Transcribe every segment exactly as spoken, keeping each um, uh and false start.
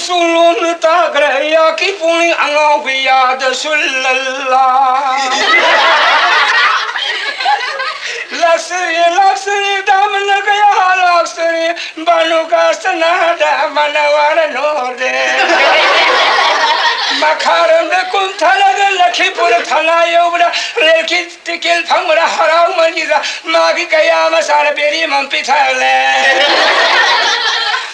ꯆꯨꯂꯨꯝꯅ ꯇꯥꯈ꯭ꯔꯦ ꯑꯩꯍꯥꯛꯀꯤ ꯄꯨꯛꯅꯤꯡ ꯑꯉꯥꯎꯕꯤ ꯌꯥꯗ ꯁꯨꯜꯂꯜꯂꯥ꯫ ꯂꯥꯛꯆꯔꯤ, ꯂꯥꯛꯆꯔꯤ, ꯗꯥꯃꯅ ꯀꯌꯥ ꯂꯥꯛꯆꯔꯤ, ꯕꯥꯅꯨ ꯀꯥꯁꯅꯥꯗ ꯃꯅꯋꯥꯔ ꯅꯣꯗꯦ꯫ ꯃꯈꯥꯔꯣꯝꯗ ꯀꯨꯝꯊꯔꯒ ꯂꯛꯈꯤꯄꯨꯔ ꯊꯅꯥ ꯌꯧꯕꯗ ꯔꯦꯜꯒꯤ ꯇꯤꯀꯦꯠ ꯐꯪꯕꯗ ꯍꯔꯥꯎꯃꯟꯒꯤꯗ ꯃꯥꯒꯤ ꯀꯌꯥ ꯃꯆꯥꯅ ꯕꯦꯔꯤ ꯑꯃ ꯄꯤꯊꯛꯂꯦ꯫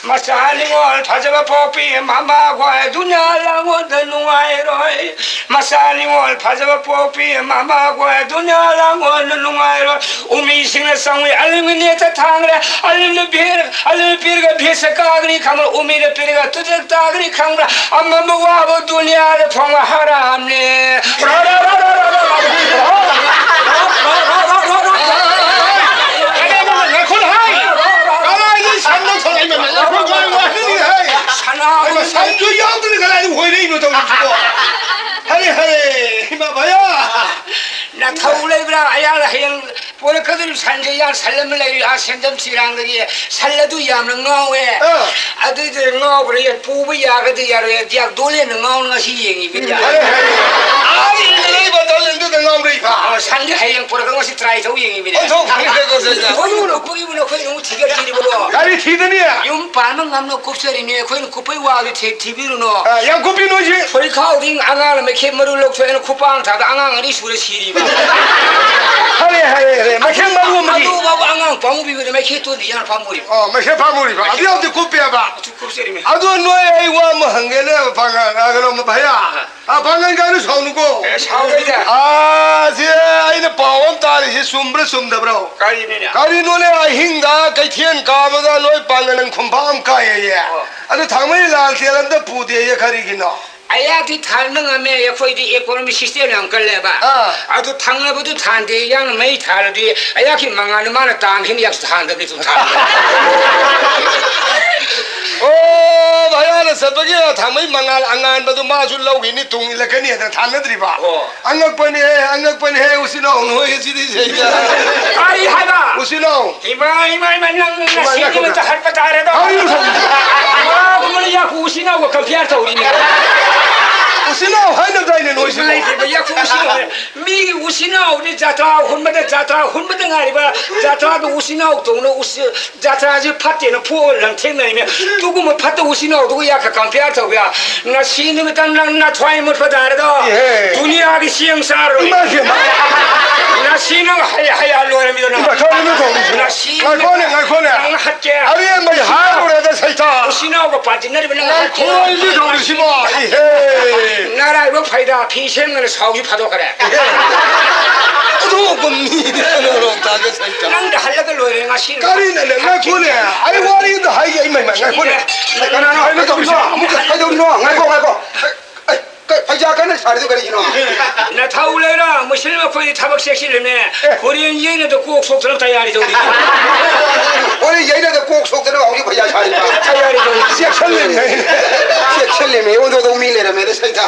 ꯃꯆꯥ ꯅꯤꯉꯣꯜ ꯐꯖꯕ ꯄꯣꯛꯄꯤ ꯃꯃꯥ ꯈꯣꯏ ꯗꯨꯅꯤꯌꯥ ꯂꯥꯡꯒꯣꯜꯗ ꯅꯨꯡꯉꯥꯏꯔꯣꯏ꯫ ꯃꯆꯥ ꯅꯤꯉꯣꯜ ꯐꯖꯕ ꯄꯣꯛꯄꯤ ꯃꯃꯥ ꯈꯣꯏ ꯗꯨꯅꯤꯌꯥ ꯂꯥꯡꯒꯣꯜꯗ ꯅꯨꯡꯉꯥꯏꯔꯣꯏ꯫ ꯎꯃꯤꯁꯤꯡꯅ ꯆꯪꯉꯨꯏ ꯑꯂꯤꯝꯒꯤ ꯅꯦꯠꯇ ꯊꯥꯡꯈ꯭ꯔꯦ꯫ ꯑꯂꯤꯝꯅ ꯚꯤꯔ, ꯑꯂꯤꯝꯅ ꯄꯤꯔꯒ ꯚꯤꯔꯁ ꯀꯥꯒꯅꯤ ꯈꯪꯕ꯭ꯔꯥ? ꯎꯃꯤꯅ ꯄꯤꯔꯒ ꯇꯨꯖ ꯇꯥꯒꯅꯤ ꯈꯪꯕ꯭ꯔꯥ? ꯑꯃꯝꯕ ꯋꯥꯕ ꯗꯨꯅꯤꯌꯥꯗ ꯐꯪꯕ ꯍꯔꯥꯝꯅꯦ꯫ ꯀꯗꯥꯏꯗ ꯉꯥꯏꯈꯣ ꯍꯥꯏ? ꯀꯗꯥꯏꯗ ꯁꯝꯅ ꯊꯣꯛꯂꯛꯏꯕ? ꯉꯥꯏꯈꯣ, ꯉꯥꯏꯈꯣ, ꯉꯥꯏꯈꯣ ꯍꯥꯏ꯫ ꯁꯅꯥ ꯑꯩ ꯃꯁꯥꯏꯁꯨ ꯌꯥꯎꯗꯅ ꯀꯗꯥꯏꯗ ꯍꯣꯏꯔꯛꯏꯅꯣ ꯇꯧꯔꯤꯁꯤꯕꯣ? ꯍꯔꯦ, ꯍꯔꯦ, ꯏꯃꯥ ꯚꯌꯥ꯫ ꯅꯊꯧ ꯂꯩꯕ꯭ꯔꯥ? ꯑꯌꯥ, ꯍꯌꯦꯡ ꯄꯣꯔꯛꯀꯗꯧꯔꯤꯕ ꯁꯟꯁꯦ ꯌꯥ ꯁꯜ ꯑꯃ ꯂꯩꯔꯤ, ꯑꯥ ꯁꯦꯟꯖꯝ ꯁꯤꯔꯥꯡꯗꯒꯤ꯫ ꯁꯜ ꯑꯗꯨ ꯌꯥꯝꯅ ꯉꯥꯎꯋꯦ꯫ ꯑꯥ꯫ ꯑꯗꯨꯏꯗꯨ ꯉꯥꯎꯕ꯭ꯔꯥ ꯌꯦ, ꯄꯨꯕ ꯌꯥꯒꯗꯤ ꯌꯥꯔꯣꯏ꯫ ꯖꯥꯛ ꯗꯣꯂꯦꯟꯅ ꯉꯥꯎꯅ ꯉꯁꯤ ꯌꯦꯡꯉꯤꯕꯅꯤ꯫ ꯎꯝ, ꯐꯔꯦ, ꯐꯔꯦ꯫ ꯑꯥ, ꯏꯟꯗ ꯂꯩꯕ ꯗꯣꯂꯦꯟꯗꯨꯗ ꯉꯥꯎꯔꯛꯏꯕ꯫ ꯑꯥ, ꯁꯟꯗꯤ ꯍꯌꯦꯡ ꯄꯨꯔꯛꯀ ꯉꯁꯤ ꯇ꯭ꯔꯥꯏ ꯇꯧ ꯌꯦꯡꯉꯤꯕꯅꯤ꯫ ꯑꯣꯟꯊꯣꯛ ꯐꯔꯦ, ꯐꯔꯦ, ꯐꯔꯦ, ꯐꯔꯦ꯫ ꯑꯩꯈꯣꯏ ꯅꯨꯄꯤꯒꯤꯕꯨ ꯑꯩꯈꯣꯏ ꯑꯃꯨꯛ ꯊꯤꯒꯠꯈꯤꯅꯤꯕꯀꯣ꯫ ꯀꯔꯤ ꯊꯤꯗꯅꯤ? ꯌꯨꯝ ꯄꯥꯟꯕ ꯉꯝꯅ ꯀꯨꯞꯆꯔꯤꯅꯦ ꯑꯩꯈꯣꯏꯅ꯫ ꯀꯨꯞꯄꯩ ꯋꯥꯗꯨ ꯊꯤ-, ꯊꯤꯕꯤꯔꯨꯅꯣ꯫ ꯑ, ꯌꯥꯝ ꯀꯨꯞꯄꯤ ꯅꯣꯏꯁꯤ꯫ ꯐꯨꯔꯤꯠꯈꯥꯎꯗꯤ ꯑꯉꯥꯡꯅ ꯃꯩꯈꯦꯠ ꯃꯔꯨ ꯂꯧꯊꯣꯛꯑꯦꯅ ꯈꯨꯄꯥꯡ ꯊꯥꯗ ꯑꯉꯥꯡ ꯑꯅꯤ ꯁꯨꯔ ꯁꯤꯔꯤꯕ꯫ ꯍꯔꯦ, ꯍꯔꯦ, ꯍꯔꯦ꯫ ꯃꯩꯈꯦꯠ ꯃꯔꯨ ꯑꯃꯗꯤ꯫ ꯑꯗꯨ ꯐꯥꯎꯕ ꯑꯉꯥꯡ ꯄꯥꯝꯃꯨꯕꯤꯕꯗ ꯃꯩꯈꯦꯠꯇꯨꯅ ꯌꯥꯅ ꯐꯥꯝꯃꯨꯔꯤꯕ꯫ ꯑꯣ, ꯃꯩꯈꯦꯠ ꯐꯥꯝꯃꯨꯔꯤꯕ꯫ ꯑꯗꯨ ꯌꯥꯝꯗꯤ ꯀꯨꯞꯄꯦꯕ꯫ ꯑꯗꯨ ꯀꯨꯞꯆꯔꯤꯃꯦ꯫ ꯑꯗꯣ ꯅꯣꯏ ꯑꯩ ꯋꯥ ꯑꯃ ꯍꯪꯒꯦꯅꯦ, ꯄꯥꯡꯒꯜ, ꯑ, ꯀꯩꯅꯣ, ꯚꯩꯌꯥ꯫ ꯑ, ꯄꯥꯡꯒꯜ ꯀꯥꯏꯅ ꯁꯥꯎꯅꯨꯀꯣ꯫ ꯑꯦ, ꯁꯥꯎꯔꯣꯏꯗ꯫ ꯑ, ꯁꯤ ꯑꯩꯅ ꯄꯥꯎ ꯑꯃ ꯇꯥꯔꯤꯁꯤ ꯆꯨꯝꯕ꯭ꯔꯥ ꯆꯨꯝꯗꯕ꯭ꯔꯣ? ꯀꯔꯤꯅꯣꯅꯦ? ꯀꯔꯤꯅꯣꯅꯦ, ꯑꯍꯤꯡꯗ ꯀꯩꯊꯦꯜ ꯀꯥꯕꯗ ꯅꯣꯏ ꯄꯥꯡꯒꯜ ꯈꯨꯝꯐꯥ ꯑꯃ ꯀꯥꯏꯌꯦ꯫ ꯑꯣ꯫ ꯑꯗꯨ ꯊꯥꯡꯃꯩ ꯂꯥꯜ ꯇꯦꯜ ꯑꯝꯇ ꯄꯨꯗꯦꯌꯦ, ꯀꯔꯤꯒꯤꯅꯣ? ꯑꯩꯍꯥꯛꯇꯤ ꯊꯥꯟꯕ ꯉꯝꯃꯦ, ꯑꯩꯈꯣꯏꯗꯤ economic system ꯌꯥꯝ ꯀꯜꯂꯦꯕ꯫ ꯑꯥ꯫ ꯑꯗꯨ ꯊꯪꯅꯕꯗꯨ ꯊꯥꯟꯗꯦ, ꯌꯥꯡꯅ ꯃꯩ ꯊꯥꯜꯂꯗꯤ ꯑꯩꯍꯥꯛꯀꯤ ꯃꯉꯥꯜꯗꯨ ꯃꯥꯅ ꯇꯥꯡꯈꯤꯅꯤ, ꯑꯩꯍꯥꯛꯁꯨ ꯊꯥꯟꯗꯕꯅꯤ, ꯑꯗꯨꯝ ꯊꯥꯟꯕ꯫ ꯑꯣ, ꯚꯌꯥꯅ ꯆꯠꯄꯒꯤ ꯊꯥꯡꯃꯩ ꯃꯉꯥꯜ ꯑꯉꯥꯟꯕꯗꯨ ꯃꯥꯁꯨ ꯂꯧꯈꯤꯅꯤ, ꯇꯨꯡ ꯏꯜꯂꯛꯀꯅꯤ ꯍꯥꯏꯗꯅ ꯊꯥꯅꯗ꯭ꯔꯤꯕ? ꯑꯣ꯫ ꯑꯉꯛꯄꯅꯤꯍꯦ, ꯑꯉꯛꯄꯅꯤꯍꯦ, ꯎꯆꯤꯟ ꯅꯥꯎ ꯅꯣꯏ ꯑꯁꯤꯗꯤ ꯁꯩꯗ꯫ ꯀꯔꯤ ꯍꯥꯏꯕ? ꯎꯆꯤꯟ ꯅꯥꯎ꯫ ꯏꯃꯥ, ꯏꯃꯥ, ꯏꯃꯥ, ꯅꯪ ꯏꯃꯥ, ꯉꯁꯤꯗꯤ ꯉꯥꯏꯈꯣ꯫ ꯑꯝꯇ ꯍꯠꯄ ꯇꯥꯔꯦꯗꯣ꯫ ꯀꯔꯤꯅꯣ ꯁꯣꯝꯗ? ꯋꯥꯒꯨꯝꯕꯅ ꯌꯥꯈꯨ ꯎꯆꯤꯟ ꯅꯥꯎ꯫ ꯀꯝꯄꯤꯌꯥꯔ ꯇꯧꯔꯤꯅꯦ꯫ ꯎꯆꯤꯟ ꯅꯥꯎ ꯍꯥꯏꯅꯗꯥꯏꯅꯦ ꯅꯣꯏꯁꯤꯕꯣ? ꯂꯩꯇꯦꯕ, ꯌꯥꯈꯨ ꯎꯆꯤꯟ ꯅꯥꯎ꯫ ꯃꯤꯒꯤ ꯎꯆꯤꯟ ꯅꯥꯎꯗꯤ ꯖꯇ꯭ꯔꯥ ꯍꯨꯟꯕꯗ, ꯖꯇ꯭ꯔꯥ ꯍꯨꯟꯕꯗ ꯉꯥꯏꯔꯤꯕ, ꯖꯇ꯭ꯔꯥꯒꯤ ꯎꯆꯤꯟ ꯅꯥꯎ ꯇꯧꯅ ꯎꯆꯤ-, ꯖꯇ꯭ꯔꯥꯁꯦ ꯐꯠꯇꯦꯅ ꯐꯨ ꯂꯪꯊꯦꯡꯅꯔꯤꯅꯦ꯫ ꯑꯗꯨꯒꯨꯝꯕ ꯐꯠꯇ ꯎꯆꯤꯟ ꯅꯥꯎꯗꯨꯒ ꯌꯥ ꯈꯔ ꯀꯝꯄꯤꯌꯥꯔ ꯇꯧꯕ ꯌꯥ꯫ ꯉꯁꯤ ꯅꯨꯃꯤꯠꯇ ꯅꯪ ꯅꯊ꯭ꯋꯥꯏ ꯃꯨꯠꯄ ꯇꯥꯔꯦꯗꯣ꯫ ꯏꯍꯦ꯫ ꯗꯨꯅꯤꯌꯥꯒꯤ ꯆꯦꯡ ꯆꯥꯔꯣꯏ꯫ ꯏꯃꯥ ꯏꯕꯦꯝꯃ꯫ ꯉꯁꯤ ꯅꯪ ꯍꯩ ꯍꯩꯌꯥ ꯂꯣꯏꯔꯝꯃꯤꯗꯣ ꯅꯪ꯫ ꯏꯃꯥ, ꯀꯔꯤꯅꯣ ꯇꯧꯔꯤꯁꯤꯕꯣ? ꯉꯁꯤ ꯉꯥꯏꯈꯣꯅꯦ, ꯉꯥꯏꯈꯣꯅꯦ꯫ ꯅꯪ ꯍꯠꯀꯦ꯫ ꯑꯔꯦꯝꯕꯩ ꯍꯥꯏꯔꯨꯔꯦꯗ ꯁꯩꯇꯥ꯫ ꯎꯆꯤꯟ ꯅꯥꯎꯒ ꯄꯥꯟꯖꯤꯟꯅꯔꯤꯕ ꯅꯪ ꯍꯠꯀꯦ꯫ ꯉꯥꯏꯈꯣ, ꯏꯕꯦꯝꯃ ꯇꯧꯔꯤꯁꯤꯕꯣ? ꯏꯍꯦ꯫ ꯅꯔꯥꯏꯕꯛ ꯐꯩꯗ, ꯐꯤ ꯁꯦꯝꯗꯅ ꯁꯥꯎꯁꯤ ꯐꯥꯗꯣꯛꯈ꯭ꯔꯦ꯫ ꯑꯗꯨꯒꯨꯝ ꯃꯤꯅꯦ ꯅꯔꯣꯝ ꯇꯥꯒꯦ ꯁꯩꯇ꯫ ꯅꯪꯗ ꯍꯜꯂꯒ ꯂꯣꯏꯔꯦ ꯉꯁꯤ꯫ ꯀꯔꯤꯅꯣꯅꯦ? ꯉꯥꯏꯈꯣꯅꯦ꯫ ꯑꯩ ꯋꯥꯔꯤ ꯑꯝꯇ ꯍꯥꯏꯒꯦ꯫ ꯑꯩ ꯃꯩ, ꯃꯩ, ꯉꯥꯏꯈꯣꯅꯦ꯫ ꯀꯅꯥꯅꯣ ꯍꯥꯏꯅꯣ ꯇꯧꯔꯤꯁꯤꯅ? ꯑꯃꯨꯛ ꯀꯩꯗꯧꯔꯤꯅꯣ? ꯉꯥꯏꯈꯣ, ꯉꯥꯏꯈꯣ꯫ ꯑꯩ, ꯀꯩ, ꯐꯩꯖꯥ ꯀꯟꯅ ꯁꯥꯔꯤꯗꯣ ꯀꯔꯤꯒꯤꯅꯣ? ꯅꯊꯧ ꯂꯩꯔ ꯃꯨꯁꯂꯤꯝ ꯑꯩꯈꯣꯏꯗꯤ ꯊꯕꯛ ꯆꯦꯛꯁꯤꯜꯂꯤꯃꯦ꯫ ꯑꯦ꯫ ꯍꯣꯔꯦꯟ ꯌꯩꯅꯗ ꯀꯣꯛ ꯁꯣꯛꯇꯅ ꯇꯌꯥꯔꯤ ꯇꯧꯔꯤ꯫ ꯍꯣꯔꯦꯟ ꯌꯩꯅꯗ ꯀꯣꯛ ꯁꯣꯛꯇꯅ ꯍꯧꯖꯤꯛ ꯐꯩꯖꯥ ꯁꯥꯔꯤꯕ꯫ ꯇꯌꯥꯔꯤ ꯇꯧꯔꯤ꯫ ꯆꯦꯛꯁꯤꯜꯂꯤꯃꯦ꯫ ꯆꯦꯛꯁꯤꯜꯂꯤꯃꯦ꯫ ꯑꯣꯟꯊꯣꯛꯇꯧ ꯃꯤ ꯂꯩꯔꯝꯃꯦꯗ ꯁꯩꯇ꯫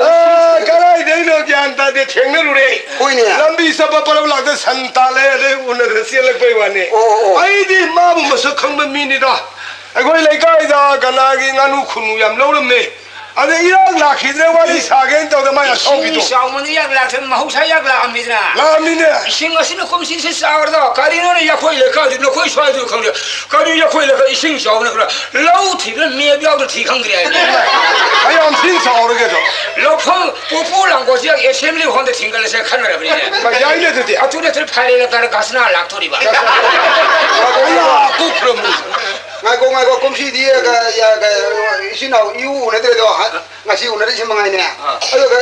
ꯑ, ꯀꯗꯥꯏꯗꯩꯅꯣ ꯒ꯭ꯌꯥꯟ ꯇꯥꯗꯦ, ꯊꯦꯡꯅꯔꯨꯔꯦ꯫ ꯍꯣꯏꯅꯦ꯫ ꯂꯝꯕꯤ ꯆꯠꯄ ꯄꯔꯧ ꯂꯥꯛꯇ ꯁꯟ ꯇꯥꯜꯂꯦ, ꯑꯗꯩ ꯎꯅꯗ ꯆꯦꯜꯂꯛꯄꯩ ꯋꯥꯅꯤ꯫ ꯑꯣ, ꯑꯣ, ꯑꯣ꯫ ꯑꯩꯗꯤ ꯃꯥꯕꯨ ꯃꯁꯛ ꯈꯪꯕ ꯃꯤꯅꯤꯗ꯫ ꯑꯩꯈꯣꯏ ꯂꯩꯀꯥꯏꯗ ꯀꯅꯥꯒꯤ ꯉꯥꯅꯨ ꯈꯨꯅꯨ ꯌꯥꯝ ꯂꯧꯔꯝꯃꯦ꯫ ꯑꯗꯩ ꯏꯔꯥꯡ ꯂꯥꯛꯈꯤꯗ꯭ꯔꯦ, ꯋꯥꯔꯤ ꯁꯥꯒꯦꯅ ꯇꯧꯗ ꯃꯥꯏ ꯏꯁꯤꯡ ꯑꯁꯥꯎꯕꯤꯗꯣ꯫ ꯆꯥꯎꯃꯟꯗꯅ ꯏꯔꯥꯡ ꯂꯥꯛꯇ꯭ꯔꯦ, ꯃꯍꯧꯁꯥ ꯏꯔꯥꯡ ꯂꯥꯛꯑꯝꯃꯤꯗꯅ꯫ ꯂꯥꯛꯑꯝꯃꯤꯅꯦ꯫ ꯏꯁꯤꯡ ꯑꯁꯤꯅ ꯀꯨꯝꯁꯤꯁꯤ ꯆꯥꯎꯔꯗꯣ ꯀꯔꯤꯅꯣꯅꯦ? ꯑꯩꯈꯣꯏ ꯂꯩꯀꯥꯏꯗꯤ ꯅꯈꯣꯏ ꯁ꯭ꯋꯥꯏꯗꯨ ꯈꯪꯗꯦ꯫ ꯀꯔꯤ ꯑꯩꯈꯣꯏ ꯂꯩꯀꯥꯏ ꯏꯁꯤꯡ ꯆꯥꯎꯅ ꯈꯔ ꯂꯧ ꯊꯤꯕꯗ ꯃꯦꯞ ꯌꯥꯎꯗ ꯊꯤ ꯈꯪꯗ꯭ꯔꯦ ꯍꯥꯏꯅꯦ꯫ ꯀꯌꯥꯝ ꯊꯤꯅ ꯆꯥꯎꯔꯒꯦ ꯑꯗꯣ? ꯂꯧꯐꯝ ꯄꯨꯄꯨ ꯂꯥꯡꯒꯣꯜꯁꯦ ꯑꯦꯁꯦꯝꯕ꯭ꯂꯤ ꯍꯣꯜꯗ ꯊꯤꯡꯒꯠꯂꯁꯦ ꯈꯟꯅꯔꯕꯅꯤꯅꯦ꯫ ꯃꯥ ꯌꯥꯏꯅꯦ ꯑꯗꯨꯗꯤ꯫ ꯑꯗꯨ ꯅꯠꯇ꯭ꯔ ꯐꯥꯏꯔꯦꯜ ꯂꯩꯀꯥꯏꯗ ꯒꯁꯅꯥ ꯂꯥꯛꯇꯣꯔꯤꯕ꯫ ꯑꯌꯥ, ꯀꯣꯛ ꯐꯨꯔꯝꯃꯤ꯫ ꯉꯥꯏꯈꯣ, ꯉꯥꯏꯈꯣ, ꯀꯨꯝꯁꯤꯗꯤ ꯀ-, ꯌꯥ-, ꯀ-, ꯏꯆꯤꯟ ꯏꯅꯥꯎ ꯏꯎ ꯎꯅꯗ꯭ꯔꯦꯗꯣ, ꯍ-, ꯉꯁꯤ ꯎꯅꯔꯤꯁꯦ ꯃꯉꯥꯏꯅꯦ꯫ ꯑꯥ꯫ ꯑꯗꯨꯒ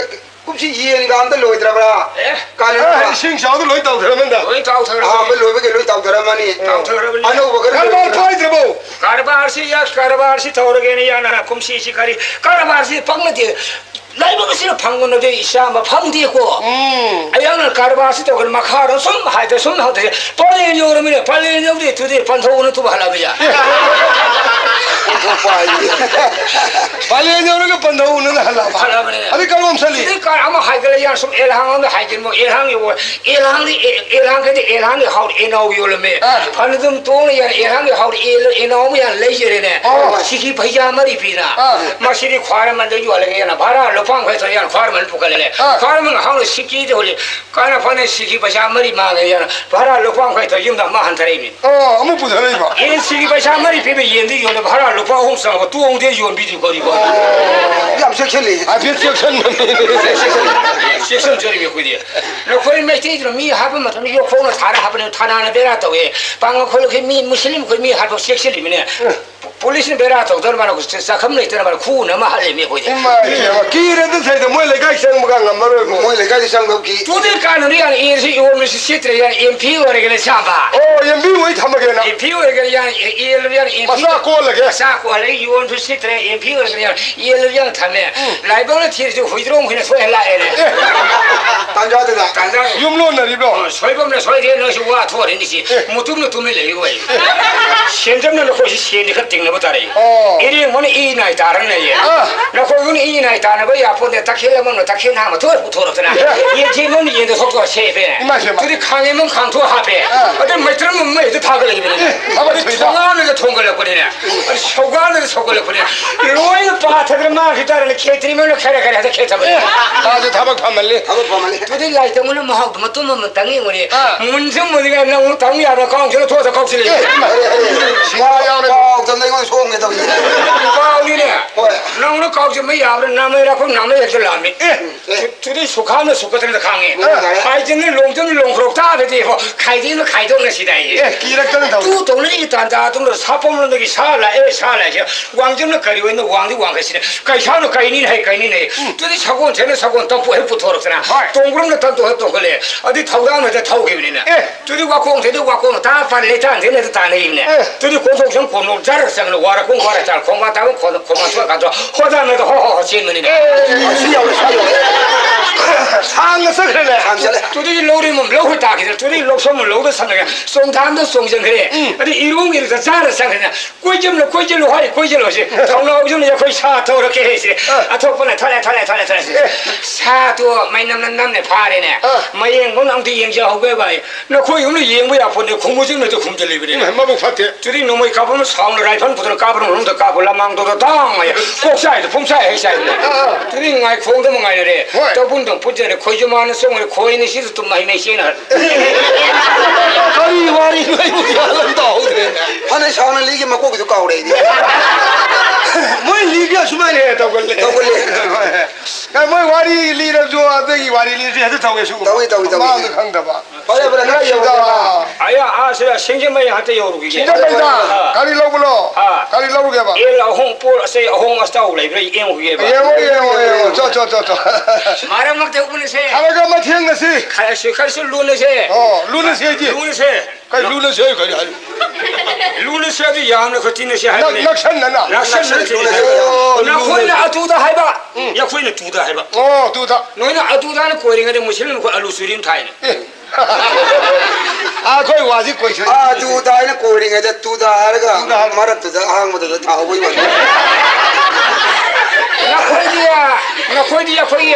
ꯀꯨꯝꯁꯤ ꯌꯦꯟꯒ ꯑꯝꯇ ꯂꯣꯏꯗ꯭ꯔꯕ꯭ꯔꯥ? ꯑꯦ꯫ ꯀꯥꯂꯦꯟ ꯑꯦ, ꯊꯥ꯫ ꯏꯁꯤꯡ ꯆꯥꯎꯗ ꯂꯣꯏ ꯇꯧꯊꯔꯝꯃꯅꯤꯗ꯫ ꯂꯣꯏ ꯇꯧꯊꯔꯝꯃꯅꯤ꯫ ꯑꯍꯥꯟꯕ ꯂꯣꯏꯕꯒꯤ ꯂꯣꯏ ꯇꯧꯊꯔꯝꯃꯅꯤ꯫ ꯇꯧꯊꯔꯕꯅꯤ꯫ ꯑꯅꯧꯕꯒ ꯀꯔꯕꯥꯔ ꯂꯣꯏꯗ꯭ꯔꯤꯕ? ꯄꯥꯏꯗ꯭ꯔꯕꯣ? ꯀꯔꯕꯥꯔꯁꯤ ꯌꯥ-, ꯀꯔꯕꯥꯔꯁꯤ ꯇꯧꯔꯒꯦꯅ ꯌꯥꯅ ꯀꯨꯝꯁꯤꯁꯤ ꯀꯔꯤ? ꯀꯔꯕꯥꯔꯁꯤ ꯄꯪꯅꯗꯦ꯫ ꯂꯥꯏꯕꯛ ꯑꯁꯤꯅ ꯐꯪꯕꯅꯗꯤ ꯏꯆꯥ ꯑꯃ ꯐꯪꯗꯦꯀꯣ꯫ ꯎꯝ꯫ ꯑꯌꯥꯝꯕꯅ ꯀꯔꯕꯥꯔꯁꯤ ꯇꯧꯔꯒ ꯃꯈꯥꯔꯣꯝ ꯁꯨꯝ ꯍꯥꯏꯗ ꯁꯨꯝ ꯍꯧꯗꯦ꯫ ꯄꯂꯦꯟ ꯌꯧꯔꯃꯤꯅ ꯄꯂꯦꯟ ꯌꯧꯗꯦ ꯇꯨꯗꯦ ꯄꯟꯊꯧꯅ ꯇꯨꯕ ꯍꯜꯂꯛꯑꯕ ꯌꯥ꯫ ꯑꯣꯟꯊꯣꯛꯄ꯫ ꯄꯥꯂꯦꯟ ꯌꯧꯔꯒ ꯄꯟꯊꯧꯅꯅ ꯍꯜꯂꯛꯑꯕ꯫ ꯍꯜꯂꯛꯑꯕꯅꯦ꯫ ꯑꯗꯩ ꯀꯔꯣꯝ ꯆꯠꯂꯤ? ꯑꯗꯩ ꯀꯥꯔ ꯑꯃ ꯍꯥꯏꯒꯠꯂꯦ, ꯌꯥꯔ ꯁꯨꯝ ꯑꯦꯜꯍꯥꯡ ꯑꯃꯗ ꯍꯥꯏꯒꯠꯂꯣ, ꯑꯦꯜꯍꯥꯡ ꯌꯧꯕ, ꯑꯦꯜꯍꯥꯡꯗꯤ ꯑꯦ-, ꯑꯦꯜꯍꯥꯡ ꯀꯩꯗꯤ ꯑꯦꯜꯍꯥꯡꯒꯤ ꯍꯥꯎꯔ ꯑꯦꯅꯥꯎ ꯌꯣꯜꯂꯝꯃꯦ꯫ ꯑꯥ꯫ ꯐꯅ ꯑꯗꯨꯝ ꯇꯣꯡꯅ ꯌꯥꯔ ꯑꯦꯜꯍꯥꯡꯒꯤ ꯍꯥꯎꯔ ꯑꯦꯜ-, ꯑꯦꯅꯥꯎ ꯑꯃ ꯌꯥꯔ ꯂꯩꯖꯔꯦꯅꯦ꯫ ꯑꯥ꯫ ꯁꯤꯒꯤ ꯐꯩꯖꯥ ꯃꯔꯤ ꯄꯤꯅ꯫ ꯑꯥ꯫ ꯃꯁꯤꯗꯤ ꯈ꯭ꯋꯥꯏꯔꯝꯕꯟꯗ ꯌꯣꯜꯂꯒꯦꯅ ꯚꯔꯥ ꯂꯨꯄꯥ ꯌꯥꯡꯈꯩ ꯊꯣꯛꯑꯦ, ꯌꯥꯔ ꯈ꯭ꯋꯥꯏꯔꯝꯕꯟ ꯄꯨꯈꯠꯂꯦ꯫ ꯑꯥ꯫ ꯈ꯭ꯋꯥꯏꯔꯝꯕꯟ ꯍꯥꯎꯅ ꯁꯤꯀꯤꯗ ꯍꯣꯜꯂꯤ꯫ ꯀꯥꯏꯅ ꯐꯅ ꯁꯤꯒꯤ ꯄꯩꯁꯥ ꯃꯔꯤ ꯃꯥꯡꯉꯦ, ꯌꯥꯔ ꯚꯔꯥ ꯂꯨꯄꯥ ꯌꯥꯡꯈꯩ ꯊꯣꯛꯑꯦ, ꯌꯨꯝꯗ ꯑꯃ ꯍꯟꯊꯔꯛꯏꯅꯤ꯫ ꯑꯣ, ꯑꯃꯨꯛ ꯄꯨꯊꯔꯛꯏꯕ? ꯌꯦꯟꯁꯤꯒꯤ ꯄꯩꯁꯥ ꯃꯔꯤ ꯄꯤꯕ ꯌꯦꯟꯗꯨ ꯌꯣꯟꯂꯦ, ꯚꯔꯥ ꯂꯨꯄꯥ ꯑꯍꯨꯝ ꯆꯪꯉꯕ ꯇꯣꯡꯗꯦ, ꯌꯣꯟꯕꯤꯗ꯭ꯔꯤ ꯀꯔꯤꯕꯣ? ꯌꯥꯝ ꯆꯦꯛꯁꯤꯜꯂꯤ꯫ ꯍꯥꯏꯐꯦꯠ ꯆꯦꯛꯁꯤꯟꯕꯅꯤ꯫ ꯆꯦꯛꯁꯤꯟꯖꯔꯤꯕ ꯑꯩꯈꯣꯏꯗꯤ꯫ ꯅꯈꯣꯏ ꯃꯩꯇꯩꯗꯨꯅ ꯃꯤ ꯍꯥꯠꯄ ꯃꯇꯝꯗ ꯌꯣꯠꯈꯣꯡꯅ ꯊꯥꯔ ꯍꯥꯠꯄꯅꯦ, ꯊꯅꯥꯅ ꯕꯦꯔꯥ ꯇꯧꯋꯦ꯫ ꯄꯥꯡꯒꯜ ꯈꯨꯜꯒꯤ ꯃꯤ, ꯃꯨꯁꯂꯤꯝ ꯑꯩꯈꯣꯏ ꯃꯤ ꯍꯥꯠꯄ ꯆꯦꯛꯁꯤꯜꯂꯤꯕꯅꯦ꯫ ꯄꯨꯂꯤꯁꯅ ꯕꯦꯔꯥ ꯇꯧꯗꯅ ꯃꯥꯅ ꯆꯥꯛꯈꯨꯝ ꯂꯩꯇꯅ ꯃꯥꯅ ꯈꯨꯅ ꯑꯃ ꯍꯥꯠꯂꯤꯃꯤ ꯑꯩꯈꯣꯏꯗꯤ꯫ ꯏꯃꯥ ꯏꯕꯦꯝꯃ, ꯀꯤꯔꯦꯗ ꯊꯩꯗ ꯃꯣꯏ ꯂꯩꯀꯥꯏ ꯆꯪꯕꯒ ꯉꯝꯃꯔꯣꯏꯕꯣ꯫ ꯃꯣꯏ ꯂꯩꯀꯥꯏꯗꯤ ꯆꯪꯗꯕ ꯀꯤ꯫ ꯇꯨꯗꯤ ꯀꯥꯟꯅꯅꯤ ꯌꯥꯅꯤ, ꯏꯁꯤ ꯌꯣꯟꯕꯁꯤ ꯁꯤꯠꯇ꯭ꯔꯦ ꯌꯥꯅꯤ, ꯑꯦꯝ ꯄꯤ ꯑꯣꯏꯔꯒꯦꯅ ꯆꯥꯕ꯫ ꯑꯣ, ꯑꯦꯝ ꯄꯤ ꯑꯣꯏ ꯊꯝꯃꯒꯦꯅ꯫ ꯑꯦꯝ ꯄꯤ ꯑꯣꯏꯔꯒꯦꯅ ꯌꯥꯅꯤ, ꯑꯦ-, ꯑꯦꯜ ꯌꯥꯅꯤ, ꯑꯦꯝ ꯄꯤ ꯃꯆꯥ ꯀꯣꯜꯂꯒꯦ꯫ ꯃꯆꯥ ꯀꯣꯜꯂꯒ ꯌꯣꯟꯕꯁꯨ ꯁꯤꯠꯇ꯭ꯔꯦ, ꯑꯦꯝ ꯄꯤ ꯑꯣꯏꯔꯒꯦꯅ ꯌꯥꯅꯤ, ꯑꯦꯜ ꯌꯥꯅꯤ ꯊꯝꯃꯦ꯫ ꯎꯝ꯫ ꯂꯥꯏꯕꯛꯅ ꯊꯤꯔꯁꯨ ꯍꯨꯏꯗ꯭ꯔꯣꯝ ꯍꯨꯏꯅ ꯁꯣꯏꯍꯜ ꯂꯥꯛꯑꯦꯅꯦ꯫ ꯑꯦ꯫ ꯇꯥꯟꯖꯥꯗꯨꯗ꯫ ꯇꯥꯟꯖꯥ꯫ ꯌꯨꯝ ꯂꯣꯟꯅꯔꯤꯕ꯭ꯔꯣ? ꯑꯣ, ꯁꯣꯏꯕꯝꯅ ꯁꯣꯏꯔꯦ, ꯅꯣꯏꯁꯨ ꯋꯥ ꯊꯣꯛꯑꯔꯦ ꯅꯤꯁꯤ꯫ ꯑꯦ꯫ ꯃꯇꯨꯝꯅ ꯇꯨꯝꯃꯤ ꯂꯩ ꯑꯣꯏ꯫ ꯁꯦꯟꯖꯝꯅ ꯅꯈꯣꯏꯁꯤ ꯁꯦꯟꯗꯤ ꯈꯔ ꯇꯤꯡꯅꯕ ꯇꯥꯔꯦ꯫ ꯑꯣ꯫ ꯏꯔꯦꯡꯕꯅ ꯏ ꯅꯥꯏ ꯇꯥꯔꯅ ꯂꯩꯌꯦ꯫ ꯑꯥ꯫ ꯅꯈꯣꯏꯕꯨꯅ ꯏ ꯅꯥꯏ ꯇꯥꯅꯕ ꯌꯥꯄꯣꯟꯗꯦ, ꯇꯈꯦꯜ ꯑꯃꯅ ꯇꯈꯦꯜ ꯅꯍꯥ ꯃꯊꯣꯏ ꯄꯨꯊꯣꯔꯛꯇꯅ꯫ ꯑꯦ꯫ ꯌꯦꯟꯊꯤ ꯑꯃꯅ ꯌꯦꯟꯗ ꯊꯣꯛꯇꯣ ꯁꯦꯞꯄꯦ꯫ ꯏꯃꯥ ꯏꯕꯦꯝꯃ꯫ ꯑꯗꯨꯗꯤ ꯈꯥꯡꯉꯦ ꯑꯃ ꯈꯥꯡꯊꯣꯛ ꯍꯥꯞꯄꯦ꯫ ꯑꯥ꯫ ꯑꯗꯨ ꯃꯩꯇ꯭ꯔꯝ ꯑꯃ ꯍꯦꯛꯇ ꯊꯥꯒꯠꯂꯛꯏꯕꯅꯤꯅꯦ꯫ ꯑꯦ, ꯊꯕꯛ ꯑꯗꯨ ꯊꯨꯏꯗ꯫ ꯊꯣꯡꯒꯥꯟꯗ ꯊꯣꯡꯒꯠꯂꯛꯄꯅꯤꯅꯦ꯫ ꯑꯗꯨ ꯁꯧꯒꯥꯟꯗ ꯊꯣꯡꯒꯠꯂꯛꯄꯅꯤꯅꯦ꯫ ꯂꯣꯏꯅ ꯄꯥꯊꯗꯅ ꯃꯥꯡꯈꯤ ꯇꯥꯔꯦꯅꯦ꯫ ꯈꯦꯇ꯭ꯔꯤ ꯃꯣꯏꯅ ꯈꯔ ꯈꯔ ꯍꯦꯛꯇ ꯈꯦꯠꯊꯕꯅꯦ꯫ ꯑꯦ, ꯃꯥꯁꯨ ꯊꯕꯛ ꯐꯃꯜꯂꯤ꯫ ꯊꯕꯛ ꯐꯃꯜꯂꯤ꯫ ꯑꯗꯨꯗꯤ ꯂꯥꯏ ꯇꯧꯕꯅ ꯃꯍꯥꯎꯗꯣ ꯃꯇꯨꯝ ꯑꯃꯇꯪ ꯌꯦꯡꯉꯨꯅꯦ꯫ ꯑꯥ꯫ ꯃꯨꯟꯁꯨ ꯃꯨꯟꯒ ꯅꯪ ꯇꯧ ꯌꯥꯕ꯭ꯔꯥ? ꯀꯥꯎꯟꯁꯤꯜ ꯊꯣꯛꯑꯒ ꯀꯥꯎꯁꯤꯜꯂꯦ꯫ ꯑꯦ, ꯏꯃꯥ, ꯏꯃꯥ, ꯏꯃꯥ, ꯀꯥꯎꯗꯅ ꯑꯩꯉꯣꯟꯗ ꯁꯣꯛꯑꯝꯒꯦ ꯇꯧꯔꯤꯁꯦ꯫ ꯀꯥꯎꯅꯤꯅꯦ꯫ ꯍꯣꯏ꯫ ꯅꯪꯅ ꯀꯥꯎꯁꯤꯟꯕ ꯌꯥꯕ꯭ꯔꯥ? ꯅꯥꯃꯩꯔꯥ ꯈꯣꯡ ꯅꯥꯃꯩ ꯍꯦꯛꯇ ꯂꯥꯝꯃꯤ꯫ ꯑꯦ꯫ ꯎꯝ꯫ ꯇꯨ-, ꯇꯨꯗꯤ ꯁꯨꯈꯥꯝꯅ ꯁꯨꯀꯠꯇꯅ ꯈꯥꯡꯉꯤ꯫ ꯑꯥ꯫ ꯍꯥꯏꯗꯅ ꯂꯣꯡꯗꯅ ꯂꯣꯡꯈ꯭ꯔꯣꯛ ꯇꯥꯔꯗꯤ ꯏꯕꯣ, ꯈꯥꯏꯗꯦꯅ ꯈꯥꯏꯗꯣꯛꯅꯁꯤꯗ ꯑꯩ꯫ ꯑꯦ, ꯀꯤꯔꯛꯇꯅ ꯇꯧꯔꯤ꯫ ꯇꯨ ꯇꯧꯅꯔꯤꯒꯤ ꯇꯥꯟꯖꯥ ꯑꯗꯨꯝꯅ ꯁꯥꯄꯣꯝꯂꯣꯝꯗꯒꯤ ꯁꯥ ꯂꯥꯛꯑꯦ, ꯁꯥ ꯂꯥꯛꯑꯦ꯫ ꯋꯥꯡꯖꯝꯅ ꯀꯔꯤ ꯑꯣꯏꯅ ꯋꯥꯡꯗꯤ ꯋꯥꯡꯈꯠꯁꯤꯅꯦ꯫ ꯀꯩꯁꯥꯅ ꯀꯩꯅꯤꯅ ꯍꯩ ꯀꯩꯅꯤꯅ ꯍꯩ꯫ ꯎꯝ꯫ ꯇꯨꯗꯤ ꯁꯒꯣꯜ ꯁꯦꯅ ꯁꯒꯣꯜ ꯇꯝꯄꯨ ꯍꯦꯛ ꯄꯨꯊꯣꯔꯛꯇꯅ꯫ ꯍꯣꯏ꯫ ꯇꯣꯡꯕ꯭ꯔꯝꯅ ꯇꯝꯇꯨ ꯍꯦꯛ ꯇꯣꯡꯈꯠꯂꯦ꯫ ꯑꯗꯨꯗꯤ ꯊꯧꯗꯥꯡꯅ ꯍꯦꯛꯇ ꯊꯧꯈꯤꯕꯅꯤꯅ꯫ ꯑꯦ꯫ ꯇꯨꯗꯤ ꯋꯥꯈꯣꯡ ꯊꯦꯡꯗꯤ ꯋꯥꯈꯣꯡ ꯇꯥ ꯄꯥꯟ ꯂꯩꯇꯥꯟ ꯊꯦꯡꯅ ꯍꯦꯛꯇ ꯇꯥꯟꯅꯈꯤꯕꯅꯦ꯫ ꯑꯦ꯫ ꯇꯨꯗꯤ ꯀꯣꯟꯊꯣꯛ ꯁꯪ ꯀꯣꯟꯊꯣꯛ ꯖꯔ ꯆꯪꯅ ꯋꯥꯔ ꯀꯣꯡ ꯋꯥꯔ ꯆꯥꯔ ꯈꯣꯡꯕꯥꯟ ꯇꯥꯕ ꯈꯣꯡ-, ꯈꯣꯡꯕꯥꯟ ꯊꯣꯛꯑꯀꯥꯟꯗ ꯍꯣꯗꯥꯅ ꯍꯦꯛꯇ ꯍꯣ ꯍꯣ ꯍꯣ ꯆꯦꯟꯕꯅꯤꯅꯦ꯫ ꯑꯦ꯫ ꯑꯁꯤ ꯌꯥꯎꯔꯦ, ꯁ꯭ꯋꯥꯏ ꯌꯥꯎꯔꯦ꯫ ꯁꯥꯡꯅ ꯆꯠꯈ꯭ꯔꯦꯅꯦ꯫ ꯁꯥꯡ ꯆꯠꯂꯦ꯫ ꯇꯨꯗꯒꯤ ꯂꯧꯔꯤ ꯑꯃ ꯂꯧꯈꯣꯏ ꯇꯥꯈꯤꯗꯅ, ꯇꯨꯗꯒꯤ ꯂꯧꯁꯣꯝ ꯑꯃ ꯂꯧꯗ ꯁꯪꯉꯒ ꯆꯣꯡꯊꯥꯝꯗ ꯆꯣꯡꯁꯤꯟꯈ꯭ꯔꯦ꯫ ꯎꯝ꯫ ꯑꯗꯩ ꯏꯔꯣꯡꯒꯤꯗ ꯆꯥꯔ ꯆꯪꯈ꯭ꯔꯦꯅ, "ꯀꯣꯏꯁꯤꯜꯂꯣ, ꯀꯣꯏꯁꯤꯜꯂꯣ" ꯍꯥꯏ, ꯀꯣꯏꯁꯤꯜꯂꯣ ꯁꯤ꯫ ꯊꯧꯅꯥꯎꯁꯤꯅ ꯑꯩꯈꯣꯏ ꯁꯥ ꯊꯧꯔꯛꯀꯦ ꯍꯥꯏꯁꯦ꯫ ꯑꯥ꯫ ꯑꯊꯣꯛꯄꯅ ꯊꯣꯛꯂꯛꯑꯦ, ꯊꯣꯛꯂꯛꯑꯦ, ꯊꯣꯛꯂꯛꯑꯦ, ꯊꯣꯛꯂꯛꯑꯦ ꯁꯤ꯫ ꯑꯦ꯫ ꯁꯥꯗꯣ ꯃꯩ ꯅꯝꯅ ꯅꯝꯅ ꯐꯥꯔꯦꯅꯦ꯫ ꯑꯥ꯫ ꯃꯌꯦꯡꯐꯧ ꯑꯝꯇ ꯌꯦꯡꯖꯍꯧꯒꯦꯕ ꯑꯩ꯫ ꯅꯈꯣꯏ ꯌꯨꯝꯗ ꯌꯦꯡꯕ ꯌꯥꯄꯣꯠꯅꯦ, ꯈꯨꯝꯃꯨ ꯆꯤꯡ ꯃꯊꯛꯇ ꯈꯨꯝꯖꯤꯜꯂꯤꯕꯅꯤ꯫ ꯏꯃꯥ, ꯃꯕꯨꯛ ꯐꯠꯇꯦ꯫ ꯇꯨꯔꯤ ꯅꯣꯡꯃꯩ ꯀꯥꯞꯄ ꯑꯃ ꯁꯥꯎꯅ ꯔꯥꯏꯐꯜ ꯄꯨꯊꯣꯔ ꯀꯥꯞꯄꯅ ꯃꯅꯨꯡꯗ ꯀꯥꯞꯄ ꯂꯃꯥꯡꯗꯣꯗ ꯗꯥꯡ ꯍꯥꯏ꯫ ꯀꯣꯛ ꯆꯥꯏꯗ ꯄꯨꯡꯆꯥꯏ ꯍꯦꯛ ꯆꯥꯏꯕꯅꯦ꯫ ꯑꯥ, ꯑꯥ꯫ ꯇꯨꯔꯤ ꯉꯥꯏꯈꯣꯡꯗ ꯑꯃ ꯉꯥꯏꯅꯔꯦ꯫ ꯍꯣꯏ꯫ ꯇꯧꯕꯨꯟꯗꯪ ꯄꯨꯠꯖꯔꯦ, ꯈꯣꯏꯖꯨ ꯃꯥꯅ ꯆꯣꯡꯉꯔꯦ, ꯈꯣꯏꯅꯤ ꯁꯤꯗ ꯇꯨꯝ ꯃꯍꯩ ꯃꯩ ꯆꯦꯅ꯫ ꯀꯔꯤ ꯋꯥꯔꯤꯅꯣ ꯑꯩꯕꯨ ꯒ꯭ꯌꯥꯟ ꯑꯃ ꯇꯥꯍꯧꯗ꯭ꯔꯦꯅꯦ꯫ ꯐꯅ ꯁꯥꯡꯅ ꯂꯤꯒꯦ, ꯃꯀꯣꯛꯀꯤꯗꯨ ꯀꯥꯎꯔꯦ ꯑꯩꯗꯤ꯫ ꯃꯣꯏ ꯂꯤꯒꯦ ꯑꯁꯨꯃꯥꯏꯅ ꯍꯦꯛ ꯇꯧꯒꯜꯂꯦ꯫ ꯇꯧꯒꯜꯂꯦ꯫ ꯍꯣꯏ꯫ ꯀꯩ ꯃꯣꯏ ꯋꯥꯔꯤ ꯂꯤꯔꯁꯨ ꯑꯗꯒꯤ ꯋꯥꯔꯤ ꯂꯤꯔꯁꯨ ꯍꯦꯛꯇ ꯇꯧꯋꯦ ꯁꯤꯒꯨꯝꯕ꯫ ꯇꯧꯏ, ꯇꯧꯏ, ꯇꯧꯏ꯫ ꯃꯃꯥꯡꯗ ꯈꯪꯗꯕ꯫ ꯐꯔꯦ, ꯐꯔꯦ, ꯈꯔ ꯅꯨꯡꯁꯤꯗ꯫ ꯌꯧꯔꯦ꯫ ꯑꯌꯥ, ꯑꯥ, ꯁꯤꯗ ꯁꯤꯡꯖꯃꯩ ꯍꯟꯇ ꯌꯧꯔꯨꯈꯤꯒꯦ꯫ ꯁꯤꯡꯖꯃꯩꯗ ꯑꯥ꯫ ꯀꯔꯤ ꯂꯧꯕꯅꯣ? ꯑꯥ꯫ ꯀꯔꯤ ꯂꯧꯔꯨꯒꯦꯕ? ꯑꯦꯜ ꯑꯍꯣꯡ ꯄꯣꯠ ꯑꯆꯩ ꯑꯍꯣꯡ ꯑꯆꯥꯎ ꯂꯩꯕ꯭ꯔꯥ ꯌꯦꯡꯉꯨꯈꯤꯒꯦꯕ꯫ ꯌꯦꯡꯉꯣ, ꯌꯦꯡꯉꯣ, ꯌꯦꯡꯉꯣ꯫ ꯆꯣ, ꯆꯣ, ꯆꯣ, ꯆꯣ꯫ ꯃꯔꯛ ꯃꯔꯛꯇ ꯎꯅꯁꯦ꯫ ꯈꯔꯒ ꯑꯃ ꯊꯦꯡꯅꯁꯤ꯫ ꯈꯔꯁꯨ, ꯈꯔꯁꯨ ꯂꯨꯅꯁꯦ꯫ ꯑꯣ, ꯂꯨꯅꯁꯦ ꯍꯥꯏꯗꯤ? ꯂꯨꯅꯁꯦ꯫ ꯀꯩ ꯂꯨꯅꯁꯦ ꯍꯥꯏ ꯀꯔꯤ ꯍꯥꯏ? ꯂꯨꯅꯁꯦ ꯍꯥꯏꯗꯤ ꯌꯥꯝꯅ ꯈꯣꯠꯇꯤꯅꯁꯦ ꯍꯥꯏꯕꯅꯦ꯫ ꯅꯛ-, ꯅꯛꯁꯟꯅꯅ? ꯅꯛꯁꯟꯅꯅ ꯂꯨꯅꯁꯦ ꯍꯥꯏꯕ꯫ ꯍꯥꯏꯕ꯫ ꯑꯣ, ꯅꯈꯣꯏꯅ ꯂꯨꯅꯁꯦ꯫ ꯑꯇꯨꯗ ꯍꯥꯏꯕ, ꯎꯝ꯫ ꯑꯩꯈꯣꯏꯅ ꯇꯨꯗ ꯍꯥꯏꯕ꯫ ꯑꯣ, ꯇꯨꯗ꯫ ꯅꯣꯏꯅ ꯑꯗꯨꯗ ꯍꯥꯏꯅ ꯀꯣꯏꯔꯤꯉꯩꯗ ꯃꯨꯁꯂꯤꯝ ꯑꯩꯈꯣꯏ ꯑꯂꯨ ꯆꯨꯔꯤ ꯑꯃ ꯊꯥꯏꯅꯦ꯫ ꯑꯦ꯫ ꯑꯩꯈꯣꯏ ꯋꯥꯁꯤ ꯀꯣꯏꯁꯟ-, ꯑꯥ, ꯑꯗꯨꯗ ꯍꯥꯏꯅ ꯀꯣꯏꯔꯤꯉꯩꯗ ꯇꯨꯗ ꯍꯥꯏꯔꯒ ꯇꯨꯗ ꯍꯥꯏꯔꯒ꯫ ꯃꯔꯛꯇꯨꯗ ꯑꯍꯥꯡꯕꯗꯨꯗ ꯊꯥꯍꯧꯕꯩ ꯋꯥꯅꯤ꯫ ꯅꯈꯣꯏꯗꯤ, ꯅꯈꯣꯏꯗꯤ ꯑꯩꯈꯣꯏꯒꯤ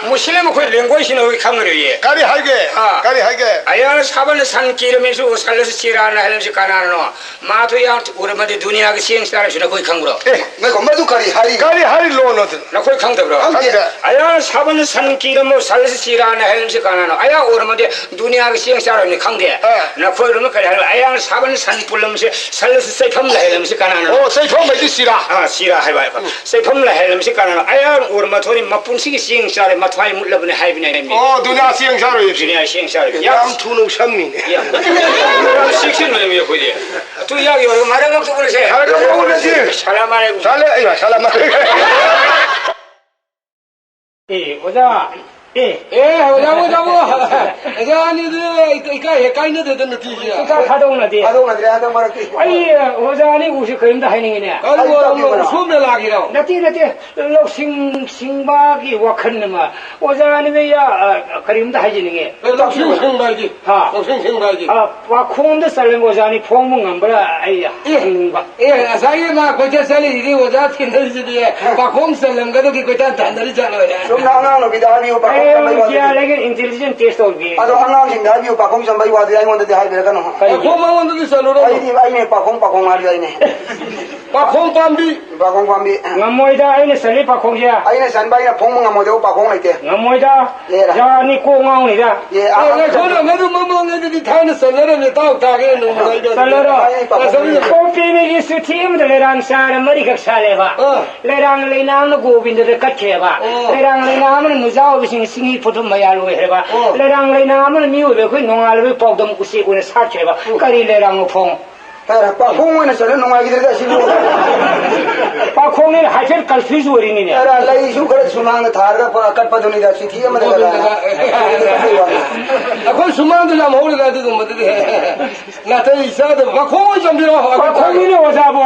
ꯃꯨꯁꯂꯤꯝ ꯑꯩꯈꯣꯏ ꯂꯦꯡꯒꯣꯏꯁꯤꯅ ꯑꯩꯈꯣꯏ ꯈꯪꯉꯔꯣꯏꯌꯦ꯫ ꯀꯔꯤ ꯍꯥꯏꯒꯦ? ꯑꯥ꯫ ꯀꯔꯤ ꯍꯥꯏꯒꯦ? ꯑꯌꯥꯅ ꯁꯥꯕꯅ ꯁꯟ ꯀꯤꯔꯝꯃꯤꯁꯨ ꯁꯜꯂꯁꯨ ꯆꯤꯔꯥꯅ ꯍꯥꯏꯔꯝꯁꯤ ꯀꯅꯥꯅꯅꯣ? ꯃꯥꯗꯣ ꯌꯥꯝ ꯎꯔꯝꯃꯗꯤ ꯗꯨꯅꯤꯌꯥꯒꯤ ꯆꯦꯡ ꯆꯥꯔꯁꯨ ꯅꯈꯣꯏ ꯈꯪꯕ꯭ꯔꯣ? ꯑꯦ, ꯉꯥꯏꯈꯣ, ꯃꯗꯨ ꯀꯔꯤ ꯍꯥꯏꯔꯤ? ꯀꯔꯤ ꯍꯥꯏꯔꯤ ꯂꯣꯟꯅꯣ ꯑꯗꯨ? ꯅꯈꯣꯏ ꯈꯪꯗꯕ꯭ꯔꯣ? ꯈꯪꯗꯦ꯫ ꯑꯌꯥ ꯁꯥꯕꯅ ꯁꯟ ꯀꯤꯔꯝꯃꯣ, ꯁꯜꯂꯁꯤ ꯆꯤꯔꯥꯅ ꯍꯥꯏꯔꯝꯁꯤ ꯀꯅꯥꯅꯣ? ꯑꯌꯥ ꯎꯔꯝꯃꯗꯤ ꯗꯨꯅꯤꯌꯥꯒꯤ ꯆꯦꯡ ꯆꯥꯔꯣꯏꯅꯤ ꯈꯪꯗꯦ꯫ ꯑꯥ꯫ ꯅꯈꯣꯏ ꯎꯔꯝꯃ ꯀꯔꯤ ꯍꯥꯏꯔꯣ? ꯑꯌꯥ ꯁꯥꯕꯅ ꯁꯟ ꯄꯨꯜꯂꯝꯁꯤ, ꯁꯜꯂꯁꯤ ꯆꯩꯐꯝ ꯂꯩꯍꯜꯂꯝꯁꯤ ꯀꯅꯥꯅꯣ? ꯑꯣ, ꯆꯩꯐꯝ ꯍꯥꯏꯗꯤ ꯆꯤꯔꯥ꯫ ꯑꯥ, ꯆꯤꯔꯥ ꯍꯥꯏꯕ ꯍꯥꯏꯕ꯫ ꯎꯝ꯫ ꯆꯩꯐꯝ ꯂꯩꯍꯜꯂꯝꯁꯤ ꯀꯅꯥꯅꯣ? ꯑꯌꯥ ꯎꯔꯝꯃ ꯊꯣꯏꯅꯤ ꯃꯄꯨꯟꯁꯤꯒꯤ ꯆꯦꯡ ꯆꯥꯔꯦ, ꯃꯊ꯭ꯋꯥꯏ ꯃꯨꯠꯂꯕꯅꯤ ꯍꯥꯏꯕꯅꯤ ꯍꯥꯏꯕꯅꯤ꯫ ꯑꯣ, ꯗꯨꯅꯤꯌꯥ ꯆꯦꯡ ꯆꯥꯔꯣꯏ꯫ ꯗꯨꯅꯤꯌꯥ ꯆꯦꯡ ꯆꯥꯔꯣꯏ꯫ ꯌꯥꯝ ꯌꯥꯝ ꯊꯨꯅ ꯎꯁꯝꯃꯤꯅꯦ꯫ ꯌꯥꯝ, ꯌꯥꯝ ꯆꯦꯛꯁꯤꯟꯕꯅꯦ ꯑꯩꯈꯣꯏꯗꯤ꯫ ꯑꯗꯨ ꯌꯥꯎ ꯌꯧꯔꯒ ꯃꯔꯛ ꯑꯃ ꯎꯅꯁꯦ꯫ ꯃꯔꯛ ꯑꯃ ꯎꯅꯁꯤ꯫ ꯁꯂꯥꯝ ꯑꯂꯩꯀꯨꯝ꯫ ꯁꯂꯥ-, ꯑꯩ ꯁꯂꯥꯝ ꯑꯂꯩꯀꯨꯝ꯫ ꯑꯦ, ꯑꯣꯖꯥ, ꯑꯦ, ꯑꯣꯖꯥꯕꯨ, ꯑꯣꯖꯥꯕꯨ꯫ ꯑꯣꯖꯥ ꯑꯅꯤꯗꯨ ꯏꯀꯥꯏ ꯍꯦꯛ ꯀꯥꯏꯅꯗꯦꯗ ꯅꯨꯡꯇꯤꯒꯤ꯫ ꯁꯨꯡꯊꯥ ꯊꯥꯗꯣꯛꯅꯗꯦ꯫ ꯊꯥꯗꯣꯛꯅꯗ꯭ꯔꯦ ꯍꯟꯗꯛ ꯃꯔꯛꯇꯤ꯫ ꯑꯩ, ꯑꯣꯖꯥ ꯑꯅꯤ ꯎꯁꯤ ꯀꯔꯤꯝꯇ ꯍꯥꯏꯅꯤꯡꯉꯤꯅꯦ꯫ ꯀꯔꯤ ꯑꯩ ꯇꯧꯕꯤꯕꯅꯣ? ꯎꯁꯣꯞ ꯃꯦꯂꯥꯒꯤꯔꯣ? ꯅꯠꯇꯦ, ꯅꯠꯇꯦ꯫ ꯂꯧꯁꯤꯡ ꯁꯤꯡꯕꯒꯤ ꯋꯥꯈꯜ ꯑꯃ꯫ ꯑꯣꯖꯥ ꯑꯅꯤꯗ, ꯑ, ꯀꯔꯤꯝꯇ ꯍꯥꯏꯖꯅꯤꯡꯉꯦ꯫ ꯂꯧꯁꯤꯡ ꯁꯤꯡꯕ ꯍꯥꯏꯗꯤ? ꯍꯥ꯫ ꯂꯧꯁꯤꯡ ꯁꯤꯡꯕ ꯍꯥꯏꯗꯤ? ꯑ, ꯄꯥꯈꯣꯡꯗ ꯆꯜꯂꯝꯕ ꯑꯣꯖꯥ ꯑꯅꯤ ꯐꯣꯡꯕ ꯉꯝꯕ꯭ꯔꯥ ꯑꯩ ꯑꯦ, ꯍꯪꯅꯤꯡꯕ꯫ ꯑꯦ, ꯉꯁꯥꯏꯒꯤ ꯃꯥ ꯀꯣꯏꯆꯠ ꯆꯠꯂꯤꯁꯤꯗꯤ ꯑꯣꯖꯥ ꯊꯦꯡꯅꯔꯤꯁꯤꯗꯤ ꯄꯥꯈꯣꯡ ꯆꯜꯂꯝꯒꯗꯧꯒꯤ ꯀꯣꯏꯇꯥꯟ ꯇꯥꯟꯅꯔꯤ ꯖꯥꯠꯂꯣꯏꯔꯦ꯫ ꯁꯨꯝ ꯅꯍꯥꯟ ꯑꯉꯥꯡ ꯅꯨꯄꯤꯗ ꯍꯥꯏꯕꯤꯌꯨ, ꯄꯥꯈꯣꯡ ꯑꯦ, ꯆꯟꯕꯒꯤ ꯀꯌꯥ ꯋꯥꯗꯨꯗꯤ꯫ ꯂꯩꯒꯦ intelligent test ꯇꯧꯒꯦ꯫ ꯑꯗꯣ ꯑꯉꯥꯡꯁꯤꯡꯗ ꯍꯥꯏꯕꯤꯌꯨ, ꯄꯥꯈꯣꯡ ꯆꯟꯕꯒꯤ ꯋꯥꯗꯨꯗꯤ ꯑꯩꯉꯣꯟꯗꯗꯤ ꯍꯥꯏꯕꯤꯔꯛꯀꯅꯨ꯫ ꯀꯔꯤꯒꯤ? ꯄꯥꯈꯣꯡ ꯃꯉꯣꯟꯗꯗꯤ ꯆꯜꯂꯨꯔꯣ꯫ ꯑꯩꯗꯤ, ꯑꯩꯅꯦ ꯄꯥꯈꯣꯡ, ꯄꯥꯈꯣꯡ ꯍꯥꯏꯔꯤꯗꯣ ꯑꯩꯅꯦ꯫ ꯄꯥꯈꯣꯡ ꯄꯥꯝꯕꯤ꯫ ꯄꯥꯈꯣꯡ ꯄꯥꯝꯕꯤ꯫ ꯉꯝꯃꯣꯏꯗ, ꯑꯩꯅ ꯆꯜꯂꯤ ꯄꯥꯈꯣꯡꯁꯦ꯫ ꯑꯩꯅ ꯆꯟꯕ, ꯑꯩꯅ ꯐꯣꯡꯕ ꯉꯝꯃꯣꯏꯗꯕ ꯄꯥꯈꯣꯡ ꯂꯩꯇꯦ꯫ ꯉꯝꯃꯣꯏꯗ꯫ ꯂꯩꯔꯦ꯫ ꯌꯥꯅꯤ, ꯀꯣꯛ ꯉꯥꯎꯅꯤꯗ꯫ ꯑꯦ, ꯑꯦ, ꯑꯍꯥꯟꯕ ꯉꯥꯏꯈꯣ, ꯆꯟꯕ꯫ ꯃꯗꯨ ꯃꯃꯥꯡꯉꯩꯗꯗꯤ ꯊꯥꯏꯅ ꯆꯠꯅꯔꯝꯃꯤ, ꯇꯥꯎ ꯇꯥꯒꯦ, ꯅꯣꯡꯃ ꯉꯥꯏꯗꯣ꯫ ꯆꯠꯂꯔꯣ꯫ ꯑꯩ ꯄꯥꯈꯣꯡ ꯑꯁ, ꯂꯩꯇꯦ꯫ ꯀꯣꯝꯄꯤꯅꯤꯒꯤ ꯆꯤꯊꯤ ꯑꯃꯗ ꯂꯩꯔꯥꯡ ꯆꯥꯔ ꯃꯔꯤꯈꯛ ꯁꯥꯜꯂꯦꯕ꯫ ꯑꯥ꯫ ꯂꯩꯔꯥꯡ ꯂꯩꯅꯥꯝꯅ ꯒꯣꯕꯤꯟꯗꯗ ꯀꯠꯈ꯭ꯔꯦꯕ꯫ ꯑꯣ꯫ ꯂꯩꯔꯥꯡ ꯂꯩꯅꯥꯝꯅ ꯅꯨꯖꯥ ꯑꯣꯏꯕꯁꯤꯡ ꯆꯤꯡꯍꯤ ꯐꯨꯠꯄ ꯃꯌꯥꯜ ꯑꯣꯏꯈ꯭ꯔꯦꯕ꯫ ꯑꯣ꯫ ꯂꯩꯔꯥꯡ ꯂꯩꯅꯥꯝꯅ ꯃꯤꯑꯣꯏꯕ ꯑꯩꯈꯣꯏ ꯅꯣꯡꯉꯥꯜꯂꯕꯒꯤ ꯄꯥꯎꯗꯝ ꯎꯆꯦꯛ ꯑꯣꯏꯅ ꯁꯥꯠꯈ꯭ꯔꯦꯕ꯫ ꯎꯝ꯫ ꯀꯔꯤ ꯂꯩꯔꯥꯡꯅꯣ ꯐꯣꯡ? ꯍꯦꯔꯥ, ꯄꯥꯈꯣꯡ ꯑꯣꯏꯅ ꯆꯠꯂ ꯅꯨꯡꯉꯥꯏꯈꯤꯗ꯭ꯔꯗꯤ ꯑꯁꯤꯕꯨ꯫ ꯄꯥꯈꯣꯡꯅꯤꯅ ꯍꯥꯏꯐꯦꯠ confuse ꯑꯣꯏꯔꯤꯅꯤꯅꯦ꯫ ꯍꯦꯔꯥ, ꯂꯩꯁꯨ ꯈꯔ ꯁꯨꯃꯥꯡꯗ ꯊꯥꯔꯒ ꯄꯨꯔꯥ ꯀꯠꯄꯗꯨꯅꯤꯗ, ꯆꯤꯊꯤ ꯑꯃꯗ ꯀꯠꯂꯒ꯫ ꯑꯩꯈꯣꯏ ꯁꯨꯃꯥꯡꯗ ꯌꯥꯝ ꯍꯧꯔꯤꯗ ꯑꯗꯨꯒꯨꯝꯕꯗꯨꯗꯤ꯫ ꯅꯥꯇꯩ ꯆꯥꯗꯕ꯫ ꯄꯥꯈꯣꯡ ꯑꯣꯏꯅ ꯆꯟꯕꯤꯔꯣ꯫ ꯄꯥꯈꯣꯡꯅꯤꯅꯦ ꯑꯣꯖꯥꯕꯣ꯫